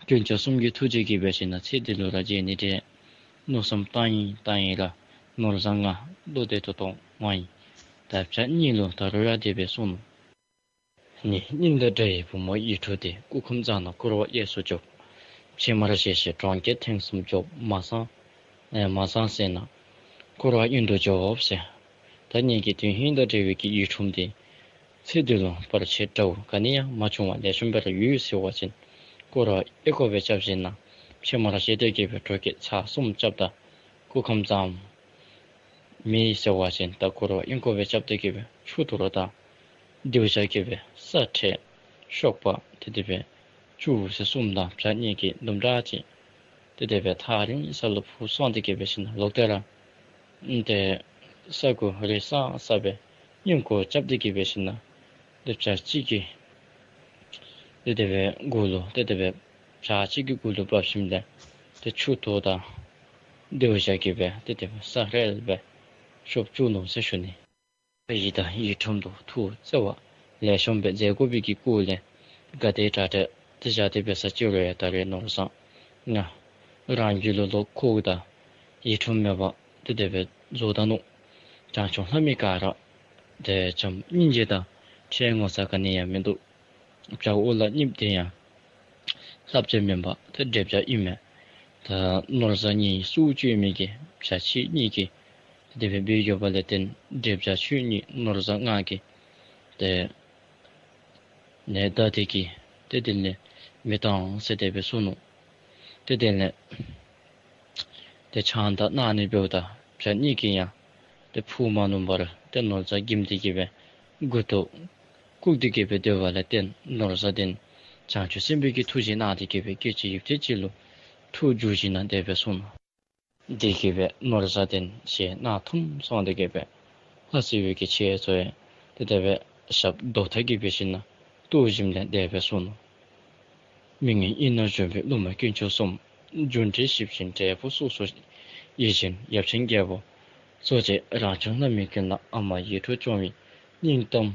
དཀོན་མཆོག་གསུམ་གྱི་ཐུགས་རྗེ་གིས་འབད་ཞིན་ན་ཚེ་འདི་ལུ་ར་མཇལ་ནི་དེ་མནོ་བསམ་བཏང་ཡི་བཏང་ཡི་ར་ནོར་བཟང་ང་བློ་བདེ་ཏོག་ཏོ་འོང་ཡི། ད་བྱ་གཉིས་ལུ་ད་རུང་ཡང་དེ་སྦེ་གསུངས་ནུག། ངེའི་སྙིང་དང་འདྲ་བའི་བུ་མོ་ཡིད་འཕྲོག་དེ། སྐུ་ཁམས་བཟང་ན་བསྐོར་བ་གཡས་སུ་འཇོག། ཕྱེ་མར་བཞེས་ཤིང་གྲོང་ཁྱེར་ཐེངས་གསུམ་འཇོག། མ་བཟང་ཨེ་མ་བཟང་ཟེར་ན་བསྐོར་བ་གཡོན་དུ་འཇོག་ཟེར། ད་ངེ་གི་དོན་ཧིང་དང་འབྲེལ་བའི་གི་ཡིད་འཕྲོག་དེ་ཚེ་འདི་ལུ་བར་ཆད་དགྲ་བོ་ག་ནི་ཡང་མ་བྱུང་བར་ལེགས་ཤོམ་སྦེ་ར་ཡོད་ཟེར་བ་ཅིན་བསྐོར་བ་གཡས་སྐོར་སྦེ་རྐྱབ་ཞིན་ན་ཕྱེ་མར་བཞེས་ཏེ་གི་སྦེ་གྲོང་ཁྱེར་ཚར་གསུམ་རྐྱབ་ད་སྐུ་ཁམས་བཟང་མེད་ཟེར་བ་ཅིན་ད་བསྐོར་བ་གཡོན་སྐོར་སྦེ་རྐྱབ་སྟེ་གི་སྦེ་ཆུ་འཐུང་རུང་ད་སྡེར་བཞག་གི་སྦེ་ས་འཕྲལ་གཤོག་པ་དེ་དེ་སྦེ་བཅུ་ཟེར་གསུངམ་ད་བྱ་གཉིས་ཀྱིས་དུམ་གྲ་ཅིག་དེ་དེ་སྦེ་ཐག་རིང་ས་ལུ་འཕུར་སོང་སྟེ་གི་སྦེ་ཞིན་ན་ལོག་སྟེ་ར་ཏེ་ས་གོ་རི་སྲང་ས་སྦེ་གཡོན་སྐོར་རྐྱབ་སྟེ་གི་སྦེ་ཞིན་ན་ཏེ་བྱ་གཅིག་གི་ཏེ་དེ་སྦེ་མགུ་ལུ་ཏེ་དེ་སྦེ་བྱ་གཅིག་གི་མགུ་ལུ་བབས་ཞིནམ་ལས་ཏེ་ཆུ་འཐུང་ད་སྡེར་བཞག་གི་སྦེ་ཏེ་དེ་སྦེ་ས་རལ་སྦེ་ཤོབ་བཅུག་ནུག་ཟེར་ཞུ་ནི། ཨའི་དང་ཡིད་འཕྲོག་དུ་ཐུགས་བརྩེ་བ་ལེགས་ཤོམ་སྦེ་མཛད་དགོ་པའི་གི་སྐོར་ལས་ག་དེ་དྲག་དྲག་ཏེ་བཞག་སྟེ་འབད་ས་ཅིག་རུང་ཡང་ད་རེས་ནོར་བཟང་ང་རང་རྒྱུད་ལུ་བློ་ཁོག་དང་ཡིད་འཕྲོག་མེད་པར་ཏེ་དེ་སྦེ་བཟོ་ད་ནུག། བྱང་ཆུབ་ལྷ་མི་ག་ར་ཏེ་བྱམས་སྙིང་རྗེ་དང་ཁྲེལ་ངོ་ཚ་ག་ནི་ཡང་མིན་འདུག། བྱ་ཨོ་ལ་གཉིས་དེ་ཡང་ལྷ་བྱ་མེན་པར་ཏེ་འདྲེ་བྱ་ཨིན་མས། ད་ནོར་བཟང་ངེའི་སྲོག་གཅོད་མི་གི་བྱ་ཁྱེད་གཉིས་ཀྱིས་ཏེ་དེ་སྦེ་འབད་ཡོདཔ་ལས་བརྟེན་འདྲེ་བྱ་ཁྱེད་གཉིས་ནོར་བཟང་ང་གིས་ཏེ་ནི་ད་དེ་གིས་ཏེ་དེ་ལས་མི་བཏང་ཟེར་དེ་སྦེ་གསུངས་ནུག། ཏེ་དེ་ལས་ཏེ་ཆང་ད་གནང་ནི་འབདཝ་ད་བྱ་གཉིས་ཀྱིས་ཡང་ཏེ་འཕུར་མ་ནུམ་པར་ཏེ་ནོར་བཟང་འགྱིམ་སྟེ་གི་སྦེ་མགུ་ཏོ་ བཀུག་སྟེ་གི་སྦེ་སྡོད་པ་ལས་བརྟེན་ནོར་བཟང་ལྡན་བྱང་ཆུབ་སེམས་དཔའི་གི་ཐུགས་རྗེ་གནང་སྟེ་གི་སྦེ་སྐད་ཅིག་ཡུད་ཐེངས་ཅིག་ལུ་ཐུགས་འགྱུར་ཞིནམ་ལས་དེ་སྦེ་གསུངས་ནུག། དེ་གི་སྦེ་ནོར་བཟང་ལྡན་ཞལ་ནང་ཐུམ་སོང་སྟེ་གི་སྦེ་ལྷ་སྲས་པོའི་གི་ཆས་ཚུ་ཡང་དེ་དེ་སྦེ་ཞབས་རྡོ་ཐག་གི་སྦེ་ཞིནམ་ལས་གཏོར་ཞིནམ་ལས་དེ་སྦེ་གསུངས་ནུག། མི་ངན་ཡིད་ནང་འཇོམས་པའི་སློབ་མ་དཀོན་མཆོག་གསུམ། རྒྱུ་འབྲས་ཞིབ་ཅིང་འབྲས་བུ་སོ་སོར། ཡིད་བཞིན་ཡབ་ཆེན་རྒྱལ་པོ་གཙོ་བྱས། རང་བྱུང་ལྷ་མི་ཀུན་ལ། ཨ་མ་ཡིད་འཕྲོག་སྐྱོང་བའི་སྙིང་གཏམ།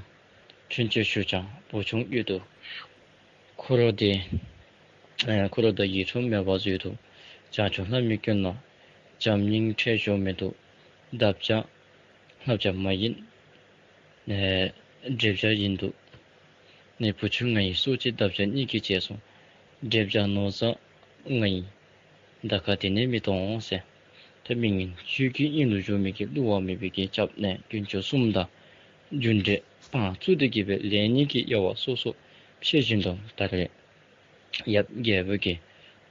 ཁྱོད་ཀྱིས་ཞུ་ཀྱང་བུ་ཆུང་ཡུལ་དུ། འཁོར་འདས་ཨེ་འཁོར་འདས་ཡིད་འཕྲོག་མེད་པར་མཛོད་དུ། བྱང་ཆུབ་ལྷ་མི་ཀུན་ལ། བྱམས་སྙིང་ཁྲེལ་གཞོམ་མེད་དུ། འདབ་ཆགས་ལྷ་བྱ་མ་ཡིན། ཨེ་འདྲེ་བྱ་ཡིན་དུ། ནི་བུ་ཆུང་ང་ཡི་སྲོག་གཅོད་འདབ་ཆགས་གཉིས་ཀྱིས་བྱས་སོ། འདྲེ་བྱ་ནོར་བཟང་ང་ཡི་དགྲ་ཁ་དེ་ནས་མི་གཏོང་ཟེར། ད་མི་ངན་ཆོས་ཀྱི་དབྱིངས་ལུ་འཇུག་མི་གི་བསླུ་བ་མེད་པའི་གི་སྐྱབས་གནས་དཀོན་མཆོག་གསུམ་དང་རྒྱུ་འབྲས་དཔང་བཙུགས་ཏེ་གི་སྦེ་ལས་གཉིས་ཀྱི་དབྱེ་བ་སོ་སོ་ཕྱེ་བཞིན་དུ་ད་རེས་ཡབ་རྒྱལ་པོ་གིས་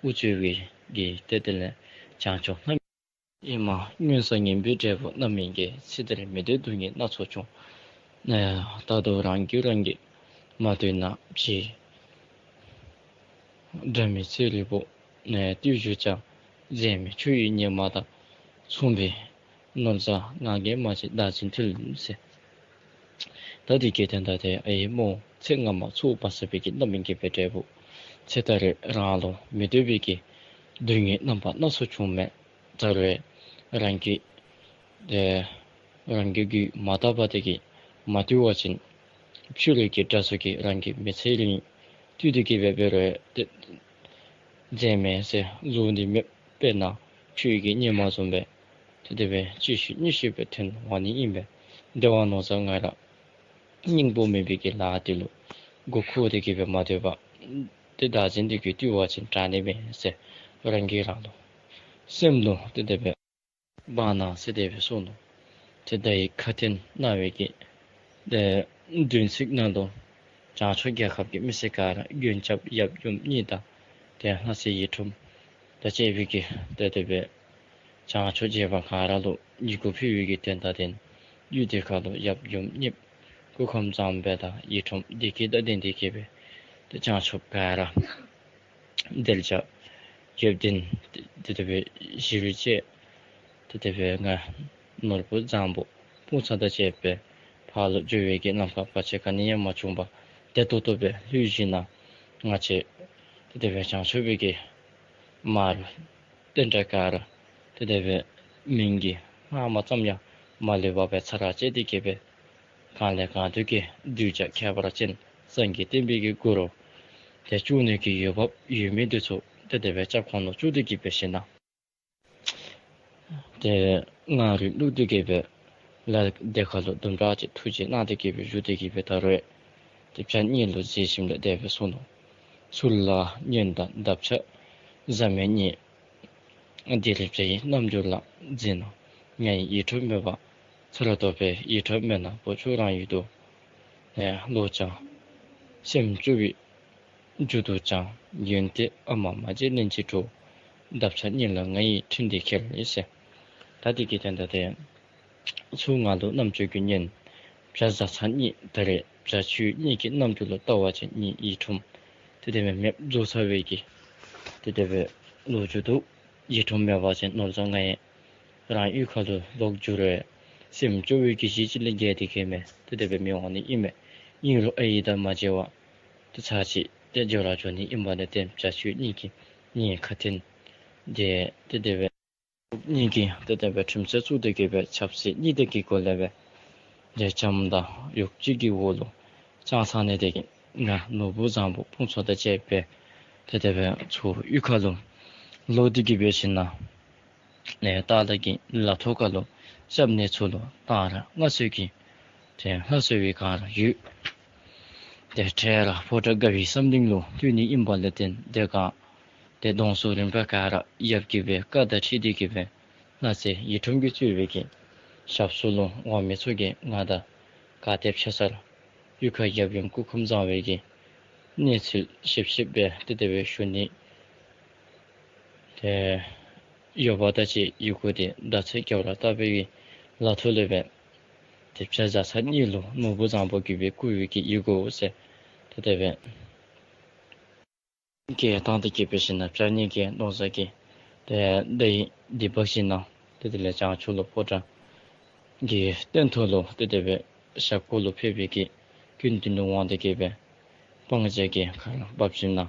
དབུ་གཙོས་པའི་གི་ཏེ་དེ་ལས་བྱང་ཆུབ་ལྷ་ཨིན་མས། མངོན་གསལ་ངན་པའི་འབྲས་བུ་རྣམ་སྨིན་གྱིས། ཚེ་འདིར་མི་འདོད་སྡུག་བསྔལ་སྣ་ཚོགས་བྱུང་། ཨེ་ད་དུང་རང་རྒྱུད་རང་གིས་མ་བཏུལ་ན་ཕྱིས། སྒྲ་མེད་ཚེ་རིལ་བུ་ཨེ་བཏུལ་གྱུར་ཀྱང་། འཛད་མེད་ཆོས་ཡི་སྙེ་མ་དང་མཚུངས་པའི་ནོར་བཟང་ང་རྒྱལ་མ་བྱེད་བདག་འཛིན་ཐུལ་ཟེར། ད་དེ་གི་དོན་དག་དེ་ཨེ་མོ་ཚེ་སྔ་མ་ཚུར་སྤང་ཟེར་བའི་གི་རྣམ་སྨིན་གྱི་སྦེ་འབྲས་བུ་ཚེ་ད་རེས་རང་ལུ་མི་འདོད་པའི་གི་སྡུག་བསྔལ་རྣམ་པ་སྣ་ཚོགས་བྱུངམ་མས། ད་རུང་རང་གི་ཨེ་རང་གི་རྒྱུད་མ་དག་པ་དེ་གིས་མ་བཏུལ་བ་ཅིན་ཕྱི་རོལ་གྱི་དགྲ་ཚུ་གིས་རང་གི་མི་ཚེ་རིང་བཏུལ་ཏེ་གི་སྦེ་འབད་རུང་ཏེ་འཛད་མེད་ཟེར་གཟུགས་འདི་མེདཔ་སྦེ་ན་ཆོས་ཀྱི་སྙེ་མ་བཟུམ་སྦེ་ཏེ་དེ་སྦེ་གཅིག་ཤུལ་གཉིས་ཤུལ་སྦེ་ཐོན་འོང་ནི་ཨིན་པས། དེ་བ་ནོར་བཟང་ང་ར་སྙིང་པོ་མེད་པའི་གི་ལཱ་དེ་ལུ་མགུ་འཁོར་ཏེ་གི་སྦེ་མ་སྡོད་པར་ཏེ་བདག་འཛིན་དེ་གིས་བཏུལ་བ་ཅིན་དྲག་ནི་མས་ཟེར་རང་གིས་རང་ལུ་སེམས་ལུ་ཏེ་དེ་སྦེ་འབག་གནང་ཟེར་དེ་སྦེ་གསུངས་ནུག། ཏེ་ད་ཨེ་ཁ་འཕྲིན་གནང་བའི་གི་ཏེ་བདུན་ཚིགས་ནང་ལུ་བྱང་ཕྱོགས་རྒྱལ་ཁབ་ཀྱི་མི་སེར་ག་ར་མགོན་སྐྱབས་ཡབ་ཡུམ་གཉིས་དང་ཏེ་ལྷ་སྲས་ཡིད་འཁྲུངས་དང་བཅས་པའི་གི་ཏེ་དེ་སྦེ་བྱང་ཕྱོགས་རྒྱལ་པོ་ག་ར་ལུ་ཡི་གུ་ཕུལ་བའི་གི་དོན་དག་དེ་ཡུལ་དེ་ཁ་ལུ་ཡབ་ཡུམ་གཉིས་སྐུ་ཁམས་བཟང་པོ་དང་ཡིད་འཁྲུངས་བདེ་སྐྱིད་དང་ལྡན་ཏེ་གི་སྦེ་ཏེ་བྱང་ཕྱོགས་ག་ར་གདུལ་བྱ་ཡོན་ཏན་ཏེ་དེ་སྦེ་ཞི་བའི་ཅེས་ཏེ་དེ་སྦེ་ང་ནོར་བུ་བཟང་པོ་དཔུང་ཚོགས་དང་བཅས་པའི་ཕར་ལུ་འགྱོ་བའི་གི་ལམ་ཁར་བར་ཆད་ག་ནི་ཡང་མ་བྱུང་བར་བདེ་ཏོག་ཏོ་སྦེ་ལྷོད་ཞིནམ་ལས་ང་བཅས་ཏེ་དེ་སྦེ་བྱང་ཆུབ་པའི་གི་མར་བསྟན་དགྲ་ག་ར་ཏེ་དེ་སྦེ་མིང་གི་ལྷག་མ་ཙམ་ཡང་མ་ལུས་པ་སྦེ་ཚར་བཅད་དེ་གི་སྦེ་གང་ལས་གང་འདུལ་གྱི་གདུལ་བྱ་ཁྱད་པར་ཅན་སངས་རྒྱས་བསྟན་པའི་གི་གུ་རུ་ཏེ་བཅུག་ནི་གི་འོས་འབབ་ཡོད་མི་དེ་ཚུ་ཏེ་དེ་སྦེ་སྐྱབས་ཁོངས་ལུ་བཅུག་སྟེ་གི་སྦེ་ཞིནམ་ལས་ཏེ་སྔར་ལུགས་དེ་གི་སྦེ་ལ་དེ་ཁ་ལུ་དུམ་གྲ་ཅིག་ཐུགས་རྗེ་གནང་སྟེ་གི་སྦེ་བཞུགས་ཏེ་གི་སྦེ་ད་རུང་ཏེ་བྱ་གཉིས་ལུ་གཟིགས་ཞིནམ་ལས་དེ་སྦེ་གསུངས་ནུག། ཚུར་ལ་གཉན་དང་འདབ་ཆགས་བཟང་མོ་གཉིས། འདིར་བྱ་ཡི་རྣམ་འགྱུར་ལ་འཛིན་ནོ། ང་ཡི་ཡིད་འཕྲོག་མེད་པ་ཚར་ལ་ཐོབ་པའི་ཡིད་འཕྲོག་མེད་ན་བུ་ཆུང་རང་ཡུལ་དུ། ཨེ་བློ་སྦྱང་སེམས་སྐྱོ་བའི་རྒྱུ་དུ་སྦྱང་། ཡོན་ཏན་ཨ་མ་མ་བརྗེད་ལན་གཅིག་འགྲོ། འདབ་ཆགས་གཉིས་ལ་ང་ཡི་འཕྲིན་འདི་ཁྱེར་ཟེར། ད་དེ་གི་དོན་དག་དེ་ཚུར་ང་ལུ་རྣམ་ཅོ་གི་གཉན་བྱ་བཟའ་ཚང་གཉིས་ད་རེས་བྱ་ཁྱོད་གཉིས་ཀྱི་རྣམ་འགྱུར་ལུ་བལྟ་བ་ཅིན་གཉིས་ཡིད་འཁྲུངས་ཏེ་དེ་སྦེ་མེདཔ་བཟོ་ཚར་བའི་གི་ཏེ་དེ་སྦེ་ལོ་རྒྱུས་འདུག། ཡིད་འཁྲུངས་མེད་པ་ཅིན་ནོར་བཟང་ང་ཡི་རང་ཡུལ་ཁ་ལུ་ལོག་འགྱོ་རུང་སེམས་སྐྱོ་བའི་གི་གཞི་ཅིག་ལས་བརྒལ་ཏེ་གི་མེད། ཏེ་དེ་སྦེ་མི་འོང་ནི་ཨིན་མས། ཨིན་རུང་ཨའི་དང་མ་མཇལ་བར་ཏེ་ཚར་གཅིག་ཏེ་འགྱོ་ར་འགྱོ་ནི་ཨིན་པ་ལས་བརྟེན་བྱ་ཁྱོད་གཉིས་ཀྱིས་ངེའི་ཁ་འཕྲིན་དེ་ཏེ་དེ་སྦེ་གཉིས་ཀྱིས་ཏེ་དེ་སྦེ་ཁྲིམས་གཅོད་བཙུགས་ཏེ་གི་སྦེ་ཆབ་སྲིད་གཉིས་དེ་གི་སྒོ་ལས་སྦེ་ཏེ་བྱམས་དང་ཡུགས་གཅིག་གི་འོག་ལུ་བཅང་ཚར་ནི་དེ་གིས་ང་ནོར་བུ་བཟང་པོ་དཔུང་ཚོགས་དང་བཅས་པའི་ཏེ་དེ་སྦེ་ཚུར་གཡུས་ཁ་ལུ་ལོག་སྟེ་གི་སྦེ་ཞིནམ་ལས་ཨེ་སྟག་ལྷ་གི་ལ་ཐོག་ཁ་ལུ་སྐྱབས་གནས་ཚུ་ལུ་སྟག་ར་མངའ་གསོལ་གྱི་ཏེ་ལྷ་གསོལ་བའི་བསྒང་ར་ཡོད། ཏེ་འཕྲལ་ར་ཕོ་བྲང་དགའ་བའི་བསམ་གླིང་ལུ་སྡོད་ནི་ཨིན་པ་ལས་བརྟེན་དེ་སྒང་ཏེ་གདོང་བསུ་རིམ་པ་ག་ར་ཡབ་ཀྱི་སྦེ་བཀའ་དང་འཁྲིལ་ཏེ་གི་སྦེ་ལྷ་སྲས་ཡིད་འཁྲུངས་ཀྱིས་གཙོས་པའི་གི་ཞབས་སོར་ལུ་འོང་མི་ཚུ་གིས་ང་དང་ག་ཏེ་ཕྱད་སར་གཡུས་ཁ་ཡབ་ཡུམ་སྐུ་ཁམས་བཟང་བའི་གི་གནས་ཚུལ་ཞིབ་ཞིབ་སྦེ་ཏེ་དེ་སྦེ་ཞུ་ནི། ཏེ་ཡོད་པ་དང་གཅིག་ཡི་གུ་དེ་ཟླ་ཚེས་རྒྱབ་ར་བཏགས་པའི་གི་ལ་ཐོག་ལས་སྦེ་ ཏེ་བྱ་བྱ་ཚ་གཉིས་ལུ་ནོར་བུ་བཟང་པོ་གུས་པས་བཀུར་བའི་གི་ཡི་གུ་ཟེར། ཏེ་དེ་སྦེ་གི་བཏང་སྟེ་གི་འབད་ཞིན་ན་བྱ་གཉིས་ཀྱིས་ནོར་བཟང་གི་ཏེ་ད་ཡིག་འདི་འབག་ཞིན་ན་ཏེ་དེ་ལས་བྱང་ཕྱོགས་ལུ་ཕོ་བྲང་གི་སྟེང་ཐོག་ལུ་ཏེ་དེ་སྦེ་ཞབས་སྐོར་ལུ་ཕེབས་པའི་གི་སྐུ་མདུན་ལུ་འོང་སྟེ་གི་སྦེ་སྤང་བྱ་གི་ཁ་ལུ་འབག་ཞིན་ན་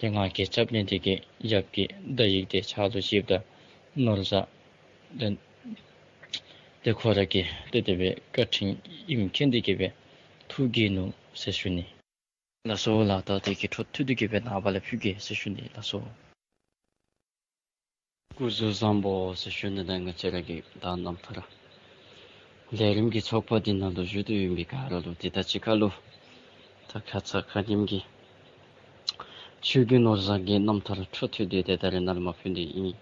ཏེ་ང་རྒྱལ་རྐྱབ་ནི་དེ་གིས་ཡབ་ཀྱི་ད་ཡིག་དེ་ཕྱག་ལུ་བཞེསཔ་ད་ནོར་བཟང་ཏེ་ཏེ་ཁོ་ར་གིས་ཏེ་དེ་སྦེ་བཀའ་དྲིན་ཨིནམ་མཁྱེན་ཏེ་གི་སྦེ་ཐུགས་དགྱེས་ནུག་ཟེར་ཞུ་ནི། ལགས་སོ་ལགས། ད་དེ་གི་འཕྲོ་མཐུད་དེ་གི་སྦེ་ནངས་པ་ལས་ཕུལ་གེ་ཟེར་ཞུ་ནི། ལགས་སོ། སྐུ་གཟུགས་བཟང་པོ་ཟེར་ཞུ་ནི། ད་ང་བཅས་ར་གི་ད་རྣམ་ཐར་ལས་རིམ་གྱི་ཚོགས་པ་འདི་ནང་ལུ་བཞུགས་ཏེ་ཡོད་མི་ག་ར་ལུ་ཏེ་ད་ཅི་ཁ་ལུ་ད་ཁ་ཙ་ཁ་ཉིནམ་གྱི་ཆོས་རྒྱལ་ནོར་བཟང་གི་རྣམ་ཐར་འཕྲོ་མཐུད་དེ་ཏེ་ད་རེས་ནངས་པ་ཕུལ་ནི་ཨིན།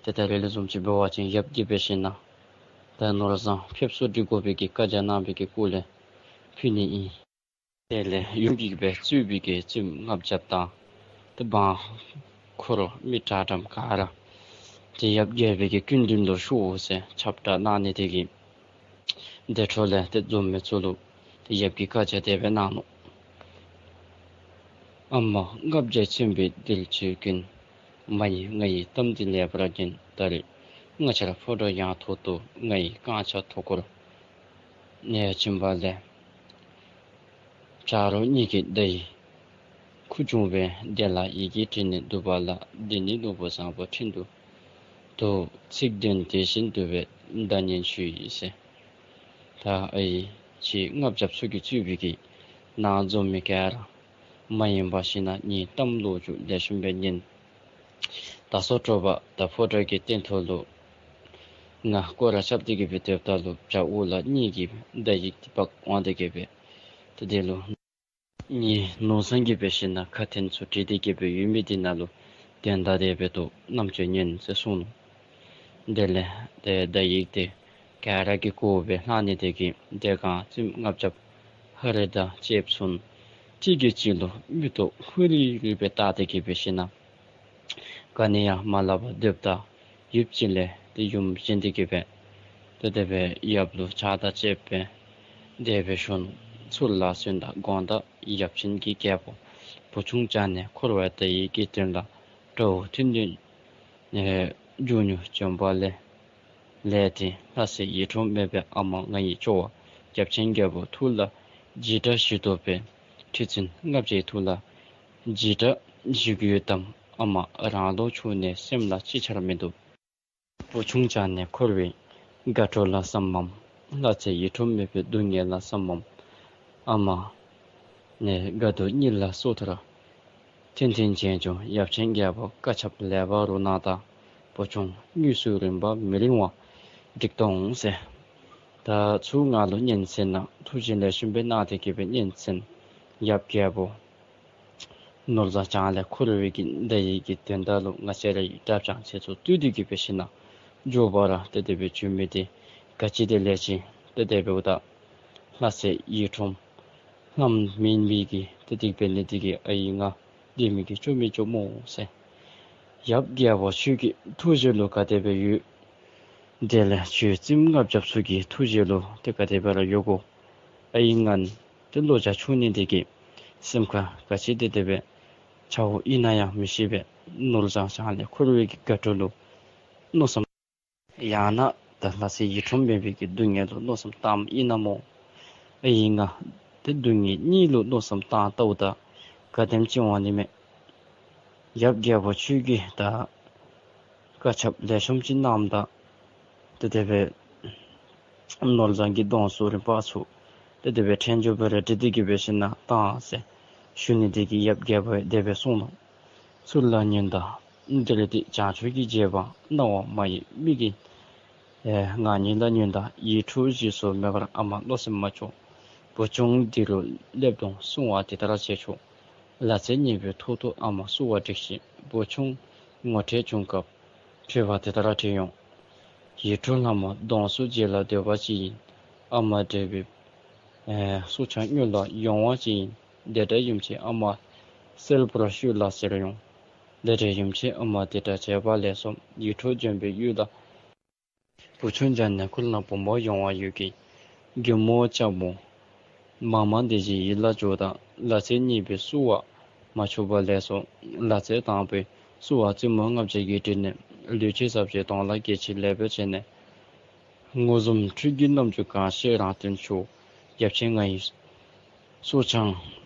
ཏེ་ད་རེས་ལས་བཟུམ་ཅིག་འབད་བ་ཅིན་ཡབ་ཀྱིས་འབད་ཞིན་ན་ད་ནོར་བཟང་ཕེབས་བསུ་འདི་དགོ་པའི་གི་བཀའ་རྒྱ་གནང་བའི་གི་སྐོར་ལས་ཕུལ་ནི་ཨིན། དེ་ལས་ཡུམ་གྱིས་སྦེ་གཙོས་པའི་གི་བཙུནམོ་ལྔ་བརྒྱ་དང་ཏེ་འབངས་འཁོར་མི་དྲག་དྲགམ་ག་ར་ཏེ་ཡབ་རྒྱལ་པོའི་གི་སྐུ་མདུན་ལུ་ཤོག་ཟེར་ཁྱབ་བསྒྲགས་གནང་ནི་དེ་གིས་དེ་འཕྲོ་ལས་ཏེ་འཛོམས་མི་ཚུ་ལུ་ཏེ་ཡབ་ཀྱིས་བཀའ་རྒྱ་དེ་སྦེ་གནང་ནུག། ཨ་མ་ལྔ་བརྒྱ་ཆེན་པོའི་གདུལ་བྱའི་མགོན། མ་ཡེངས་ང་ཡི་གཏམ་འདི་ལེགས་པར་ཉོན། ད་རེས་ང་བཅས་ར་ཕོ་བྲང་ཡང་ཐོག་ཏུ། ང་ཡི་རྐང་ཕྱག་ཐོག་འཁོར་ནས་བྱོན་པ་ལས། བྱ་རོག་གཉིས་ཀྱི་ཟླ་ཡི་ཁུ་བྱུག་པའི་གདན་ལ་ཡི་གེ་བྲིས་ནས་འདུག་པ་ལ། འདི་ནི་ནོར་བུ་བཟང་པོ་ཕྲིན་དུ་འདུག། ཚིག་དོན་དེ་བཞིན་འདུག་པས་བརྡ་ཉན་ཞུ་ཡི་ཟེར། ད་ཨའི་ཁྱེད་ལྔ་བརྒྱ་ཚུ་གིས་གཙོས་པའི་གི་ནཱ་འཛོམས་མི་ག་ར་མ་ཡེངས་པར་ཞིན་ན་ངེའི་གཏམ་ལོ་རྒྱུས་ལེགས་ཤོམ་སྦེ་ཉན། ད་སོ་དྲོ་པ་ད་ཕོ་བྲང་གི་སྟེང་ཐོག་ལུ་ང་སྐོར་ར་རྐྱབ་སྟེ་གི་སྦེ་སྡོདཔ་ད་ལུ་བྱ་འུག་ལ་གཉིས་ཀྱིས་ད་ཡིག་འདི་འབག་འོང་སྟེ་གི་སྦེ་ཏེ་དེ་ལུ་ངེའི་ནོར་བཟང་གིས་འབད་ཞིན་ན་ཁ་འཕྲིན་ཚུ་བྲིས་ཏེ་གི་སྦེ་ཡོད་མི་འདི་ནང་ལུ་དོན་དག་དེ་སྦེ་འདུག། རྣམ་དཔྱོད་ཉན་ཟེར་གསུངས་ནུག། དེ་ལས་ཏེ་ད་ཡིག་དེ་ག་ར་གིས་གོ་སྦེ་ལྷག་ནི་དེ་གིས་དེ་སྒང་བཙུནམོ་ལྔ་བརྒྱ་ཧ་རི་དང་བཅས་ཚུན་གཅིག་གིས་གཅིག་ལུ་མིག་ཏོ་ཧུ་རི་རི་སྦེ་བལྟ་སྟེ་གི་སྦེ་ཞིན་ན་ག་ནི་ཡང་མ་སླབ་པར་སྡོདཔ་ད་ཡུདཔ་ཅིག་ལས་ཏེ་ཡུམ་བཞེངས་ཏེ་གི་སྦེ་ཏེ་དེ་སྦེ་ཡབ་ལུ་ཕྱག་དང་བཅས་པའི་དེ་སྦེ་ཞུ་ནུག། ཚུར་ལ་སོན་དང་དགོངས་དག་ཡབ་ཆེན་གྱི་རྒྱལ་པོ། བུ་ཆུང་བྱ་ནས་འཁོར་བའི་ད་ཡིག་གི་དོན་ལ། དགྲ་བོ་མཐུན་ལྡན་ནས་མགྱོགས་མྱུར་བྱོན་པ་ལས། ལས་དེ་ལྷ་སྲས་ཡིད་འཕྲོག་མེད་པའི་ཨ་མ་ང་ཡི་ཅོ་བ་ཡབ་ཆེན་རྒྱལ་པོ་ཐུགས་ལ་འཇིགས་སྐྲག་ཞི་དོགས་པའི་ཁྲི་བཙུན་ལྔ་བརྒྱའི་ཐུགས་ལ་འཇིགས་སྐྲག་ཞི་གི་ཡོད་དམ། ཨ་མ་རང་ལོ་ཆུང་ནས་སེམས་ལ་ཅི་བྱར་མི་འདུག། བུ་ཆུང་བྱ་ནས་འཁོར་བའི་དགའ་སྤྲོ་ལ་བསམ་མམ། ལྷ་སྲས་ཡིད་འཕྲོག་མེད་པའི་སྡུག་བསྔལ་ལ་བསམ་མམ། ཨ་མ་ནས་དགའ་སྡུག་གཉིས་ལ་སོ་ཐར་ཐེངས་ཐེངས་བྱེད་བྱུང་། ཡབ་ཆེན་རྒྱལ་པོ་བཀའ་ཁྱབ་ལེགས་པར་རོ་གནང་དང་། བུ་ཆུང་དངོས་སུ་རིམ་པ་མི་རིང་བ་འགྲིག་གཏོང་ཟེར། ད་ཚུར་ང་ལུ་སྙན་གསན་གནང་། ཐུགས་རྗེ་ལེགས་ཤོམ་སྦེ་གནང་སྟེ་གི་སྦེ་སྙན་གསན། ཡབ་རྒྱལ་པོ་ནོར་བཟང་བྱང་ལས་འཁོར་བའི་གི་ད་ཡིག་གི་དོན་དག་ལུ་ང་བཅས་རའི་དགྲ་བཅོམ་ཆེད་དུ་བཏུལ་ཏེ་གི་སྦེ་ཞིན་ན་མགྱོགས་པ་ར་ཏེ་དེ་སྦེ་བྱོན་མི་དེ་ག་ཅི་དེ་ལས་ཅི་ཏེ་དེ་སྦེ་འབདཝ་ད་ལྷ་སྲས་ཡིད་འཕྲོག་ལྷམ་མེན་མི་གི་ཏེ་དེ་སྦེ་ནི་དེ་གིས་ཨའི་ང་དེ་མི་གི་ཅོ་མི་ཅོ་མོ་ཟེར། ཡབ་རྒྱལ་པོ་ཁྱོད་ཀྱི་ཐུགས་རྗེ་ལུ་ག་དེ་སྦེ་ཡོད། དེ་ལས་ཁྱོད་བཙུནམོ་ལྔ་བརྒྱ་ཚུ་གི་ཐུགས་རྗེ་ལུ་ཏེ་ག་དེ་སྦེ་ར་ཡོད་གོ། ཨའི་ང་ཏེ་ལོ་རྒྱུས་ཆུང་ནི་དེ་གིས་སེམས་ཁར་ག་ཅི་དེ་དེ་སྦེ་ཆ་བོ་ཨིན་ན་ཡང་མི་ཤེས་པས། ནོར་བཟང་བྱང་ལས་འཁོར་བའི་གི་དགའ་སྤྲོ་ལུ་མནོ་བསམ་ཡང་ན་ད་ལྷ་སྲས་ཡིད་འཕྲོག་མེད་པའི་གི་སྡུག་བསྔལ་ལུ་མནོ་བསམ་བཏངམ་ཨིན་ན་མོ། ཨའི་ང་ཏེ་སྡུག་བསྔལ་གཉིས་ལུ་མནོ་བསམ་བཏང་ལྟཝ་ད་ག་དེམ་ཅིག་འོང་ནི་མས། ཡབ་རྒྱལ་པོ་ཁྱོད་ཀྱིས་ད་བཀའ་ཁྱབ་ལེགས་ཤོམ་ཅིག་གནངམ་ད་ཏེ་དེ་སྦེ་ནོར་བཟང་གི་གདོང་བསུ་རིམ་པ་ཚུ་ཏེ་དེ་སྦེ་ཕྲན་བཅོས་སྦེ་ར་འབྲི་སྟེ་གི་སྦེ་ཞིན་ན་བཏང་ཟེར་ཞུ་ནི་དེ་གིས་ཡབ་རྒྱལ་པོ་དེ་སྦེ་གསུངས་ནུག། ཚུར་ལ་ཉོན་དང་། འདིར་འདི་བྱང་ཕྱོགས་ཀྱི་རྗེ་འབངས། སྣང་བ་མ་ཡེངས་མིག་གིས་ཨེ་ང་ཉིད་ལ་ཉོན་དང་། ཡིད་འཕྲོག་ཞེས་སུ་མེད་པར་ཨ་མ་བློ་སེམས་མ་ཆོག། བུ་ཆུང་འདི་རུ་སླེབས་དང་བསྲུང་བ་དེ་ལྟར་བྱེད་ཆོག། ལ་ཚེ་གཉིས་པའི་ཐོག་ཏུ་ཨ་མ་བསུ་བ་སྒྲིགས་ཤིག། བུ་ཆུང་ངོ་འཕྲོད་བྱུང་སྐབས་བྲོས་པ་དེ་ལྟར་བྲོས་ཡོང་། ཡིད་འཕྲོག་ལྷ་མོ་གདོང་བསུ་རྗེས་ལ་སྡོད་པ་ཅིག་ཡིན། ཨ་མ་བགྲེས་པའི་ཨེ་བསུ་ཆང་མྱུར་ལ་ཡོང་བ་ཅིག་ཡིན། དེ་འདྲ་ཡུམ་ཆེན་ཨ་མ་གསལ་པོར་ཤུལ་ལ་གསལ་ཡོང་། དེ་འདྲ་ཡུམ་ཆེན་ཨ་མ་དེ་འདྲ་བྱས་པ་ལས་སོ་ཡིད་འཕྲོག་འཇོམས་པའི་ཡུལ་ལ། བུ་ཆུང་བྱ་ནས་ཁུར་ལ་བུམོ་ཡོང་བ་ཡོད་ཀྱི། མགོན་པོ་ལྕམ་མོ་མ་མ་འདི་བཞིན་ཡིད་ལ་འཇོག་དང་། ལག་རྩེད་གཉིས་པའི་བསུ་བ་མ་ཆོག་པ་ལེགས་སོ། ལག་རྩེད་དང་པོའི་བསུ་བ་བཙུན་མོ་ལྔ་བརྒྱ་གིས་བསྒྲིལ་ནས་ལུས་ཅན་ཟབ་ཅིང་གདོང་ལ་འགེལ་ཅིང་ལེགས་པར་བྱས་ནས། མངོན་སུམ་འཕྲུལ་གྱི་རྣམ་འགྱུར་གང་ཤེས་རང་དོན་ཆོས། ཡབ་ཆེན་ང་ཡི་སྲོག་ཆགས་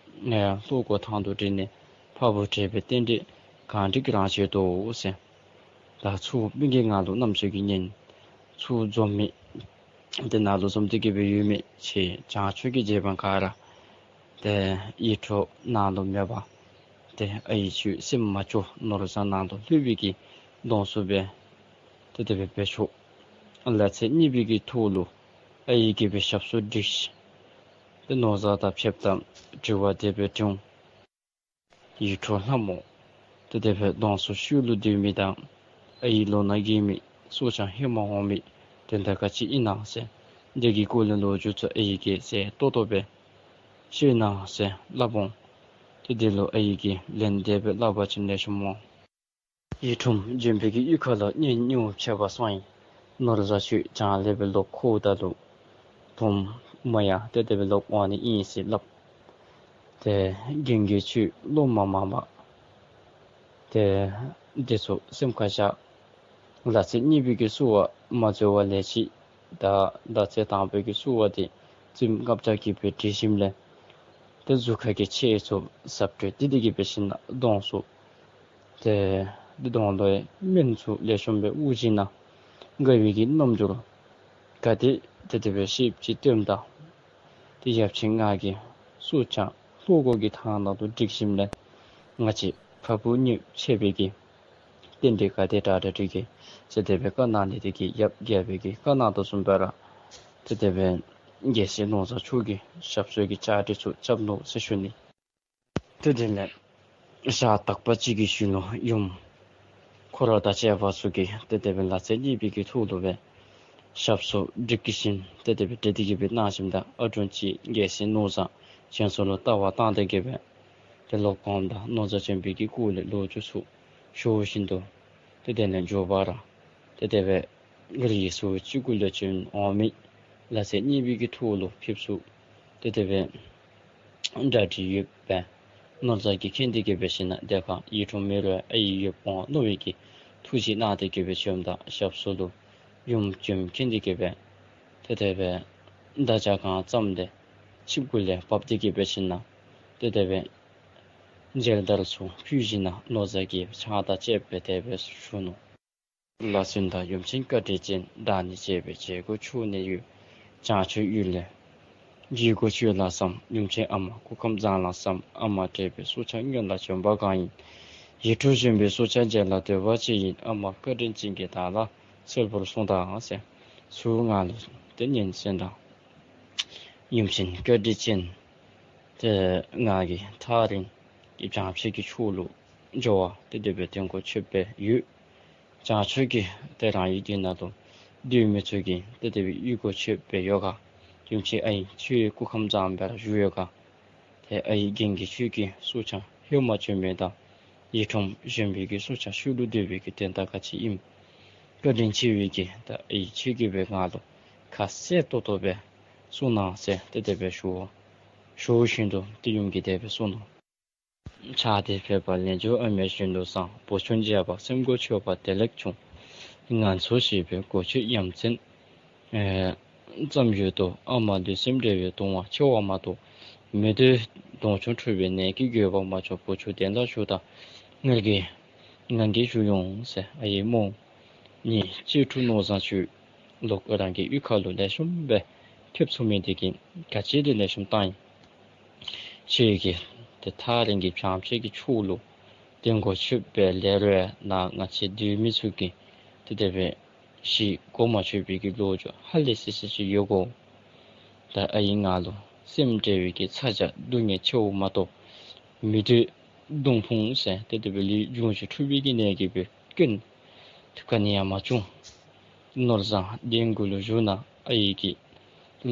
ལྷོ་སྒོ་ཐང་དུ་བསྒྲིལ་ནས། འཕགས་པོ་དྲེགས་པའི་རྟེན་འབྲེལ་གང་འགྲིག་རང་བྱེད་དོ་ཟེར། ད་ཚུར་མི་གི་ངང་ལུ་རྣམ་ཅོ་གིས་ཉན། ཚུར་འཛོམས་མི་དེ་ནང་ལུ་འཛོམས་ཏེ་གི་སྦེ་ཡོད་མི་ཆེ་བྱང་ཆུབ་ཀྱི་རྗེ་འབངས་ག་ར་ཏེ་ཡིད་འཕྲོག་ནང་ལུ་མེད་པར་ཏེ་ཨའི་ཁྱོད་སེམས་མ་སྐྱོ། ནོར་བཟང་ནང་དུ་ལྷོད་པའི་གི་གདོང་བསུ་སྦེ་ཏེ་དེ་སྦེ་འབད་ཆོག། ལག་རྩེད་གཉིས་པའི་གི་ཐོག་ལུ་ཨའི་གིས་སྦེ་ཞབས་སོར་བསྒྲིགས་ཤིང་ཏེ་ནོར་བཟང་དང་ཕྱདཔ་ད་དྲི་བ་དེ་སྦེ་དྲིཝ། ཡིད་འཕྲོག་ལྷ་མོ་ཏེ་དེ་སྦེ་གདོང་བསུ་ཤུལ་ལུ་སྡོད་མི་དང་ཨའི་ལོ་ན་རྒས་མི་སྲོག་ཆགས་ཧེ་མ་འོང་མི་དོན་དག་ག་ཅི་ཨིན་ན་ཟེར། དེ་གི་སྐོར་ལས་ལོ་རྒྱུས་ཚུ་ཨའི་གིས་གསལ་ཏོག་ཏོ་སྦེ་ཤེས་ན་ཟེར་སླབ་འོང་། ཏེ་དེ་ལུ་ཨའི་གིས་ལན་དེ་སྦེ་སླབ་པ་ཅིན་ལེགས་ཤོམ་འོང་། ཡིད་འཕྲོག་འཇོན་པའི་གི་གཡུས་ཁ་ལུ་གཉེན་ཉེཝ་ཆད་པ་སོང་ཡི། ནོར་བཟང་ཁྱོད་བྱང་ལས་སྦེ་ལོག་ཁོ་ད་ལུ་དོམ་མོ་ཡང་ཏེ་དེ་སྦེ་ལོག་འོང་ནི་ཨིན་ཟེར་སླབ། ཏེ་རྒན་གྱིས་ཁྱོད་བློ་མ་མང་པར་ཏེ་དེ་ཚུ་སེམས་ཁར་བཞག། ལག་རྩེད་གཉིས་པའི་གི་བསུ་བ་མ་འཛོལ་བ་ལེགས་ཤོམ། ད་ལག་རྩེད་དང་པོའི་གི་བསུ་བ་དེ་བཙུནམོ་ལྔ་བརྒྱ་གིས་སྦེ་བསྒྲིལ་ཞིནམ་ལས་ཏེ་གཟུགས་ཁ་གི་ཕྱེད་ཚུ་ཟབ་དྲོད་དེ་དེ་གིས་སྦེ་ཞིནམ་ལས་གདོང་བསུ། ཏེ་དེ་གདོང་ལུ་སྨན་ཚུ་ལེགས་ཤོམ་སྦེ་དབུར་ཞིནམ་ལས་དགའ་བའི་གི་རྣམ་འགྱུར་ག་དེ་ཏེ་དེ་སྦེ་ཤེསཔ་ཅིག་སྟོནམ་ད་ཏེ་ཡབ་ཆེན་ང་གིས་སྲོག་ཆགས་ལྷོ་སྒོ་གི་ཐང་ནང་དུ་བསྒྲིགས་ཞིནམ་ལས་ང་བཅས་འཕགས་པོ་གཉེན་ཆེ་བའི་གི་རྟེན་འབྲེལ་ག་དེ་དྲག་དྲག་འགྲིག་གེ་ཟེར་དེ་སྦེ་བཀའ་གནང་ནི་དེ་གིས་ཡབ་རྒྱལ་པོའི་གི་བཀའ་གནང་དོ་བཟུམ་སྦེ་ར་ཏེ་དེ་སྦེ་རྒྱལ་སྲས་ནོར་བཟང་མཆོག་གི་ཞབས་སོར་གྱི་བཅའ་སྒྲིག་ཚུ་རྐྱབ་ནུག་ཟེར་ཞུ་ནི། ཏེ་དེ་ལས་ཞག་དག་པ་ཅིག་གི་ཤུལ་ལུ་ཡུམ་འཁོར་དང་བཅས་པ་ཚུ་གིས་ཏེ་དེ་སྦེ་ལག་རྩེད་གཉིས་པའི་གི་ཐོག་ལུ་སྦེ་ཞབས་སོར་བསྒྲིགས་ཞིནམ་ཏེ་དེ་སྦེ་ཏེ་དེ་གིས་སྦེ་གནང་ཞིནམ་ད་ཨ་དྲུང་ཅིག་རྒྱལ་སྲས་ནོར་བཟང་གྱེན་སོ་ལུ་ལྟ་བ་བཏང་སྟེ་གིས་སྦེ་ཏེ་ལོག་འོངམ་ད་ནོར་བཟང་བྱོན་པའི་གི་སྐོར་ལས་ལོ་རྒྱུས་ཚུ་ཞུ་བཞིན་དུ་ཏེ་དེ་ལས་མགྱོགས་པ་ར་ཏེ་དེ་སྦེ་རིགས་སུ་གཅིག་གུ་ལུ་བྱོན་འོང་མི་ལག་རྩེད་གཉིས་པའི་གི་ཐོག་ལུ་ཕེབས་ཚུགས། ཏེ་དེ་སྦེ་གྲ་སྒྲིག་ཡོདཔ་སྦེ་ནོར་བཟང་གིས་མཁྱེན་ཏེ་གིས་སྦེ་ཞིནམ་ལས་དེ་ཁར་ཡིད་འཕྲོག་མེ་རུ་ཨའི་ཡོདཔ་འོང་མནོ་བའི་གི་ཐུགས་བཞེད་གནང་སྟེ་གིས་སྦེ་བྱོནམ་ད་ཞབས་སོར་ལུ་ཡུམ་བྱོནམ་མཁྱེན་ཏེ་གིས་སྦེ་ཏེ་དེ་སྦེ་མདའ་རྒྱང་གང་བརྩམས་ཏེ་ཆིབས་གུ་ལས་བབས་ཏེ་གིས་སྦེ་ཞིནམ་ལས་ཏེ་དེ་སྦེ་མཇལ་དར་ཚུ་ཕུལ་ཞིནམ་ལས་ནོར་བཟང་གིས་ཕྱག་དང་བཅས་པའི་དེ་སྦེ་ཞུ་ནུག། ལགས་སོ། ད་ཡུམ་ཆེན་བཀའ་དྲིན་ཅན། བདག་ནི་གཅེས་པའི་བྱེད་སྒོ་ཕྱོགས་ནས་ཡོད། བྱང་ཆུབ་ཡུལ་ལས་བྱེད་སྒོ་ཆོས་ལ་བསམ། ཡུམ་ཆེན་ཨ་མ་སྐུ་ཁམས་བཟང་ལ་བསམ། ཨ་མ་དྲེགས་པའི་སྲོག་ཆགས་སྔོན་ལ་བྱོན་པ་གང་ཡིན། ཡིད་འཕྲོག་བཞིན་པའི་སྲོག་ཆགས་མཇལ་ལ་འདོད་པ་ཅི་ཡིན། ཨ་མ་བཀའ་དྲིན་ཅན་གྱིས་བདག་ལ་གསལ་པོར་གསུངས་དང་ཟེར། ཚུར་ང་ལུ་ཏེ་ཉན་གསན་དང་། ཡུམ་ཆེན་བཀའ་དྲིན་ཅན། ཏེ་ང་གིས་ཐག་རིང་གི་བྱང་ཕྱོགས་ཀྱི་ཕྱོགས་ལུ་འགྱོ་བ་ཏེ་དེ་སྦེ་གདན་གོ་ཆོད་པའི་ཡུལ། བྱང་ཕྱོགས་ཀྱི་ཏེ་རང་ཡུལ་འདི་ནང་དུ་སྡོད་མི་ཚུ་གིས་ཏེ་དེ་སྦེ་ཡུལ་གོ་ཆོད་པའི་ཡོད་ག། ཡུམ་ཆེན་ཨའི་ཁྱོད་སྐུ་ཁམས་བཟང་པོ་ར་བཞུགས་ཡོད་ག། ཏེ་ཨའི་རྒན་གྱིས་ཁྱོད་ཀྱི་སྲོག་ཆགས་ཧེ་མ་བྱོན་མི་དང་ཡིད་འཕྲོག་བཞིན་པའི་གི་སྲོག་ཆགས་ཤུལ་ལུ་སྡོད་པའི་གི་དོན་དག་ག་ཅི་ཨིནམ། བཀའ་དྲིན་ཆེ་བའི་གི་ད་ཨའི་ཁྱོད་ཀྱིས་སྦེ་ང་ལུ་ཁ་གསལ་ཏོག་ཏོ་སྦེ་གསུང་གནང་ཟེར་ཏེ་དེ་སྦེ་ཞུ་ཞུ་བཞིན་དུ་ཏེ་ཡུམ་གྱིས་དེ་སྦེ་གསུངས་ནུག། ཆགས་ཏེ་ཕེབས་པ་ལན་ཆགས་ཨ་མའི་ཞིང་དུ་སངས། བུ་ཆུང་མཇལ་བར་སེམས་འགུགས་ཆོད་པ་བདེ་ལེགས་བྱུང་། ང་ཚོ་ཞེས་པའི་གོ་ཆོད་ཡ་མཚན་ཨེ་ཙམ་ཡོད་དོ། ཨ་མ་ལུས་སེམས་བྲལ་བའི་གདུང་བ་ཆེ་བ་མ་གཏོགས། མི་འདོད་གདོང་མཆོང་འཁྲུལ་པའི་ནད་ཀྱིས་འགོས་པ་མ་བྱུང་། བུ་ཆུང་གདན་ལ་བཞུགས་དང་ངེད་ཀྱིས་ང་གིས་བཞུགས་ཡོང་ཟེར། ཨའི་སྨོ། ངེའི་གཅེས་ཕྲུག་ནོར་བཟང་ཁྱོད་ལོག་རང་གི་གཡུས་ཁ་ལུ་ལེགས་ཤོམ་སྦེ་ཕེབས་ཚུགས་མི་དེ་གིས་ག་ཅི་དེ་ལེགས་ཤོམ་བཏང་ཡི། ཁྱོད་ཀྱིས་ཏེ་ཐག་རིང་གི་བྱང་ཕྱོགས་ཀྱི་ཕྱོགས་ལུ་གདན་གོ་ཆོད་པའི་ལས་རོགས་ནཱ་ང་བཅས་སྡོད་མི་ཚུ་གིས་ཏེ་དེ་སྦེ་ཤི་གོ་མ་ཆོད་པའི་གི་ལོ་རྒྱུས་ཧ་ལས་སི་སི་ཅིག་ཡོད་གོ། ད་ཨའི་ང་ལུ་སེམས་བྲལ་བའི་གི་ཚ་གྱང་སྡུག་བསྔལ་ཆེ་བ་མ་གཏོགས་མི་འདོད་གདོང་མཆོང་ཟེར་ཏེ་དེ་སྦེ་ལུས་འབྱུང་བཞི་འཁྲུགས་པའི་གི་ནད་ཀྱིས་སྦེ་སྐྱོན་ག་ནི་ཡང་མ་བྱུང་། ནོར་བཟང་གདན་གུ་ལུ་བཞུགས་གནང་། ཨའི་གི་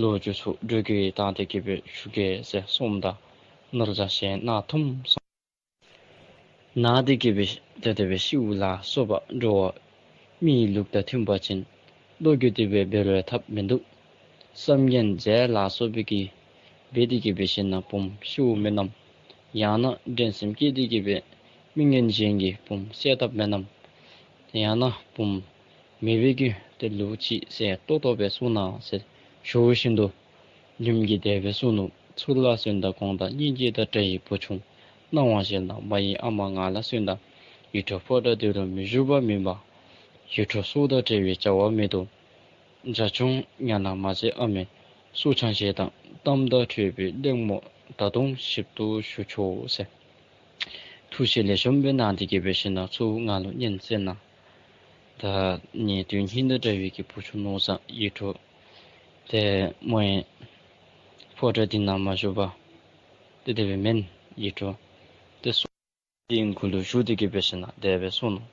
ལོ་རྒྱུས་ཚུ་འགྲོ་གི་བཏང་སྟེ་གི་སྦེ་ཞུ་གེ་ཟེར་གསུངམ་ད་ནོར་བཟང་ཞལ་ནང་འཐུམས་སོང་། ནད་དེ་གིས་སྦེ་ཏེ་དེ་སྦེ་ཤིཝ་ལ་སོགས་པ་འགྲོ་བ་མིའི་ལུགས་དང་མཐུན་པ་ཅིན་བློ་འགྱོད་དེ་སྦེ་འབད་རུང་ཐབས་མིན་འདུག། བསམ་ངན་མཛད་ལ་སོགས་པའི་གི་འབད་དེ་གི་འབད་ཞིན་ན་བུམོ་ཤིཝ་མེན་ནམ། ཡང་ན་འགྲན་སེམས་བསྐྱེད་དེ་གི་འབད་མི་ངན་གཞན་གྱི་བུམོ་བསད་དཔ་མེན་ནམ། ཡང་ན་བུམོ་མེད་པའི་གི་ཏེ་ལུག་ཅིག་ཟེར་ཏོག་ཏོ་སྦེ་གསུངས་གནང་ཟེར་ཞུ་བཞིན་དུ་ཡུམ་གྱིས་དེ་སྦེ་གསུངས་ནུག། ཚུར་ལ་སོན་དང་དགོངས་དག་སྙིང་རྗེ་དང་བྲལ་བའི་བུ་ཆུང་སྣང་བ་ཞིག་ལ་མ་ཡི་ཨ་མ་ང་ལ་སོན་དང་ཡིད་འཕྲོག་ཕོ་བྲང་འདི་རུ་མི་བཞུགས་པ་མིན་པ། ཡིད་འཕྲོག་སྲོག་དང་བྲལ་བའི་བྱ་བ་མེད་དོ། བྱ་ཁྱུང་ཉ་ནག་མ་བྱེད་ཨ་མའི་སྲོག་ཆགས་ཞེས་དང་གཏམ་དང་འཕྲད་པའི་གླེང་མོ་ད་དུང་ཞིབ་ཏུ་ཞུ་ཆོག་ཟེར། ཐུགས་བཞེད་ལེགས་ཤོམ་སྦེ་གནང་སྟེ་གི་འབད་ཞིན་ན་ཚུར་ང་ལུ་སྙན་གསན་གནང་། ད་ནི་དུས་སྙིང་དང་འདྲ་བའི་གི་བུ་ཆུང་ནོར་བཟང་ཡིད་འཕྲོག་ཏེ་མོ་ཡང་ཕོ་བྲང་འདི་ནང་མ་བཞུགས་པར་ཏེ་དེ་སྦེ་མེན། ཡིད་འཕྲོག་ཏེ་སྲོག་འདི་གུ་ལུ་ཞུ་སྟེ་གི་འབད་ཞིན་ན་དེ་སྦེ་གསུངས་ནུག།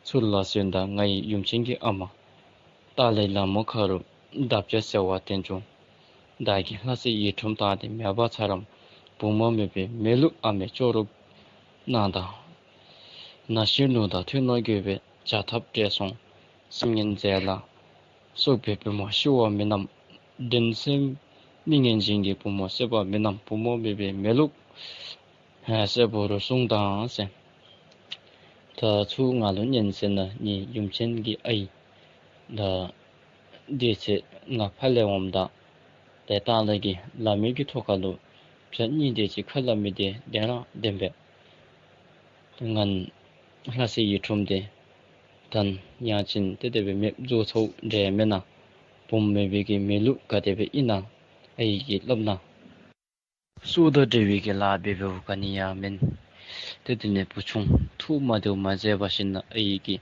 ཚུར་ལ་སོན་དང་ང་ཡི་ཡུམ་ཆེན་གྱི་ཨ་མ། ཏཱ་ལའི་ལ་མོ་ཁ་རུ་འདབ་བརྒྱ་ཟེར་བ་བསྟན་བྱུང་། བདག་གི་ལྷ་སྲས་ཡིད་འཕྲོག་དང་ཏེ་མེད་པར་ཚར་རམ། བུ་མོ་མེད་པའི་མེ་ལུག་ཨ་མའི་ཅོག་རོ་ནང་དང་། ན་ཤིང་ལུང་དང་ཐུན་མོང་དགོས་པའི་བྱ་ཐབས་བྲལ་སོང་། བསམ་ངན་མཛད་ལ་སོགས་པའི་བུ་མོ་ཤི་བ་མིན་ནམ། འགྲན་སེམས་མི་ངན་གཞན་གྱི་བུ་མོ་བསད་པ་མིན་ནམ། བུ་མོ་མེད་པའི་མེ་ལུག་ཨ་སྲས་པོ་རུ་གསུངས་དང་ཟེར། ད་ཚུར་ང་ལུ་སྙན་གསན་གནང་ནི་ཡུམ་ཆེན་གྱི་ཨའི་ད་དེ་ཚེ་ང་ཕར་ལས་འོངམ་ད་ཏེ་ཏཱ་ལའི་གི་ལ་མོའི་གི་ཐོག་ཁ་ལུ་བྱ་གཉིས་དེ་ཅིག་ཁ་ལ་མི་བདེ་བདེན་ར་བདེན་པས། ང་ལྷ་སྲས་ཡིད་འཕྲོག་དེ་ད་ཡང་ཅིན་ཏེ་དེ་སྦེ་མེདཔ་བཟོ་ཚུགས་འདྲས་མེན་ན། བུམོ་མེད་པའི་གི་མེ་ལུག་ག་དེ་སྦེ་ཨིན་ན་ཨའི་གིས་སླབ་གནང་། སྲོག་དང་འབྲེལ་བའི་གི་ལཱ་འབད་འབདཝ་ག་ནི་ཡང་མེན། ཏེ་དེ་ནི་བུ་ཆུང་ཐུགས་མ་བདེཝ་མ་མཛད་པར་ཞིན་ན་ཨའི་གིས་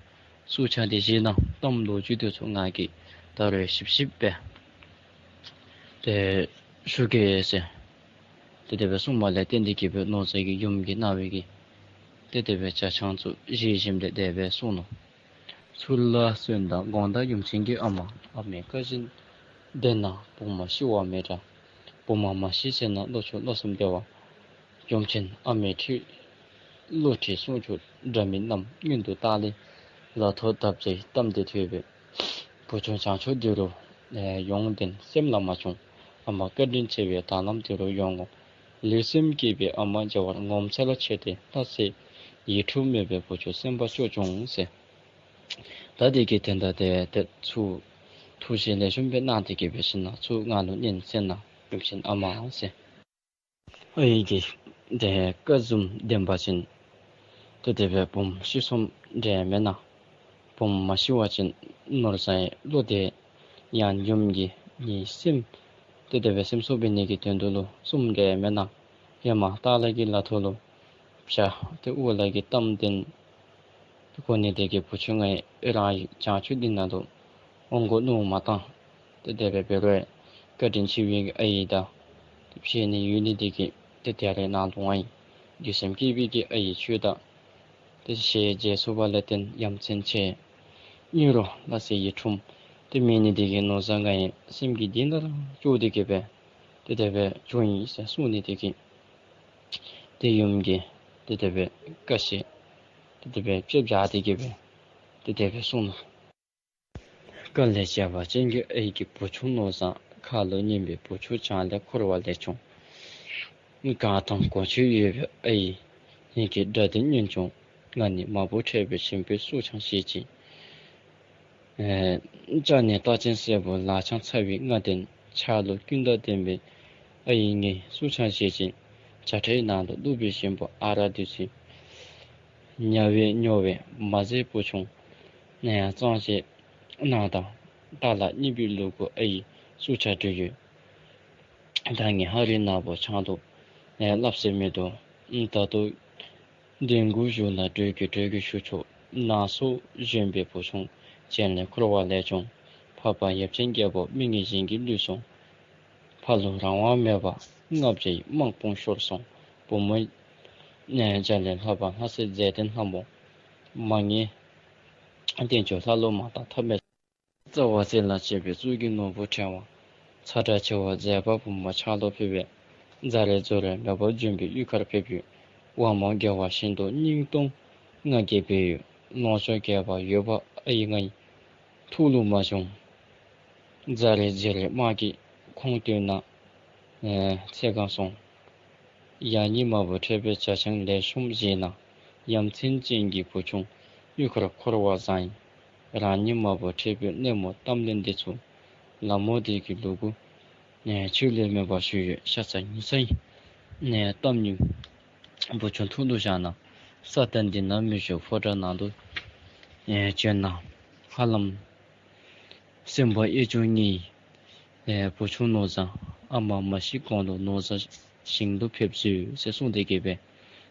སྲོག་ཆགས་དེ་བཞེས་གནང་། གཏམ་ལོ་རྒྱུས་དེ་ཚུ་ང་གིས་ད་རུང་ཞིབ་ཞིབ་སྦེ་ཏེ་ཞུ་གེ་ཟེར། ཏེ་དེ་སྦེ་གསུངམ་ལས་བརྟེན་ཏེ་གི་འབད་ནོར་བཟང་གི་ཡུམ་གྱི་རྣ་བའི་གི་ཏེ་དེ་སྦེ་བྱ་ཆང་ཚུ་བཞེས་ཞིནམ་ལས་དེ་སྦེ་གསུངས་ནུག། ཚུར་ལ་སོན་དང་དགོངས་དག་ཡུམ་ཆེན་གྱི་ཨ་མ། ཨ་མའི་བཀའ་བཞིན་བདེན་ན་བུ་མོ་ཤི་བ་མེད་དྲ། བུ་མོ་མ་ཤི་ཟེར་ན་བློ་ཆོས་བློ་གསུམ་བདེ་བ། ཡུམ་ཆེན་ཨ་མའི་ཁྲི་བློ་ཁྲི་གསུང་ཆོས་འདྲ་མིན་རྣམས་སྔོན་དུ་ཏཱ་ལའི་ལ་ཐོ་འདབ་བརྒྱའི་གཏམ་དེ་ཐོས་པས། བུ་ཆུང་བྱང་ཕྱོགས་འདི་རུ་ཡོང་དོན་སེམས་ལ་མ་བྱུང་། ཨ་མ་བཀའ་དྲིན་ཆེ་བས་ད་ལམ་འདི་རུ་ཡོང་ངོ་། ལུས་སེམས་བསྐྱེད་པའི་ཨ་མ་བྱ་བར་ངོ་མཚར་ལ་ཆེ་སྟེ། ལྷ་སྲས་ཡིད་འཕྲོག་མེད་པའི་བུ་ཆུང་སེམས་པ་སྐྱོ་བྱུང་ཟེར། ད་དེ་གི་དོན་དག་དེ་ཏེ་ཚུར་ཐུགས་བཞེད་ལེགས་ཤོམ་སྦེ་གནང་སྟེ་གི་འབད་ཞིན་ན་ཚུར་ང་ལུ་སྙན་གསན་གནང་། ཡུམ་ཆེན་ཨ་མ་ཟེར། ཨའི་གིས་ཏེ་བཀའ་བཟུམ་བདེན་པ་ཅིན་ཏེ་དེ་སྦེ་བུམོ་ཤི་སོངམ་འདྲས་མེན་ན། བུམོ་མ་ཤི་བ་ཅིན་ནོར་བཟང་ཡང་བློ་བདེ། ཡང་ཡུམ་གྱི་ནི་སེམས་ཏེ་དེ་སྦེ་སེམས་གསོ་འབད་ནི་གི་དོན་དུ་ལུ་གསུངམ་འདྲས་མེན་ན། ཧེ་མ་ཏཱ་ལའི་གི་ལ་ཐོ་ལུ་བྱ་ཏེ་འུ་ལ་གི་གཏམ་དེ་གོ་ནི་དེ་གིས་བུ་ཆུང་ང་ཡང་རང་ཡུལ་བྱང་ཆུབ་འདི་ནང་དུ་འོང་དགོ་མནོ་མ་བཏང་། ཏེ་དེ་སྦེ་འབད་རུང་བཀའ་དྲིན་ཆེ་བའི་ཨའི་དང་ཏེ་བཤད་ནི་ཡོད་ནི་དེ་གིས་ཏེ་དེ་རེ་ནང་དུ་ང་ཡང་ལུས་སེམས་བསྐྱེད་པའི་གི་ཨའི་ཁྱོད་དང་ཏེ་ཞལ་མཇལ་ཚུགས་པ་ལས་བརྟེན་ཡ་མཚན་ཆེ། ཨིན་རུང་ལྷ་སྲས་ཡིད་འཕྲོག་དེ་མེད་ནི་དེ་གིས་ནོར་བཟང་ང་ཡང་སེམས་ཀྱི་གཏིང་ལ་སྐྱོ་སྟེ་གི་སྦེ་ཏེ་དེ་སྦེ་བྱུང་ཡི་ཟེར་གསུངས་ནི་དེ་གིས་ཏེ་ཡུམ་གྱིས་ཏེ་དེ་སྦེ་བཀའ་བཞིན་ཏེ་དེ་སྦེ་ཆིབས་བཞག་སྟེ་གི་སྦེ་ཏེ་དེ་སྦེ་གསུངས་ནུག། དཀའ་ལས་བརྒྱ་པ་ཅན་གྱི་ཨའི་གིས་བུ་ཆུང་ནོར་བཟང་ཁ་ལོ་སྙན་པའི་བུ་ཆུང་བྱང་ལས་འཁོར་བ་ལས་བྱུང་། གང་དང་གོ་ཆོད་ཡོད་པའི་ཨའི་ངེ་གི་སྒྲ་དེ་ཉན་བྱུང་། ང་ནི་མ་བུ་འཕྲད་པའི་ཞིམ་པོའི་སྲོག་ཆགས་ཤིག་ཅིང་། ཨེ་ལྕགས་ནི་རྟགས་ཅན་སྲས་པོ་ལག་འཆང་ཚ་བའི་རྔ་ལྡན་ཆ་ལུགས་ཀུན་དང་ལྡན་པའི་ཨའི་ངེའི་སྲོག་ཆགས་ཤིག་ཅིང་། བྱ་ཁྲའི་ནང་དུ་བླུགས་པའི་ཞིམ་པོ་ཨ་རག་བདུད་རྩི། ཉ་བས་སྨྱོ་བས་མ་བཟས་བུ་ཆུང་ནས་གཙང་བཅད་གནང་དང་། ཏཱ་ལ་གཉིས་པའི་ལུག་གུ་ཨའི་སྲོག་ཆགས་འདྲུད་ཡོད། ད་ངས་ཧ་རི་ནག་པོ་ཆང་དུ་ནས་སླབ་ཟེར་མི་འདུག། ད་ལྟོ་ལྡན་གུ་བཞུགས་ན་འགྲོས་ཀྱིས་འགྲོས་ཀྱིས་ཞུ་ཆོག། ནང་སོ་བཞོན་པའི་བུ་ཆུང་བྱང་ལས་འཁོར་བ་ལས་བྱུང་། འཕགས་པ་ཡབ་ཆེན་རྒྱལ་པོ་མི་ངན་གཞན་གྱིས་བསླུས་སོང་། ཕ་ལུ་རང་དབང་མེད་པར་ལྔ་བརྒྱའི་དམག་དཔུང་ཤོར་སོང་། བུ་མོ་ནས་འཇའ་ལས་ལྷག་པ་ལྷ་སྲས་མཛེས་ལྡན་ལྷ་མོ། མ་ངེས་བསྟན་བཅོས་ལྷ་ལུ་མ་བཏགས་ཐབས་མེད། རྩ་བ་རྩེ་ལ་བཅད་པའི་གཙུག་གི་ནོར་བུ་ཕྲེང་བ། ཚ་གྲང་ཆེ་བ་མཛད་པ་བུ་མོ་ཆ་ལོ་ཕེབས་པས། མཛའ་རིས་རྫོགས་རིས་མེད་པར་འབྱོན་པའི་གཡུས་ཁར་ཕེབས་ཡོད། ཝ་མོ་དགེ་བ་ཤིན་ཏུ་སྙིང་སྟོབས་ང་རྒྱལ་སྦས་ཡོད། ལོངས་སྤྱོད་རྒྱས་པ་ཡོད་པ་ཨའི་ངའི་ཐུགས་ལུ་མ་བྱུང་། མཛའ་རིས་རྗེ་རིས་དམག་གི་ ཁོང་བཏོན་ན་ཨེ་འཚེར་ག་སོང་། ཡང་ཉི་མ་བུ་ཁྲེགས་པའི་ཇ་ཆང་ལེགས་ཤོམ་བཞེས་ན། ཡ་མཚན་ཅན་གྱི་བུ་ཆུང་གཡུས་ཁར་འཁོར་བ་བཟང་ཡིན། རང་ཉིད་མ་བུ་ཁྲེགས་པའི་སྣེ་མོ་གཏམ་གླེང་འདི་ཚུ་ལ་མོ་འདི་གི་ལུ་གུ་ཨེ་ཆོས་ལས་མེད་པ་ཞུ་ཡོད། ཤ་ཚ་ཉི་ཚ་ཡིན། ཨེ་གཏམ་ཉུང་བུ་ཆུང་ཐུགས་ལུ་བཞག་ན། ས་སྟེང་འདི་ན་མི་བཞུགས་ཕོ་བྲང་ནང་དུ་ཨེ་བྱོན་ན། ཧ་ལམ་སེམས་པ་གཡེང་བྱུང་ངེས། ཨེ་བུ་ཆུང་ནོར་བཟང་ཨ་མ་མ་ཤི་གོང་ལུ་ནོར་བཟང་ཞིང་ལུ་ཕེབས་ཟེར་གསུངས་ཏེ་གི་སྦེ་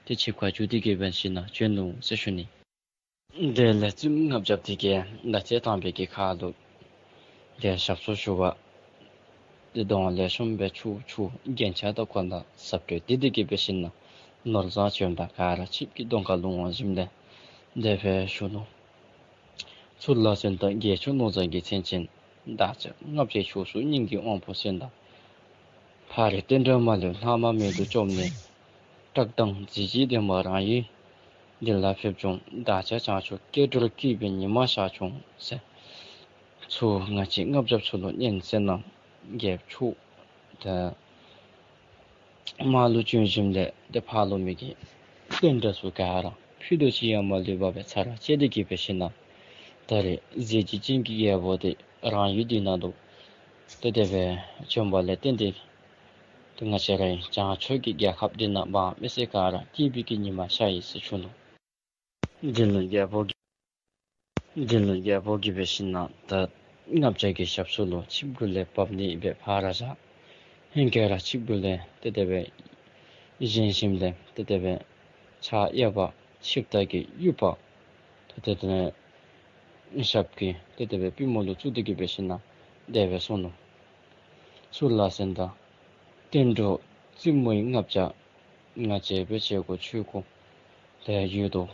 ཏེ་ཆིབས་ཁ་བསྒྱུར་ཏེ་གི་སྦེ་ཞིནམ་ལས་བྱོན་ནུག་ཟེར་ཞུ་ནི། དེ་ལས་བཙུནམོ་ལྔ་བརྒྱ་འདི་གིས་ལ་རྩེ་དང་པའི་གི་ཁ་ལུ་ཏེ་ཞབས་སོར་ཞུ་བ་ཏེ་གདོང་ལེགས་ཤོམ་སྦེ་ཕྱུག་ཕྱུག་རྒྱན་ཆ་དང་གོ་ན་ཟབ་སྤྲོས་འདི་དེ་གི་སྦེ་ཞིནམ་ལས་ནོར་བཟང་བྱོནམ་ད་ག་ར་ཆིབས་ཀྱི་གདོང་ཁ་ལུ་འོང་ཞིནམ་ལས་དེ་སྦེ་ཞུ་ནུག། ཚུར་ལ་གསོན་དང་རྒྱལ་མཆོག་ནོར་བཟང་གི་མཚན་ཅན། བདག་ཅག་ལྔ་བརྒྱའི་ཕྱོགས་སུ་སྙིང་གི་དབང་པོ་གསོན་དང་། ཕ་རོལ་བསྟན་དགྲ་མ་ལུས་ལྷག་མ་མེད་དུ་བཅོམ་ནས། བཀྲག་མདངས་གཟི་བརྗིད་ལྡན་པ་རང་ཡུལ་འདི་ལ་ཕེབས་བྱུང་། བདག་ཅག་བྱང་ཕྱོགས་སྐྱེ་འགྲོར་སྐྱིད་པའི་ཉི་མ་ཤར་བྱུང་ཟེར། ཚུར་ང་བཅས་ལྔ་བརྒྱ་ཚུ་ལུ་སྙན་གསན་ན་རྒྱལཔོ་མཆོག་ཏེ་དམག་ལུ་བྱོན་ཞིནམ་ལས་ཏེ་ཕར་ལུ་མི་གི་བསྟན་དགྲ་ཚུ་ག་ར་ཕུད་རྡོག་ཅིག་ཡང་མ་ལུས་པ་སྦེ་ཚར་བཅད་དེ་གི་སྦེ་ཞིནམ་ལས་ད་རེས་གཟི་བརྗིད་ཅན་གྱི་རྒྱལ་པོ་འདི་རང་ཡུལ་འདི་ནང་དུ་ཏེ་དེ་སྦེ་བྱོན་པ་ལས་བརྟེན་ཏེ་ཏེ་ང་བཅས་རའི་བྱང་ཕྱོགས་ཀྱི་རྒྱལ་ཁབ་འདི་ནང་འབངས་མི་སེར་ག་ར་སྐྱིད་པའི་གི་ཉི་མ་ཤར་ཡི་ཟེར་ཞུ་ནུག། དེ་ལས་རྒྱལ་པོ་གིས་དེ་ལས་རྒྱལ་པོ་གིས་སྦེ་ཞིནམ་ལས་ད་ལྔ་བརྒྱ་གི་ཞབས་སོར་ལུ་ཆིབས་གུ་ལས་བབས་ནི་སྦེ་ཕར་བཞག། ཧེང་སྐལ་ར་ཆིབས་གུ་ལས་ཏེ་དེ་སྦེ་བཞེངས་ཞིནམ་ལས་ཏེ་དེ་སྦེ་ཕྱག་གཡས་པ་ཆིབས་རྟ་གི་གཡོན་པ་ཏེ་དེ་ལས་ཞབས་ཀྱི་ཏེ་དེ་སྦེ་པུས་མོ་ལུ་བཙུགས་ཏེ་གི་སྦེ་ཞིནམ་ལས་དེ་སྦེ་གསུངས་ནུག། ཚུར་ལ་གསོན་དང་བསྟན་འགྲོ་བཙུན་མོ་ལྔ་བརྒྱ། ང་བཅས་སྦེ་བྱེད་སྒོ་ཆོས་སྒོ་ལས་ཡོད་དོ།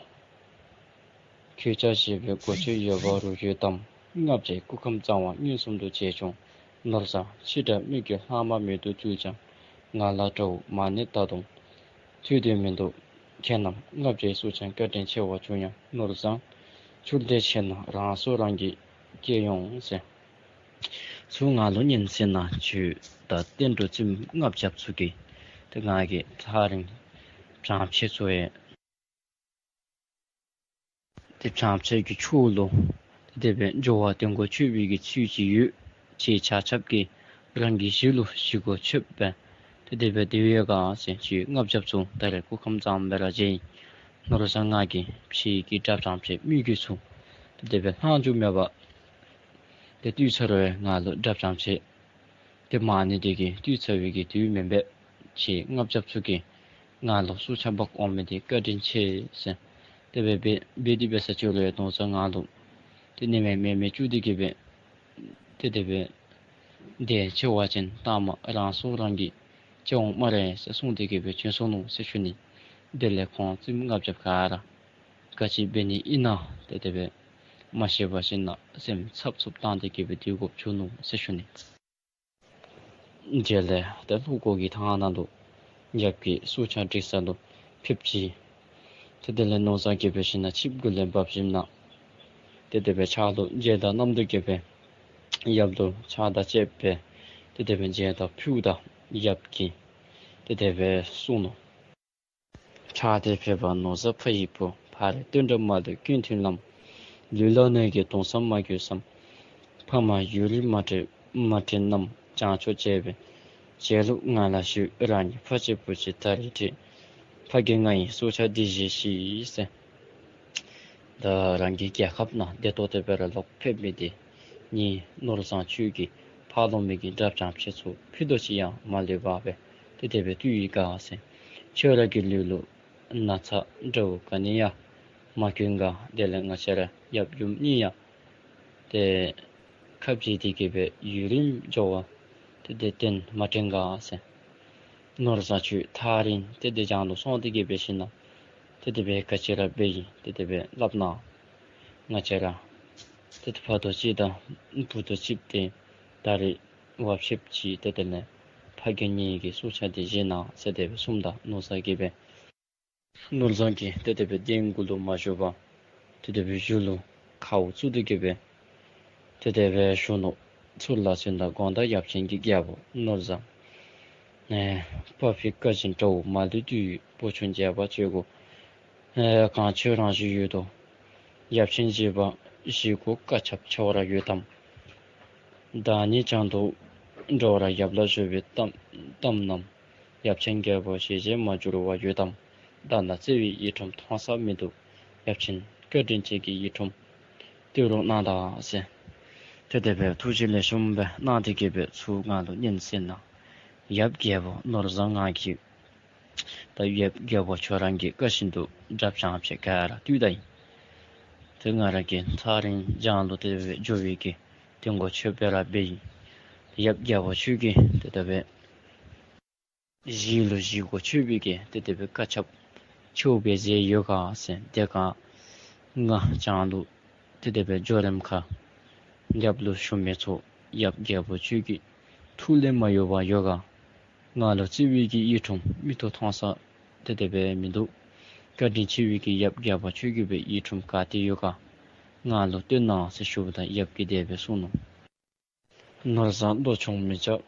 ཁྱོད་ཅག་བཞི་པའི་སྒོ་ཁྱོད་ཡོད་པ་རུ་ཡོད་དམ། ལྔ་བརྒྱའི་སྐུ་ཁམས་གཙང་བ་མངོན་སུམ་དུ་མཇལ་བྱུང་། ནོར་བཟང་ཕྱི་དགྲ་མི་དགེ་ལྷག་མ་མེད་དུ་བཙུགས་ཀྱང་། ང་ལ་དགྲ་བོ་མ་ནི་ད་དུང་ཐུག་དོན་མིན་འདུག། ཁྱེད་རྣམས་ལྔ་བརྒྱའི་སྲོག་ཆགས་བཀའ་དྲིན་ཆེ་བ་བྱུང་ཡང་། ནོར་བཟང་ཁྱོད་འདི་ཆེ་ན་རང་སྲོག་རང་གིས་སྐྱེལ་ཡོང་ཟེར། ཚུར་ང་ལུ་སྙན་གསན་ན་ཁྱོད་དང་བསྟན་འགྲོ་བཙུནམོ་ལྔ་བརྒྱ་ཚུ་གིས་ཏེ་ང་གིས་ཐག་རིང་བྱང་ཕྱོགས་ཚུ་ཡང་ཏེ་བྱང་ཕྱོགས་ཀྱི་ཕྱོགས་ལུ་ཏེ་དེ་སྦེ་འགྱོ་བ་སྟོན་སྒོ་ཆོད་པའི་གི་ཚུལ་ཅིག་ཡོད། ཁྱེད་ཆ་ཁྱབ་ཀྱིས་རང་གི་གཞིས་ལུ་གཞིས་སྒོ་ཆོདཔ་སྦེ་ཏེ་དེ་སྦེ་སྡོད་ཡོད་ག་ཟེར། ཁྱོད་ལྔ་བརྒྱ་ཚུ་ད་རེས་སྐུ་ཁམས་གཙང་སྦེ་ར་མཇལ་ཡི། ནོར་བཟང་ང་གིས་ཁྱེད་ཀྱི་དགྲ་བྱང་ཕྱོགས་མི་རྒོད་ཚུ་ཏེ་དེ་སྦེ་ལྷག་རྒྱུ་མེད་པར་ཏེ་བཏུལ་ཚར་བས། ང་ལུ་དགྲ་བྱང་ཕྱོགས་ཏེ་མ་ནི་དེ་གིས་བཏུལ་ཚར་བའི་གི་དུས་མེན་པས། ཁྱེད་ལྔ་བརྒྱ་ཚུ་གིས་ང་ལུ་སྲོག་ཆགས་འབག་འོང་མི་འདི་བཀའ་དྲིན་ཆེ་ཟེར། དེ་སྦེ་འབད་འབད་དེ་འབད་ས་ཅིག་རུང་ཡང་ནོར་བཟང་ང་ལུ་ཏེ་ནི་མེད་མེད་མེད་བཅུག་སྟེ་གི་སྦེ་ཏེ་དེ་སྦེ་དེ་ཆེ་བ་ཅིན་ལྟ་མ་རང་སྲོག་རང་གིས་སྐྱེལ་འོང་སྨ་རེ་ཟེར་གསུངས་ཏེ་གི་སྦེ་བྱོན་སོང་ནུག་ཟེར་ཞུ་ནི། དེ་ལས་ཁོང་བཙུནམོ་ལྔ་བརྒྱ་ག་ར་ག་ཅི་འབད་ནི་ཨིན་ན་ཏེ་དེ་སྦེ་མ་ཤེས་པར་ཞིནམ་ལས་སེམས་འཚབ་འཚུབ་བཏང་སྟེ་གི་སྦེ་སྡོད་དགོཔ་བྱུང་ནུག་ཟེར་ཞུ་ནི། རྗེས་ལས་ཏེ་ལྷོ་སྒོ་གི་ཐང་ནང་དུ་ཡབ་ཀྱི་སྲོག་ཆགས་སྒྲིག་ས་ལུ་ཕེབས་ཅི། ཏེ་དེ་ལས་ནོར་བཟང་གིས་འབད་ཞིནམ་ལས་ཆིབས་གུ་ལས་འབབ་ཞིནམ་ལས་ཏེ་དེ་སྦེ་ཕྱག་ལུ་མཇལ་དར་བསྣམས་ཏེ་གི་སྦེ་ཡབ་ལུ་ཕྱག་དར་བཅས་པའི་ཏེ་དེ་སྦེ་མཇལ་དར་ཕུལཝ་ད་ཡབ་ཀྱིས་ཏེ་དེ་སྦེ་གསུངས་ནུག། ཕྱག་འདི་ཕུལ་བ་ནོར་བཟང་ཕ་ཡི་བུ། ཕ་རོལ་བསྟན་དགྲ་མ་ལུས་ཀུན་ཐུལ་ལམ། ལུས་ལ་ནད་ཀྱིས་གདུང་བསམ་མ་གྱུར་བསམ། ཕ་མ་ཡུན་རིང་མ་འདྲིས་མ་འདྲིས་རྣམས། བྱང་ཕྱོགས་བྱེད་པའི་བྱེད་ལུགས་ང་ལ་ཞུས། རང་ཉིད་ཕ་གཅིག་བུ་གཅིག་ད་རེས་འདྲིས། ཕ་རྒན་ང་ཡི་སྲོག་ཆགས་འདི་བཞེས་ཤིག་ཟེར། ད་རང་གི་རྒྱལ་ཁབ་ནང་བདེ་ཏོག་ཏོ་སྦེ་ར་ལོག་ཕེབས་མི་འདི་ངེའི་ནོར་བཟང་ཁྱོད་ཀྱིས་ཕར་ལོགས་མི་གི་དགྲ་བྱང་ཕྱོགས་ཚུ་ཕུད་རྡོག་ཅིག་ཡང་མ་ལུས་པ་སྦེ་ཏེ་དེ་སྦེ་བཏུལ་ཡི་ག་ཟེར། ཁྱོད་ར་གི་ལུས་ལུ་ན་ཚ་འདྲཝ་ག་ནི་ཡང་མ་གྱོན་ག། དེ་ལས་ང་བཅས་ར་ཡབ་ཡུམ་གཉིས་ཡང་ཏེ་ཁ་འབྱལ་ཏེ་གི་སྦེ་ཡུན་རིངམོ་འགྱོ་བ་ཏེ་དེ་སྟོན་མ་དྲན་ག་ཟེར། ནོར་བཟང་ཁྱོད་ཐག་རིང་ཏེ་དེ་བྱང་ལུ་སོང་སྟེ་གི་སྦེ་ཞིནམ་ལས་ཏེ་དེ་སྦེ་ག་ཅི་ར་འབད་ཡི་ཏེ་དེ་སྦེ་སླབ་གནང་། ང་བཅས་ར་ཏེ་ཕ་རྡོག་གཅིག་དང་བུ་རྡོག་གཅིག་ཏེ་ད་རེས་བ་ཕྱེད་ཅིག་ཏེ་དེ་ལས་ཕ་རྒན་ངེ་གི་སྲོག་ཆགས་འདི་བཞེས་གནང་ཟེར་དེ་སྦེ་གསུངམ་ད་ནོར་བཟང་གིས་སྦེ་ནོར་བཟང་གིས་ཏེ་དེ་སྦེ་གདན་གུ་ལུ་མ་བཞུགས་པར་ཏེ་དེ་སྦེ་གཞུ་ལུ་ཁཝ་བཙུགས་ཏེ་གི་སྦེ་ཏེ་དེ་སྦེ་བཞུགས་ནུག། ཚུར་ལ་སོན་ད་དགོངས་དག་ཡབ་ཆེན་གྱི་རྒྱལ་པོ་ནོར་བཟང་། ཨེ་བ་ཕྱི་བཀའ་བཞིན་དགྲ་བོ་མ་ལུས་བཏུལ། བུ་ཆུང་རྒྱལ་པོ་ཁྱོད་གོ། ཨེ་གང་ཁྱོད་རང་བཞིན་ཡོད་དོ། ཡབ་ཆེན་བཞི་པ་བཞི་གོ་བཀའ་ཁྱབ་ཆ་བ་ར་ཡོད་དམ། བདག་ཉིད་བྱང་དུ་འགྲོ་བར་ཡབ་ལ་ཞུ་བའི་གཏམ་གཏམ་རྣམས། ཡབ་ཆེན་རྒྱལ་པོ་ཞལ་བཞེས་མ་འགྱུར་བ་ཡོད་དམ། བདག་ལ་བརྩེ་བའི་ཡིད་འཁྲུངས་མཐོང་ས་མི་འདུག། ཡབ་ཆེན་བཀའ་དྲིན་ཆེ་གི་ཡིད་འཁྲུངས་སྟོན་རོགས་གནང་དང་ཟེར། ཏེ་དེ་སྦེ་ཐུགས་རྗེ་ལེགས་ཤོམ་སྦེ་གནང་སྟེ་གི་སྦེ་ཚུར་ང་ལུ་སྙན་གསན་གནང་། ཡབ་རྒྱལ་པོ་ནོར་བཟང་ང་གིས་ད་ཡབ་རྒྱལ་པོ་ཁྱོད་རང་གི་བཀའ་བཞིན་དུ་དགྲ་བྱང་ཕྱད་ག་ར་བཏུལ་ད་ཡི། ཏེ་ང་ར་གིས་ཐག་རིང་རྒྱང་ལུ་ཏེ་སྦེ་འགྱོ་བའི་གི་དོན་གོ་ཆོད་པ་ར་འབད་ཡི། ཡབ་རྒྱལ་པོ་ཁྱོད་ཀྱིས་ཏེ་དེ་སྦེ་གཞི་ལུ་གཞི་གོ་ཆོད་པའི་གི་ཏེ་དེ་སྦེ་བཀའ་ཁྱབ་ཆོག་པའི་རྫས་ཡོད་ག་ཟེར། དེ་ག་ང་བྱང་ལུ་ཏེ་དེ་སྦེ་འགྱོ་རནམ་ཁར་ཡབ་ལུ་ཞུ་མི་ཚུགས། ཡབ་རྒྱལ་པོ་ཁྱོད་ཀྱི་ཐུགས་ལས་མ་གཡོ་བ་ཡོད་ག། ང་ལུ་བརྩེ་བའི་གི་ཡིད་འཁྲུངས་མིག་ཏོ་མཐོང་ས་ཏེ་དེ་སྦེ་མིན་འདུག། བཀའ་དྲིན་ཆེ་བའི་གི་ཡབ་རྒྱལ་པོ་ཁྱོད་ཀྱི་སྦེ་ཡིད་འཁྲུངས་ག་ཏེ་ཡོད་ག། ང་ལུ་སྟོན་གནང་ཟེར་ཞུཝ་ད་ཡབ་ཀྱིས་དེ་སྦེ་གསུངས་ནུག། ནོར་བཟང་བློ་ཆུང་མི་བྱ་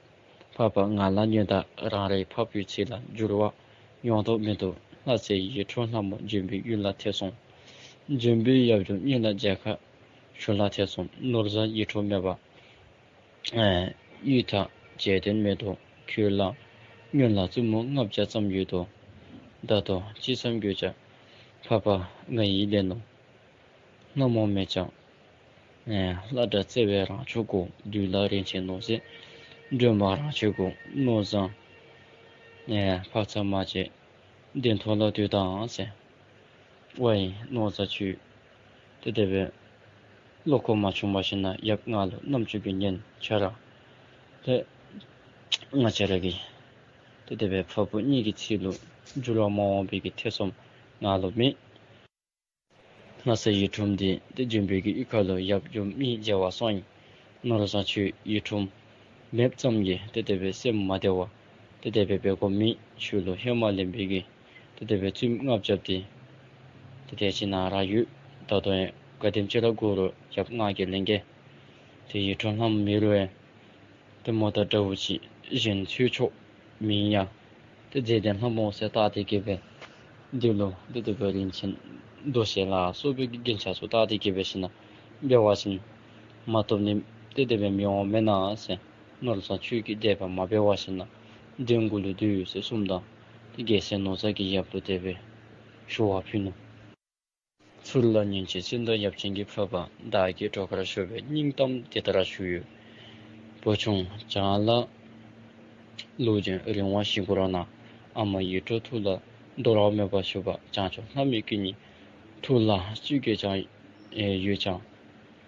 འཕགས་པ་ང་ལ་ཉོན་དང་། རང་རེའི་འཕགས་པའི་ཚིག་ལ་འགྱུར་བ་ཡོང་དོགས་མི་འདུག། ལྷ་རྗེ་ཡིད་འཁྲུངས་ལྷ་མོ་ལྗོན་པའི་ཡུལ་ལ་ཐེ་ཚོམ། ལྗོན་པའི་ཡབ་ཡུམ་གཉིས་ལ་མཇལ་ཁ་ཞུ་ལ་ཐེ་ཚོམ། ནོར་བཟང་ཡིད་འཁྲུངས་མེད་པ་ཨེ་གཡུས་དང་མཇལ་དོན་མེད་དོ། ཁྱོད་ལ་ཉོན་ལ་བཙུན་མོ་ལྔ་བརྒྱ་ཙམ་ཡོད་དོ། ད་དོ་ཅི་བསམ་དགོས་བྱ་འཕགས་པ་ང་ཡི་ལས་ནོ། ལྷ་མོ་མེད་ཀྱང་ཨེ་ལྷ་འདྲ་བརྩེ་བས་རང་ཕྱོགས་གོ། བདུད་ལ་རིན་ཆེན་ནོར་ཟེར་སྒྲོན་མ་རང་ཕྱོགས་གོ། ནོར་བཟང་ཨེ་འཕགས་ཚར་མ་བྱེད་གདན་ཐོག་ལ་སྡོད་དང་ཟེར། ཝའི་ནོར་བཟང་ཁྱོད་ཏེ་དེ་སྦེ་བློ་ཁོག་མ་ཆུང་བ་ཞིན་ན་ཡབ་ང་ལུ་རྣམ་ཅོ་གི་ཉན་ཆ་ར་ཏེ་ང་བཅས་ར་གི་ཏེ་དེ་སྦེ་འཕགས་པོ་གཉིས་ཀྱི་ཚིག་ལུ་འགྱུར་བ་མ་འོང་པའི་གི་ཐེ་ཚོམ་ང་ལུ་མེད། ལྷ་རྗེ་ཡིད་འཁྲུངས་འདི་ཏེ་ལྗོན་པའི་གི་གཡུས་ཁ་ལུ་ཡབ་ཡུམ་གཉིས་མཇལ་བར་སོང་ཡི། ནོར་བཟང་ཁྱོད་ཡིད་འཁྲུངས་མེདཔ་ཙམ་གྱིས་ཏེ་དེ་སྦེ་སེམས་མ་བདེ་བར་ཏེ་དེ་སྦེ་འབད་དགོཔ་མེད། ཁྱོད་ལུ་ཧེ་མ་ལེན་པའི་གི་ཏེ་དེ་སྦེ་བཙུནམོ་ལྔ་བརྒྱ་འདི་ཏེ་དེ་ཅིག་ནང་ར་ཡོད། ད་ལྟོ་ཡང་ག་དེམ་ཅིག་ར་དགོ་རུང་ཡབ་ང་གིས་ལེན་གེ། ཏེ་ཡིད་འཁྲུངས་ལྷ་མོ་མེད་རུང་ཡང་ཏེ་མོ་དང་འདྲཝ་ཅིག་གཞན་འཚོལ་ཆོག། མིང་ཡང་ཏེ་མཛེས་ལྡན་ལྷ་མོ་ཟེར་བཏགས་ཏེ་གི་སྦེ་འདི་ལུ་ཏེ་དེ་སྦེ་རིན་ཆེན་རྡོ་ཤལ་ལ་སོགས་པའི་གི་རྒྱན་ཆ་ཚུ་བཏགས་ཏེ་གི་སྦེ་ཞིན་ན་འབད་བ་ཅིན་མ་བཏུབ་ནི་ཏེ་དེ་སྦེ་མི་འོང་མེན་ན་ཟེར། ནོར་བཟང་ཁྱོད་ཀྱིས་དེ་སྦེ་མ་འབད་བ་ཞིན་ན་གདན་གུ་ལུ་སྡོད་ཟེར་གསུངམ་ད་ཏེ་རྒྱལ་སྲས་ནོར་བཟང་གིས་ཡབ་ལུ་དེ་སྦེ་ཞུ་བ་ཕུལ་ནུག། ཚུར་ལ་ཉོན་ཅིག་སེམས་དང་ཡབ་ཆེན་གྱི་འཕགས་པ། བདག་གིས་གྲོགས་ཁར་ཞུ་བའི་སྙིང་གཏམ་འདི་ལྟར་ཞུ་ཡོད། བུ་ཆུང་བྱང་ལ་ལོ་རྒྱུན་རིང་བ་ཞིག་འགོར་ན། ཨ་མ་ཡིད་འཕྲོག་ཐུགས་ལ་འདོར་བ་མེད་པར་བཞུགས་པ། བྱང་ཕྱོགས་ལྷ་མོའི་སྐུ་ཉིད་ཐུགས་ལ་བཅུད་ཀྱིས་བཅངས་ཡོད་ཀྱང་།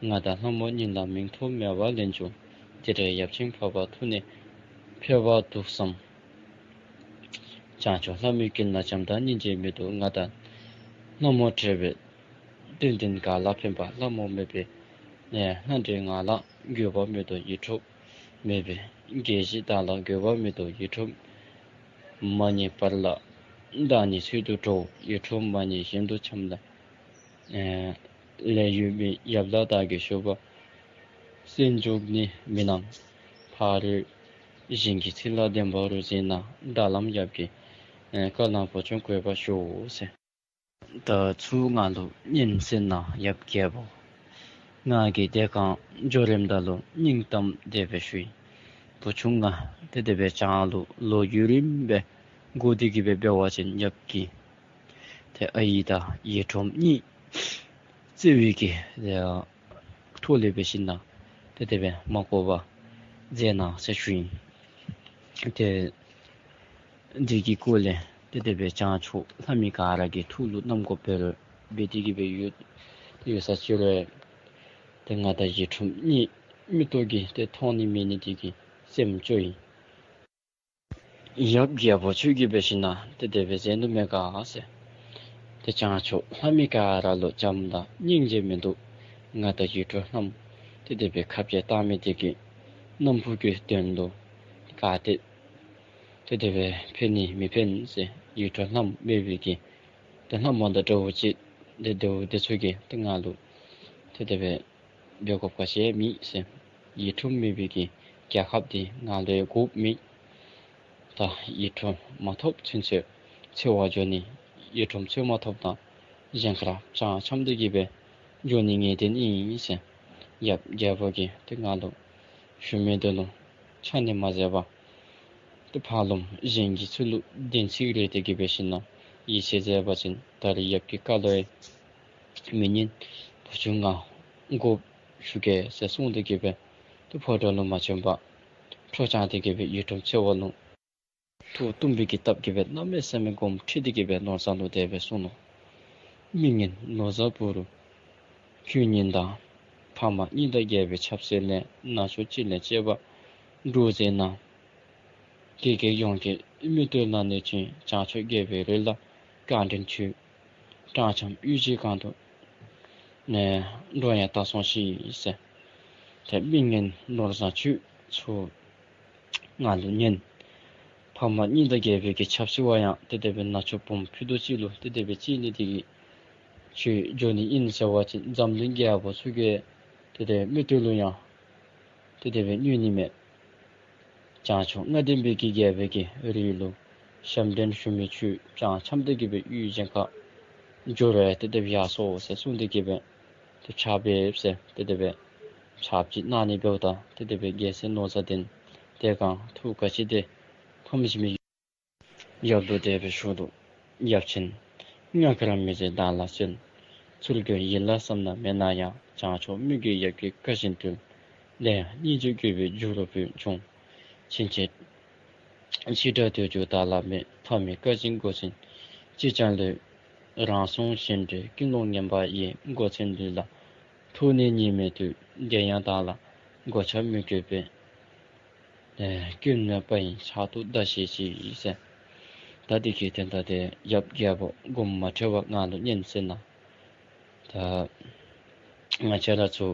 ང་དང་ལྷ་མོ་གཉིས་ལ་མིང་ཐོ་མེད་པར་ལེན་བྱུང་། དེ་འདྲའི་ཡབ་ཆེན་འཕགས་པ་ཐུགས་ནི་ཕེབས་པ་འདུག་བསམ། བྱང་ཕྱོགས་ལྷ་མོའི་སྐུ་ལ་བྱམས་དང་སྙིང་རྗེ་མེད་དོ། ང་དང་ལྷ་མོ་བྲལ་བའི་རྟེན་འདི་ག་ལ་ཕན་པ། ལྷ་མོ་མེད་པས་ནས་ལྷ་འདྲེ་ང་ལ་དགོས་པ་མེད་དོ། ཡིད་འཕྲོག་མེད་པས་རྒྱལ་བཞི་བདག་ལ་དགོས་པ་མེད་དོ། ཡིད་འཕྲོག་མ་རྙེད་བར་ལ་བདག་ནི་ཚུལ་དུ་འགྲོ། ཡིད་འཕྲོག་མ་རྙེད་གཞན་དུ་འཁྱམས་ལ་ལས་ཡོད་མེད། ཡབ་ལ་བདག་གིས་ཞུ་བ་གསན་འཇུག་ནི་མིན་ནམ། ཕ་རོལ་གཞན་གྱི་ཚིག་ལ་བདེན་པ་རུ་འཛིན་ན། བདག་ལམ་ཡབ་ཀྱི་བཀའ་ལ་བུ་ཆུང་གུས་པར་ཞུའོ་ཟེར། ད་ཚུར་ང་ལུ་སྙན་གསན་གནང་ཡབ་རྒྱལ་པོ། ང་གིས་དེ་སྒང་འགྱོ་རནམ་ད་ལུ་སྙིང་གཏམ་དེ་སྦེ་ཞུ་ཡི། བུ་ཆུང་ང་ཏེ་དེ་སྦེ་བྱང་ལུ་ལོ་རྒྱུས་རིངམོ་སྦེ་འགོར་ཏེ་གི་སྦེ་འབད་བ་ཅིན་ཡབ་ཀྱིས་ཏེ་ཨའི་དང་ཡིད་འཕྲོག་གཉིས་བརྩེ་བའི་གི་ཐོག་ལས་འབད་ཞིན་ན་ཏེ་དེ་སྦེ་མ་དགོ་པར་མཛད་གནང་ཟེར་ཞུ་ཡི། ཏེ་འདི་གི་སྐོར་ལས་ཏེ་དེ་སྦེ་བྱང་ཕྱོགས་ལྷ་མི་ག་ར་གི་ཐུགས་ལུ་བསྣམ་དགོཔ་འབད་རུང་འབད་དེ་གི་སྦེ་ཡོད་ཡོད་ས་ཅིག་རུང་ཏེ་ང་དང་ཡིད་འཕྲོག་གཉིས་མིག་ཏོ་གིས་ཏེ་མཐོང་ནི་མེད་ནི་དེ་གིས་སེམས་སྐྱོ་ཡི། ཡབ་རྒྱལ་པོ་ཁྱོད་ཀྱིས་འབད་ཞིན་ན་ཏེ་དེ་སྦེ་མཛད་ནུག་མེན་ག་ཟེར། ཏེ་བྱང་ཕྱོགས་ལྷ་མི་ག་ར་ལུ་བྱམས་དང་སྙིང་རྗེ་མིན་འདུག། ང་དང་ཡིད་འཕྲོག་ལྷ་མོ་ཏེ་དེ་སྦེ་ཁ་བཅད་བཏང་མི་དེ་གིས་སྣམ་བུ་གི་དོན་ལུ་ག་ཏེ་ཏེ་དེ་སྦེ་ཕན་ནི་མི་ཕན་ཟེར། ཡིད་འཕྲོག་ལྷ་མོ་མེད་པའི་གི་ཏེ་ལྷ་མོ་དང་འདྲཝ་ཅིག་ཏེ་འདྲཝ་དེ་ཚུ་གིས་ཏེ་ང་ལུ་ཏེ་དེ་སྦེ་འབད་དགོཔ་ག་ཅི་ཡང་མེད་ཟེར། ཡིག་ཐུམ་མེད་པའི་གི་རྒྱལ་ཁབ་འདི་ང་ལུ་ཡང་དགོཔ་མེད། ད་ཡིག་ཐུམ་མ་ཐོབ་ཚུན་ཚོད་འཚོལ་བར་འགྱོ་ནི། ཡིག་ཐུམ་འཚོལ་མ་ཐོབ་ད་གཞན་ཁར་རྐྱང་འཁྱམས་ཏེ་གི་སྦེ་འགྱོ་ནི་ངེས་བདེན་ཨིན་ཟེར་ཡབ་རྒྱལ་པོ་གིས་ཏེ་ང་ལུ་ཞུ་མི་འདི་ལུ་ཆ་ནི་མ་མཛད་པར་ཏེ་ཕར་ལོགམ་གཞན་གྱི་ཚུལ་ལུ་བདེན་ཚིག་རེ་སྟེ་གི་འབད་ཞིན་ན་ཡིད་ཆེས་མཛད་པ་ཅིན་ད་རེས་ཡབ་ཀྱི་བཀའ་ལུ་ཡང་མི་ཉན། བུ་ཆུང་ང་དགོཔ་ཞུ་གེ་ཟེར་གསུངས་ཏེ་གི་སྦེ་ཏེ་ཕོ་བྲང་ལུ་མ་བྱོན་པར་ཁྲོ་བཅངས་ཏེ་གི་སྦེ་ཡིག་ཐུམ་འཚོལ་བར་ལུ་ཐུགས་གཏུམ་པའི་གི་སྟབས་ཀྱིས་སྦེ་གནམ་མེད་ས་མེད་དགོངསམ་ཁྲེལ་ཏེ་གི་སྦེ་ནོར་བཟང་ལུ་དེ་སྦེ་གསུངས་ནུག། མི་ངན་ནོར་བཟང་བུ་རུ་ཁྱོད་ཉིད་དང་། ཕ་མ་གཉིས་དང་རྒྱལ་པོའི་ཆབ་སྲིད་ལས། ནག་ཕྱོགས་ཅི་ལས་སྐྱེས་པ་འགྲོ་མཛད་ན། དགེ་རྒན་ཡོངས་ཀྱིས་མིག་ལྟོས་ལ་གནོད་ཅིང་། བྱང་ཕྱོགས་རྒྱལ་པོའི་རིགས་ལ་བཀའ་དྲིན་ཆེ། སྤྲང་འཁྱམས་གཡུས་ཀྱི་གང་དུ་ནས་འགྲོ་ཡང་ད་སོང་ཤིག་ཟེར། ཏེ་མི་ངན་ནོར་བཟང་ཁྱོད་ཚུར་ང་ལུ་ཉན། ཕ་མ་གཉིས་དང་རྒྱལ་པོའི་གི་ཆབ་སྲིད་པ་ཡང་ཏེ་དེ་སྦེ་ནག་ཕྱོགས་བུམོ་ཕུད་རྡོག་ཅིག་ལུ་ཏེ་དེ་སྦེ་སྐྱེས་ནི་དེ་གིས་ཁྱོད་འགྱོ་ནི་ཨིན་ཟེར་བ་ཅིན་འཛམ་གླིང་རྒྱལ་པོ་ཚུ་གི་ཏེ་དེ་མིག་ལྟོས་ལུ་ཡང་ཏེ་དེ་སྦེ་གནོད་ནི་མས། བྱང་ཕྱོགས་ལྔ་ལྡན་པའི་གི་རྒྱལ་པོའི་གི་རིགས་ལུ་ཞབས་འདྲེན་ཞུ་མི་ཁྱོད་རྐྱང་འཁྱམས་ཏེ་གི་སྦེ་གཡུས་གཞན་ཁར་འགྱོ་རུང་ཏེ་དེ་སྦེ་ཡར་སོང་ཟེར་གསུངས་ཏེ་གི་སྦེ་ཏེ་ཕྱག་འབེབས་ཟེར་ཏེ་དེ་སྦེ་ཕྱག་ཕྱི་གནང་ནི་འབདཝ་ད་ཏེ་དེ་སྦེ་རྒྱལ་སྲས་ནོར་བཟང་འདི་དེ་སྒང་ཐུགས་ག་ཅི་སྟེ་ཕམ་ཞིནམ་ལས་ཡབ་ལུ་དེ་སྦེ་ཞུ་ནུག། ཡབ་ཆེན་ང་ག་ར་མི་བཟད་བདག་ལ་གསོལ། ཚུལ་ཁྲིམས་ཡིད་ལ་བསམ་ན་མེད་ན་ཡང་། བྱང་ཕྱོགས་མི་དགེ་ཡབ་ཀྱི་བཀའ་བཞིན་དུ། ལས་ཡང་སྙིང་རྗེ་དགོས་པའི་རྒྱུ་རུ་བྱུང་། ཕྱིན་ཆད་འཆི་བདག་འདོད་རྒྱུ་བདག་ལ་མེད། ཕ་མའི་བཀའ་བཞིན་སྒོ་ཆེན་ཅིས་ཀྱང་ལུས། རང་སྲོག་གཞན་དགྲའི་ཀུན་སློང་ངན་པ་ཡིས། སྒོ་ཆེན་ལུས་ལ་ཐུགས་ནི་གཉིས་མེད་དུས། དེ་ཡང་བདག་ལ་གོ་ཆ་མི་དགོས་པས། ཀུན་མེད་པ་ཡི་ཕྱག་ཏུ་བདག་བཞེས་ཤིག་ཟེར། ད་དེ་གི་དོན་དག་དེ་ཡབ་རྒྱལ་པོ་དགོངསམ་མ་ཁྲེལ་བར་ང་ལུ་ཉན་ཟེར་ན། ད་ང་བཅས་ར་ཚུ་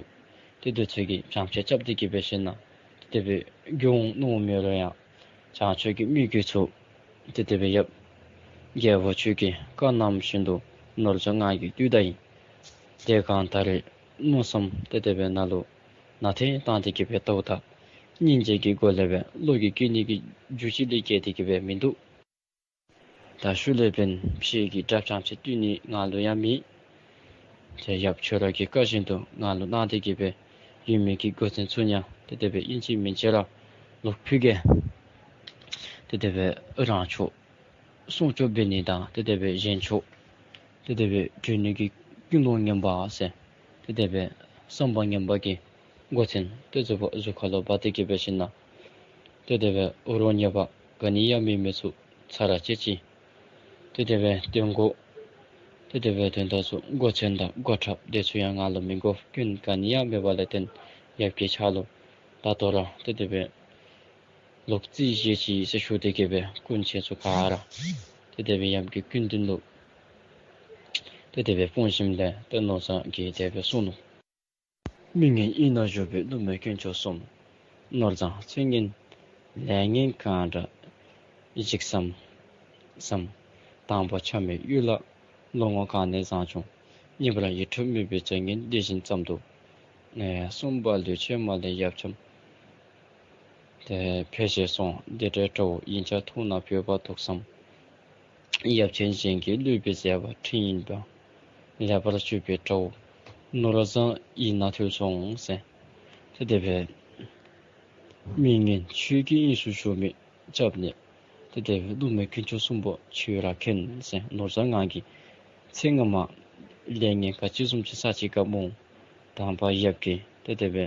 ཏེ་དེ་ཚུ་གིས་བྱང་ཆེ་རྐྱབ་སྟེ་གི་འབད་ཞིན་ན་ཏེ་དེ་སྦེ་འགྱོ་འོང་མནོ་མི་རུང་ཡང་བྱང་ཕྱོགས་ཀྱི་མི་དགེ་ཚུ་ཏེ་དེ་སྦེ་ཡབ་རྒྱལ་པོ་ཁྱོད་ཀྱིས་བཀའ་གནང་བཞིན་དུ་ནོར་བཟང་ང་གིས་བཏུལ་ད་ཡི། དེ་སྒང་ད་རེས་མནོ་བསམ་ཏེ་དེ་སྦེ་ནཱ་ལུ་ནཱ་ཐེངས་བཏང་སྟེ་གི་སྦེ་བལྟཝ་ད་སྙིང་རྗེ་གི་སྒོ་ལས་སྦེ་བློ་གིས་སྐྱེ་ནི་གི་རྒྱུ་ཅིག་ལས་བརྒལ་ཏེ་གི་སྦེ་མིན་འདུག། ད་ཤུལ་ལས་འབདན་ཕྱི་གི་དགྲ་ཕྲང་ཅིག་བཏུལ་ནི་ང་ལུ་ཡང་མེད། ཏེ་ཡབ་ཁྱོད་ར་གི་བཀའ་བཞིན་དུ་ང་ལུ་གནང་སྟེ་གི་སྦེ་ཡོད་མི་གི་སྒོ་ཆེན་ཚུ་ཡང་ཏེ་དེ་སྦེ་ཨིན་ཅི་མིན་ཅི་ར་ལོག་ཕུལ་གེ། ཏེ་དེ་སྦེ་རང་ཕྱོགས་སྲུང་སྐྱོབ་འབད་ནི་དང་ཏེ་དེ་སྦེ་གཞན་ཕྱོགས་ཏེ་དེ་སྦེ་བྱོན་ནི་གི་ཀུན་སློང་ངན་པ་ཟེར་ཏེ་དེ་སྦེ་བསམ་པ་ངན་པ་གི་སྒོ་ཆེན་ཏེ་ཚུ་གཟུགས་ཁ་ལུ་འབག་སྟེ་གི་འབད་ཞིན་ན་ཏེ་དེ་སྦེ་རོགས་ཉེས་པ་ག་ནི་ཡང་མེད་མི་ཚུ་ཚར་བཅད་ཅི། ཏེ་དེ་སྦེ་དོན་གོ་ཏེ་དེ་སྦེ་དོན་དག་ཚུ་སྒོ་ཆེན་དང་སྒོ་ཁྲབ་དེ་ཚུ་ཡང་ང་ལུ་མི་དགོ། སྐྱོན་ག་ནི་ཡང་མེད་པ་ལས་བརྟེན་ཡབ་ཀྱི་ཕྱག་ལུ་ད་ལྟོ་ར་ཏེ་དེ་སྦེ་ལོག་རྩིས་བཞེས་ཅི་ཟེར་ཞུ་སྟེ་གི་སྦེ་སྐུ་མཆེད་ཚུ་ག་ར་ཏེ་དེ་སྦེ་ཡབ་ཀྱི་སྐུ་མདུན་ལུ་ཏེ་དེ་སྦེ་སྤུངས་ཞིནམ་ལས་ཏེ་ནོར་བཟང་གིས་དེ་སྦེ་གསུངས་ནུག། མི་ངན་གཡུལ་ན་བཞུགས་པའི་ཀླུ་མོའི་དཀོན་མཆོག་གསུམ། ནོར་བཟང་ཚེ་སྔོན་ལས་ངན་གང་འདྲ་ཞིག་བསམ་བསམ། དང་པོ་ཆ་མེད་གཡུལ་ལ་ལོ་ངོ་གང་ནས་བཟང་བྱུང་། གཉིས་པ་ཡིག་ཐུམ་མེད་པའི་བྱ་ངན་འདི་བཞིན་ཙམ་དུ། གསུམ་པ་ལུས་ཕྱེ་མ་ལས་ཡབ་འཁྱམས་ཏེ་ཕལ་ཆེར་སོང་། འདི་འདྲའི་དགྲ་བོ་ཡིན་ཀྱང་ཐུག་ན་བོས་པ་འདུག་བསམ། ཡབ་ཆེན་གཞན་གྱིས་བསླུས་པའི་མཛད་པ་ཁྲིམས་ཡིན་པ། ལེགས་པར་གཅོད་པའི་དགྲ་བོ་ནོར་བཟང་ཡིན་ན་ཐུལ་སོང་ཟེར། ཏེ་དེ་སྦེ་མི་ངན་ཆོས་ཀྱི་དབྱིངས་སུ་ཞུགས་མི་རྐྱབ་ནས་ཏེ་དེ་སྦེ་ཀླུ་མོའི་དཀོན་མཆོག་གསུམ་པོ་ཁྱོད་ར་མཁྱེན་ཟེར། ནོར་བཟང་ང་གིས་ཚེ་སྔ་མ་ལས་ངན་ག་ཅི་བཟུམ་ཅིག་བསགས་ཅི་ག་སྨོ། དང་པ་ཡབ་ཀྱིས་ཏེ་དེ་སྦེ་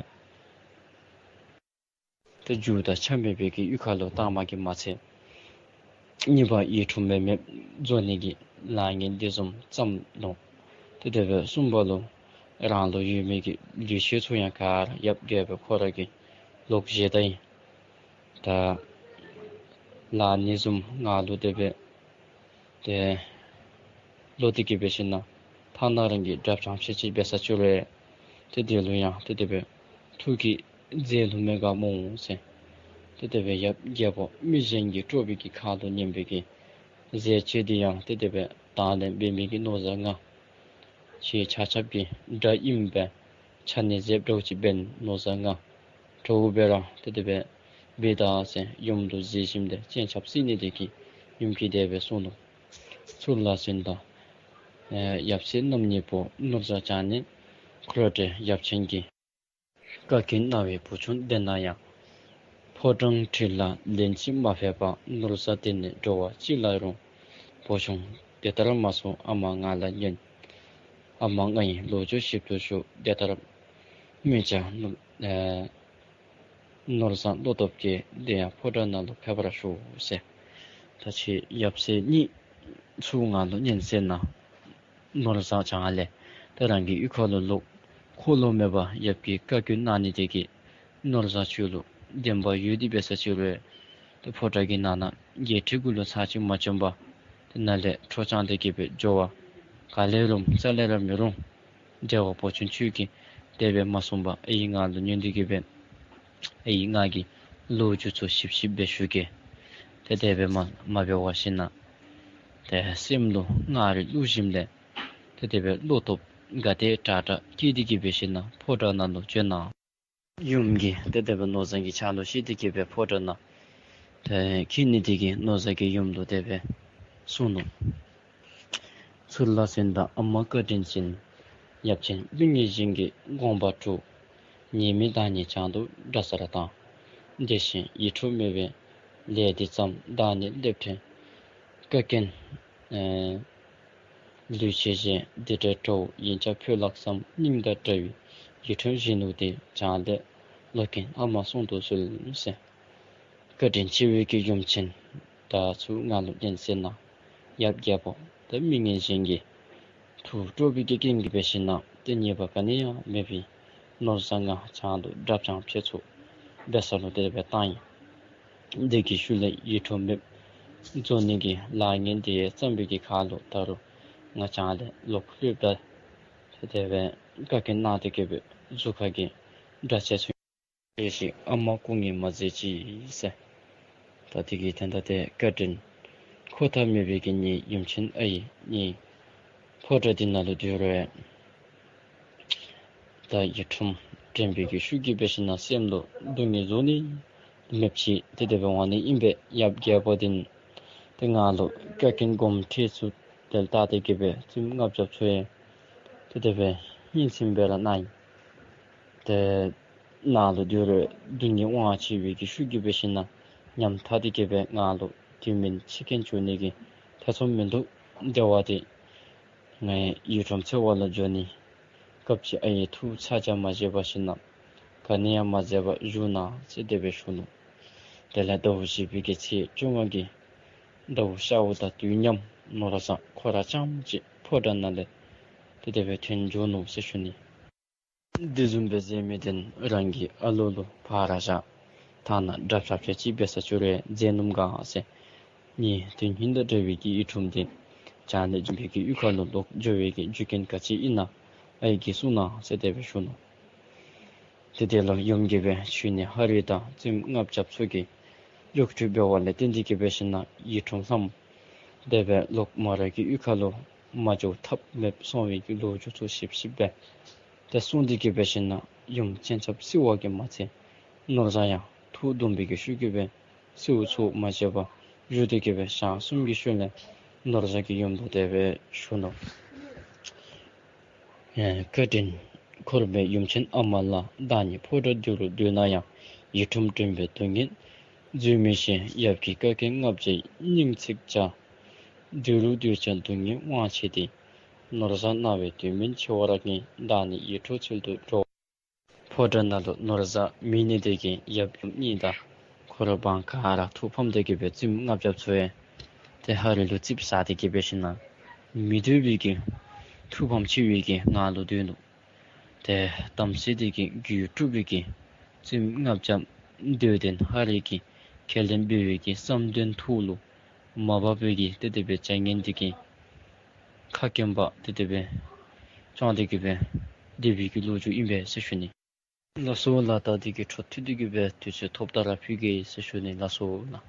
ཏེ་རྒྱུ་དང་ཆ་མེད་པའི་གི་གཡུས་ཁ་ལུ་བཏང་མ་གི་མ་ཚད་གཉིས་པ་ཡིག་ཐུམ་མེད་མེདཔ་བཟོ་ནི་གི་ལཱ་ངན་འདི་བཟུམ་བརྩམས་ནུག། ཏེ་དེ་སྦེ་གསུམ་པ་ལུ་རང་ལུ་ཡོད་མི་གི་ལུས་ཕྱེ་ཚུ་ཡང་ག་ར་ཡབ་རྒྱལ་པོ་ཁོ་ར་གིས་ལོག་བཞེས་ད་ཡི། ད་ལཱ་ནི་བཟུམ་ང་ལུ་དེ་སྦེ་ཏེ་ལོག་སྟེ་གི་འབད་ཞིན་ན་ཐ་ན་རང་གི་དགྲ་ཕྲང་ཕྱེད་ཅིག་འབད་ས་ཅིག་རུང་ཏེ་དེ་ལུ་ཡང་ཏེ་དེ་སྦེ་ཐུགས་ཀྱིས་མཛད་ལུགས་མེད་ག་སྨོ་ཟེར། ཏེ་དེ་སྦེ་ཡབ་རྒྱལ་པོ་མི་གཞན་གྱི་དཀྲོགས་པའི་གི་ཁ་ལུ་ཉན་པའི་གི་ཟས་བཅད་དེ་ཡང་ཏེ་དེ་སྦེ་དང་ལེན་འབད་མི་གི་ནོར་བཟང་ང་ཁྱེད་ཆ་ཁྱབ་ཀྱི་དགྲ་ཨིན་པས། ཆ་ནི་ཟེར་འདྲཝ་ཅིག་འབད་ནོར་བཟང་ང་ གྲོགས་སྦེ་ར་ཏེ་དེ་སྦེ་འབད་ད་ཟེར་ཡུམ་ལུ་གཟིགས་ཞིནམ་ལས་སྤྱན་ཆབ་གཟིགས་ནི་དེ་གིས་ཡུམ་གྱིས་དེ་སྦེ་གསུངས་ནུག། ཚུར་ལ་གསོན་དང་ཡབ་སྲས་རྣམ་གཉིས་པོ་ནོར་བཟའ་བྱང་ནི་འཁོར་འདས་ཡབ་ཆེན་གྱི་བཀའ་བཀྱོན་གནང་བའི་བུ་ཆུང་དེ་ན་ཡང་ཕོ་བྲང་ཁྲི་ལ་ལན་ཅིག་མ་ཕེབས་པར་ནོར་བཟའ་དེ་ནི་འགྲོ་བ་ཅི་ལ་རུང་བུ་ཆུང་དེ་ལྟར་མ་གསུང་། ཨ་མ་ང་ལ་ཉོན། ཨ་མ་ང་ཡི་ལོ་རྒྱུས་ཞིབ་ཏུ་ཞུ། དེ་ལྟར་སྨད་ཆ་ནོར་ཨེ་ནོར་བཟང་བློ་སྟོབས་ཀྱིས་དེ་ཡང་ཕོ་བྲང་ནང་ལུ་ཕེབས་པར་ཞུ་ཟེར། ད་ཁྱེད་ཡབ་སྲས་གཉིས་ཚུར་ང་ལུ་ཉན་ཟེར་ན། ནོར་བཟང་བྱང་ལས་ད་རང་གི་གཡུས་ཁ་ལུ་ལོག། འཁོར་ལོ་མེད་པར་ཡབ་ཀྱིས་བཀའ་བཀྱོན་གནང་ནི་དེ་གིས་ནོར་བཟང་ཁྱོད་ལུ་བདེན་པ་ཡོད་དེ་འབད་ས་ཅིག་རུང་ད་ཕོ་བྲང་གི་ནང་ན་རྒྱལ་ཁྲི་གུ་ལུ་ཚར་གཅིག་མ་བྱོན་པར་དེ་ནང་ལས་འཕྲོག་བྱང་སྟེ་གི་སྦེ་འགྱོ་བ་ག་ལས་རུང་རྩ་ལས་ར་མི་རུང་། དེ་བ་བུ་ཆུང་ཁྱོད་ཀྱིས་དེ་སྦེ་མ་གསུངས་པར་ཨའི་ང་ལུ་ཉན་ཏེ་གི་སྦེ་ཨའི་ང་གིས་ལོ་རྒྱུས་ཚུ་ཞིབ་ཞིབ་སྦེ་ཞུ་གེ། ཏེ་དེ་སྦེ་མ་མ་འབད་བ་ཅིན་ཏེ་སེམས་ལུ་ང་རེ་བསླུ་ཞིནམ་ལས་ཏེ་དེ་སྦེ་བློ་སྟོབས་ག་དེ་དྲག་དྲག་སྐྱེས་ཏེ་གི་འབད་ཞིན་ན་ཕོ་བྲང་ནང་ལུ་བྱོན་ནུག། ཡུམ་གྱིས་ཏེ་དེ་སྦེ་ནོར་བཟང་གི་ཕྱག་ལུ་བཞེས་ཏེ་གི་སྦེ་ཕོ་བྲང་ནང་ཏེ་འཁྱིད་ནི་དེ་གིས་ནོར་བཟང་གིས་ཡུམ་ལུ་དེ་སྦེ་གསུངས་ནུག། ཚུར་ལ་གསོན་དང་ཨ་མ་བཀའ་དྲིན་ཅན། ཡབ་ཆེན་མི་ངན་གཞན་གྱི་དགོངས་པ་དཀྲུགས། ཉེས་དམིགས་བདག་ཉིད་བྱང་དུ་འདྲ་སར་བཏང་། དེ་བཞིན་ཡིད་འཕྲོག་མེད་པའི་ལས་འདི་བརྩམས། བདག་ནི་ལེབ་ཕྲེང་བཀའ་བཀྱོན་ཨེ་ལུས་བྱེད་བཞིན། འདི་འདྲའི་གྲོགས་ཡིན་ཀྱང་ཕུད་ལགས་སམ། སྙིང་དང་འདྲ་བའི་ཡིད་འཕྲོག་གཞོན་ནུ་དེ། བྱང་ལས་ལོག་གིན་ཨ་མ་གསུང་དུ་གསོལ་ཟེར། བཀའ་དྲིན་ཆེ་བའི་གི་ཡུམ་ཆེན། ད་ཚུར་ང་ལུ་ཉན་ཟེར་ན། ཡབ་རྒྱལ་པོ་ད་མི་ངན་གཞན་གྱིས་ཐུགས་དཀྲུགས་པའི་གི་རྐྱེན་གྱིས་འབད་ཞིན་ན་ཏེ་ཉེས་པ་ག་ནི་ཡང་མེད་པའི་ནོར་བཟང་ང་བྱང་དུ་དགྲ་བཅོམ་བྱེད་ཚུགས་འབད་ས་ལུ་དེ་སྦེ་བཏང་ཡི། དེ་གི་ཤུལ་ལས་ཡིད་འཕྲོག་མེདཔ་བཟོ་ནི་གི་ལཱ་ངན་དེ་བརྩམས་པའི་གི་ཁར་ལུ་ད་རུང་ང་བྱང་ལས་ལོག་ལྷོད་པ་ཏེ་དེ་སྦེ་བཀའ་བཀྱོན་གནང་སྟེ་གི་སྦེ་གཟུགས་ཁ་གི་དགྲ་བཅོམ་ཚུགས། ཡེ་ཤེས་ཨ་མ་སྐུ་ངལ་མ་མཛད་ཅིག་ཟེར། ད་དེ་གི་དོན་དག་དེ་བཀའ་དྲིན་འཁོར་ཐབས་མེད་པའི་གི་ངེའི་ཡུམ་ཆེན་ཨའི་ངེའི་ཕོ་བྲང་འདི་ནང་ལུ་སྡོད་རུང་ད་ཡིད་འཕྲོག་དྲན་པའི་གི་ཤུགས་ཀྱིས་འབད་ཞིན་ན་སེམས་ལུ་སྡུག་བསྔལ་བཟོ་ནི་མེདཔ་ཅིག་ཏེ་དེ་སྦེ་འོང་ནི་ཨིན་པས། ཡབ་རྒྱལ་པོ་འདི་ཏེ་ང་ལུ་བཀའ་བཀྱོན་དགོངསམ་ཁྲེལ་ཚུ་དེ་ལྟ་སྟེ་གི་སྦེ་བཙུནམོ་ལྔ་བརྒྱ་ཚུ་ཡང་ཏེ་དེ་སྦེ་སྙན་སེང་སྦེ་ར་གནང་ཡི། ཏེ་ནང་ལུ་སྡོད་རུང་སྡུག་བསྔལ་དབང་ཆེ་བའི་གི་ཤུགས་ཀྱིས་འབད་ཞིན་ན་ཉམ་ཐག་སྟེ་གི་སྦེ་ང་ལུ་དུས་མིན་འཆི་རྐྱེན་འབྱུང་ནི་གི་ཐེ་ཚོམ་མིན་འདུག། དེ་བ་ཏེ་ངེའི་ཡུལ་ཁྲམ་འཚོལ་བ་ལུ་འགྱོ་ནི་སྐབས་ཅིག་ཨའི་ཐུགས་ཚ་གྱང་མ་བཞེས་པར་ཞིན་ན་ག་ནི་ཡང་མ་མཛད་པར་བཞུགས་གནང་ཟེར་དེ་སྦེ་ཞུ་ནུག། དེ་ལས་ཟླཝ་བཞི་པའི་གི་ཚེས་བཅོ་ལྔ་གི་ཟླཝ་ཤརཝ་དང་དུས་མཉམ་ནོར་བཟང་ཁོ་ར་རྐྱངམ་གཅིག་ཕོ་བྲང་ནང་ལས་ཏེ་དེ་སྦེ་ཐོན་འགྱོ་ནུག་ཟེར་ཞུ་ནི། དེ་བཟུམ་སྦེ་མཛད་མི་འདི་རང་གི་ཨ་ལོ་ལུ་ཕར་བཞག། ཐ་ན་དགྲ་བཅོམ་བྱེད་ཅིག་འབད་ས་ཅིག་རུང་མཛད་ནུག་ག་ཟེར། ངེའི་དོན་ཧིང་དང་འདྲ་བའི་གི་ཡིད་འཕྲོག་འདི་བྱང་ལས་ཡུམ་གྱི་གཡུས་ཁ་ལུ་ལོག་འགྱོ་བའི་གི་རྒྱུ་རྐྱེན་ག་ཅི་ཨིན་ན་ཨའི་གིས་གསུང་གནང་ཟེར་དེ་སྦེ་ཞུ་ནུག། ཏེ་དེ་ལུ་ཡུམ་གྱིས་སྦེ་ཁྱོད་ནི་ཧ་རི་དང་བཙུནམོ་ལྔ་བརྒྱ་ཚུ་གི་གཡོག་འགྲུལ་འབད་བ་ལས་བརྟེན་ཏེ་གི་འབད་ཞིན་ན་ཡིད་འཕྲོག་ལྷངམ་དེ་སྦེ་ལོག་མོ་རའི་གི་གཡུས་ཁ་ལུ་མ་འགྱོ་ཐབས་མེདཔ་སོང་བའི་གི་ལོ་རྒྱུས་ཚུ་ཞིབ་ཞིབ་སྦེ་ཏེ་གསུངས་ཏེ་གི་འབད་ཞིན་ན་ཡུམ་སྤྱན་ཆབ་གཟིགས་པ་གིས་མ་ཚད་ནོར་བཟང་ཡང་ཐུགས་དུངས་པའི་གི་ཤུགས་ཀྱིས་སྦེ་གཟིགས་ཚུགས་མ་བྱས་པར་བཞུགས་ཏེ་གི་སྦེ་ཞག་གསུམ་གྱི་ཤུལ་ལས་ནོར་བཟང་གིས་ཡུམ་ལུ་དེ་སྦེ་ཞུ་ནུག། ཨེ་བཀའ་དྲིན་འཁོར་བའི་ཡུམ་ཆེན་ཨ་མ་ལགས། བདག་ཉིད་ཕོ་བྲང་འདི་རུ་སྡོད་ན་ཡང་ཡིད་འཕྲོག་དྲན་པའི་སྡུག་བསྔལ་བཟོད་མི་ཤེས། ཡབ་ཀྱི་བཀའ་བཀྱོན་ལྔ་བརྒྱའི་སྙིང་ཚིག་བྱ། འདི་རུ་སྡོད་ཀྱང་སྡུག་བསྔལ་དབང་ཆེ་སྟེ། ནོར་བཟང་རྣ་བའི་དོན་མིན་འཆི་བར་ངེས། བདག་ནི་ཡིད་འཕྲོག་ཚུལ་དུ་འགྲོ། ཕོ་བྲང་ནང་ལུ་ནོར་བཟང་མེད་ནི་དེ་གིས་ཡབ་ཡུམ་གཉིས་དང་འཁོར་དཔོན་ག་ར་ཐུགས་ཕམ་སྟེ་གི་སྦེ་བཙུནམོ་ལྔ་བརྒྱ་ཚུ་ཡང་ཏེ་ཧ་རི་ལུ་ཙིགཔ་ཟ་སྟེ་གི་འབད་ཞིན་ན་མི་སྡོད་པའི་གི་ཐུགས་ཕམ་ཆེ་བའི་གི་ངང་ལུ་སྡོད་ནུག། ཏེ་དམ་སྲི་དེ་གིས་རྒྱུད་དཀྲུགས་པའི་གི་བཙུནམོ་ལྔ་བརྒྱ་སྡོད་དེ་ཧ་རི་གིས་ཁས་ལེན་འབད་བའི་གི་བསམ་དོན་ཐུགས་ལུ་མ་བབས་པའི་གི་ཏེ་དེ་སྦེ་བྱ་ངན་དེ་གིས་ཁ་སྐོམ་པ་ཏེ་དེ་སྦེ་བཅང་སྟེ་གི་སྦེ་སྡོད་པའི་གི་ལོ་རྒྱུས་ཨིན་པས་ཟེར་ཞུ་ནི། ལགས་སོ་ལགས། ད་འདི་གི་འཕྲོ་མཐུད་དེ་གི་སྦེ་དུས་ཚོད་ཐོབ་ད་ར་ཕུལ་གེ་ཟེར་ཞུ་ནི། ལགས་སོ་ལགས།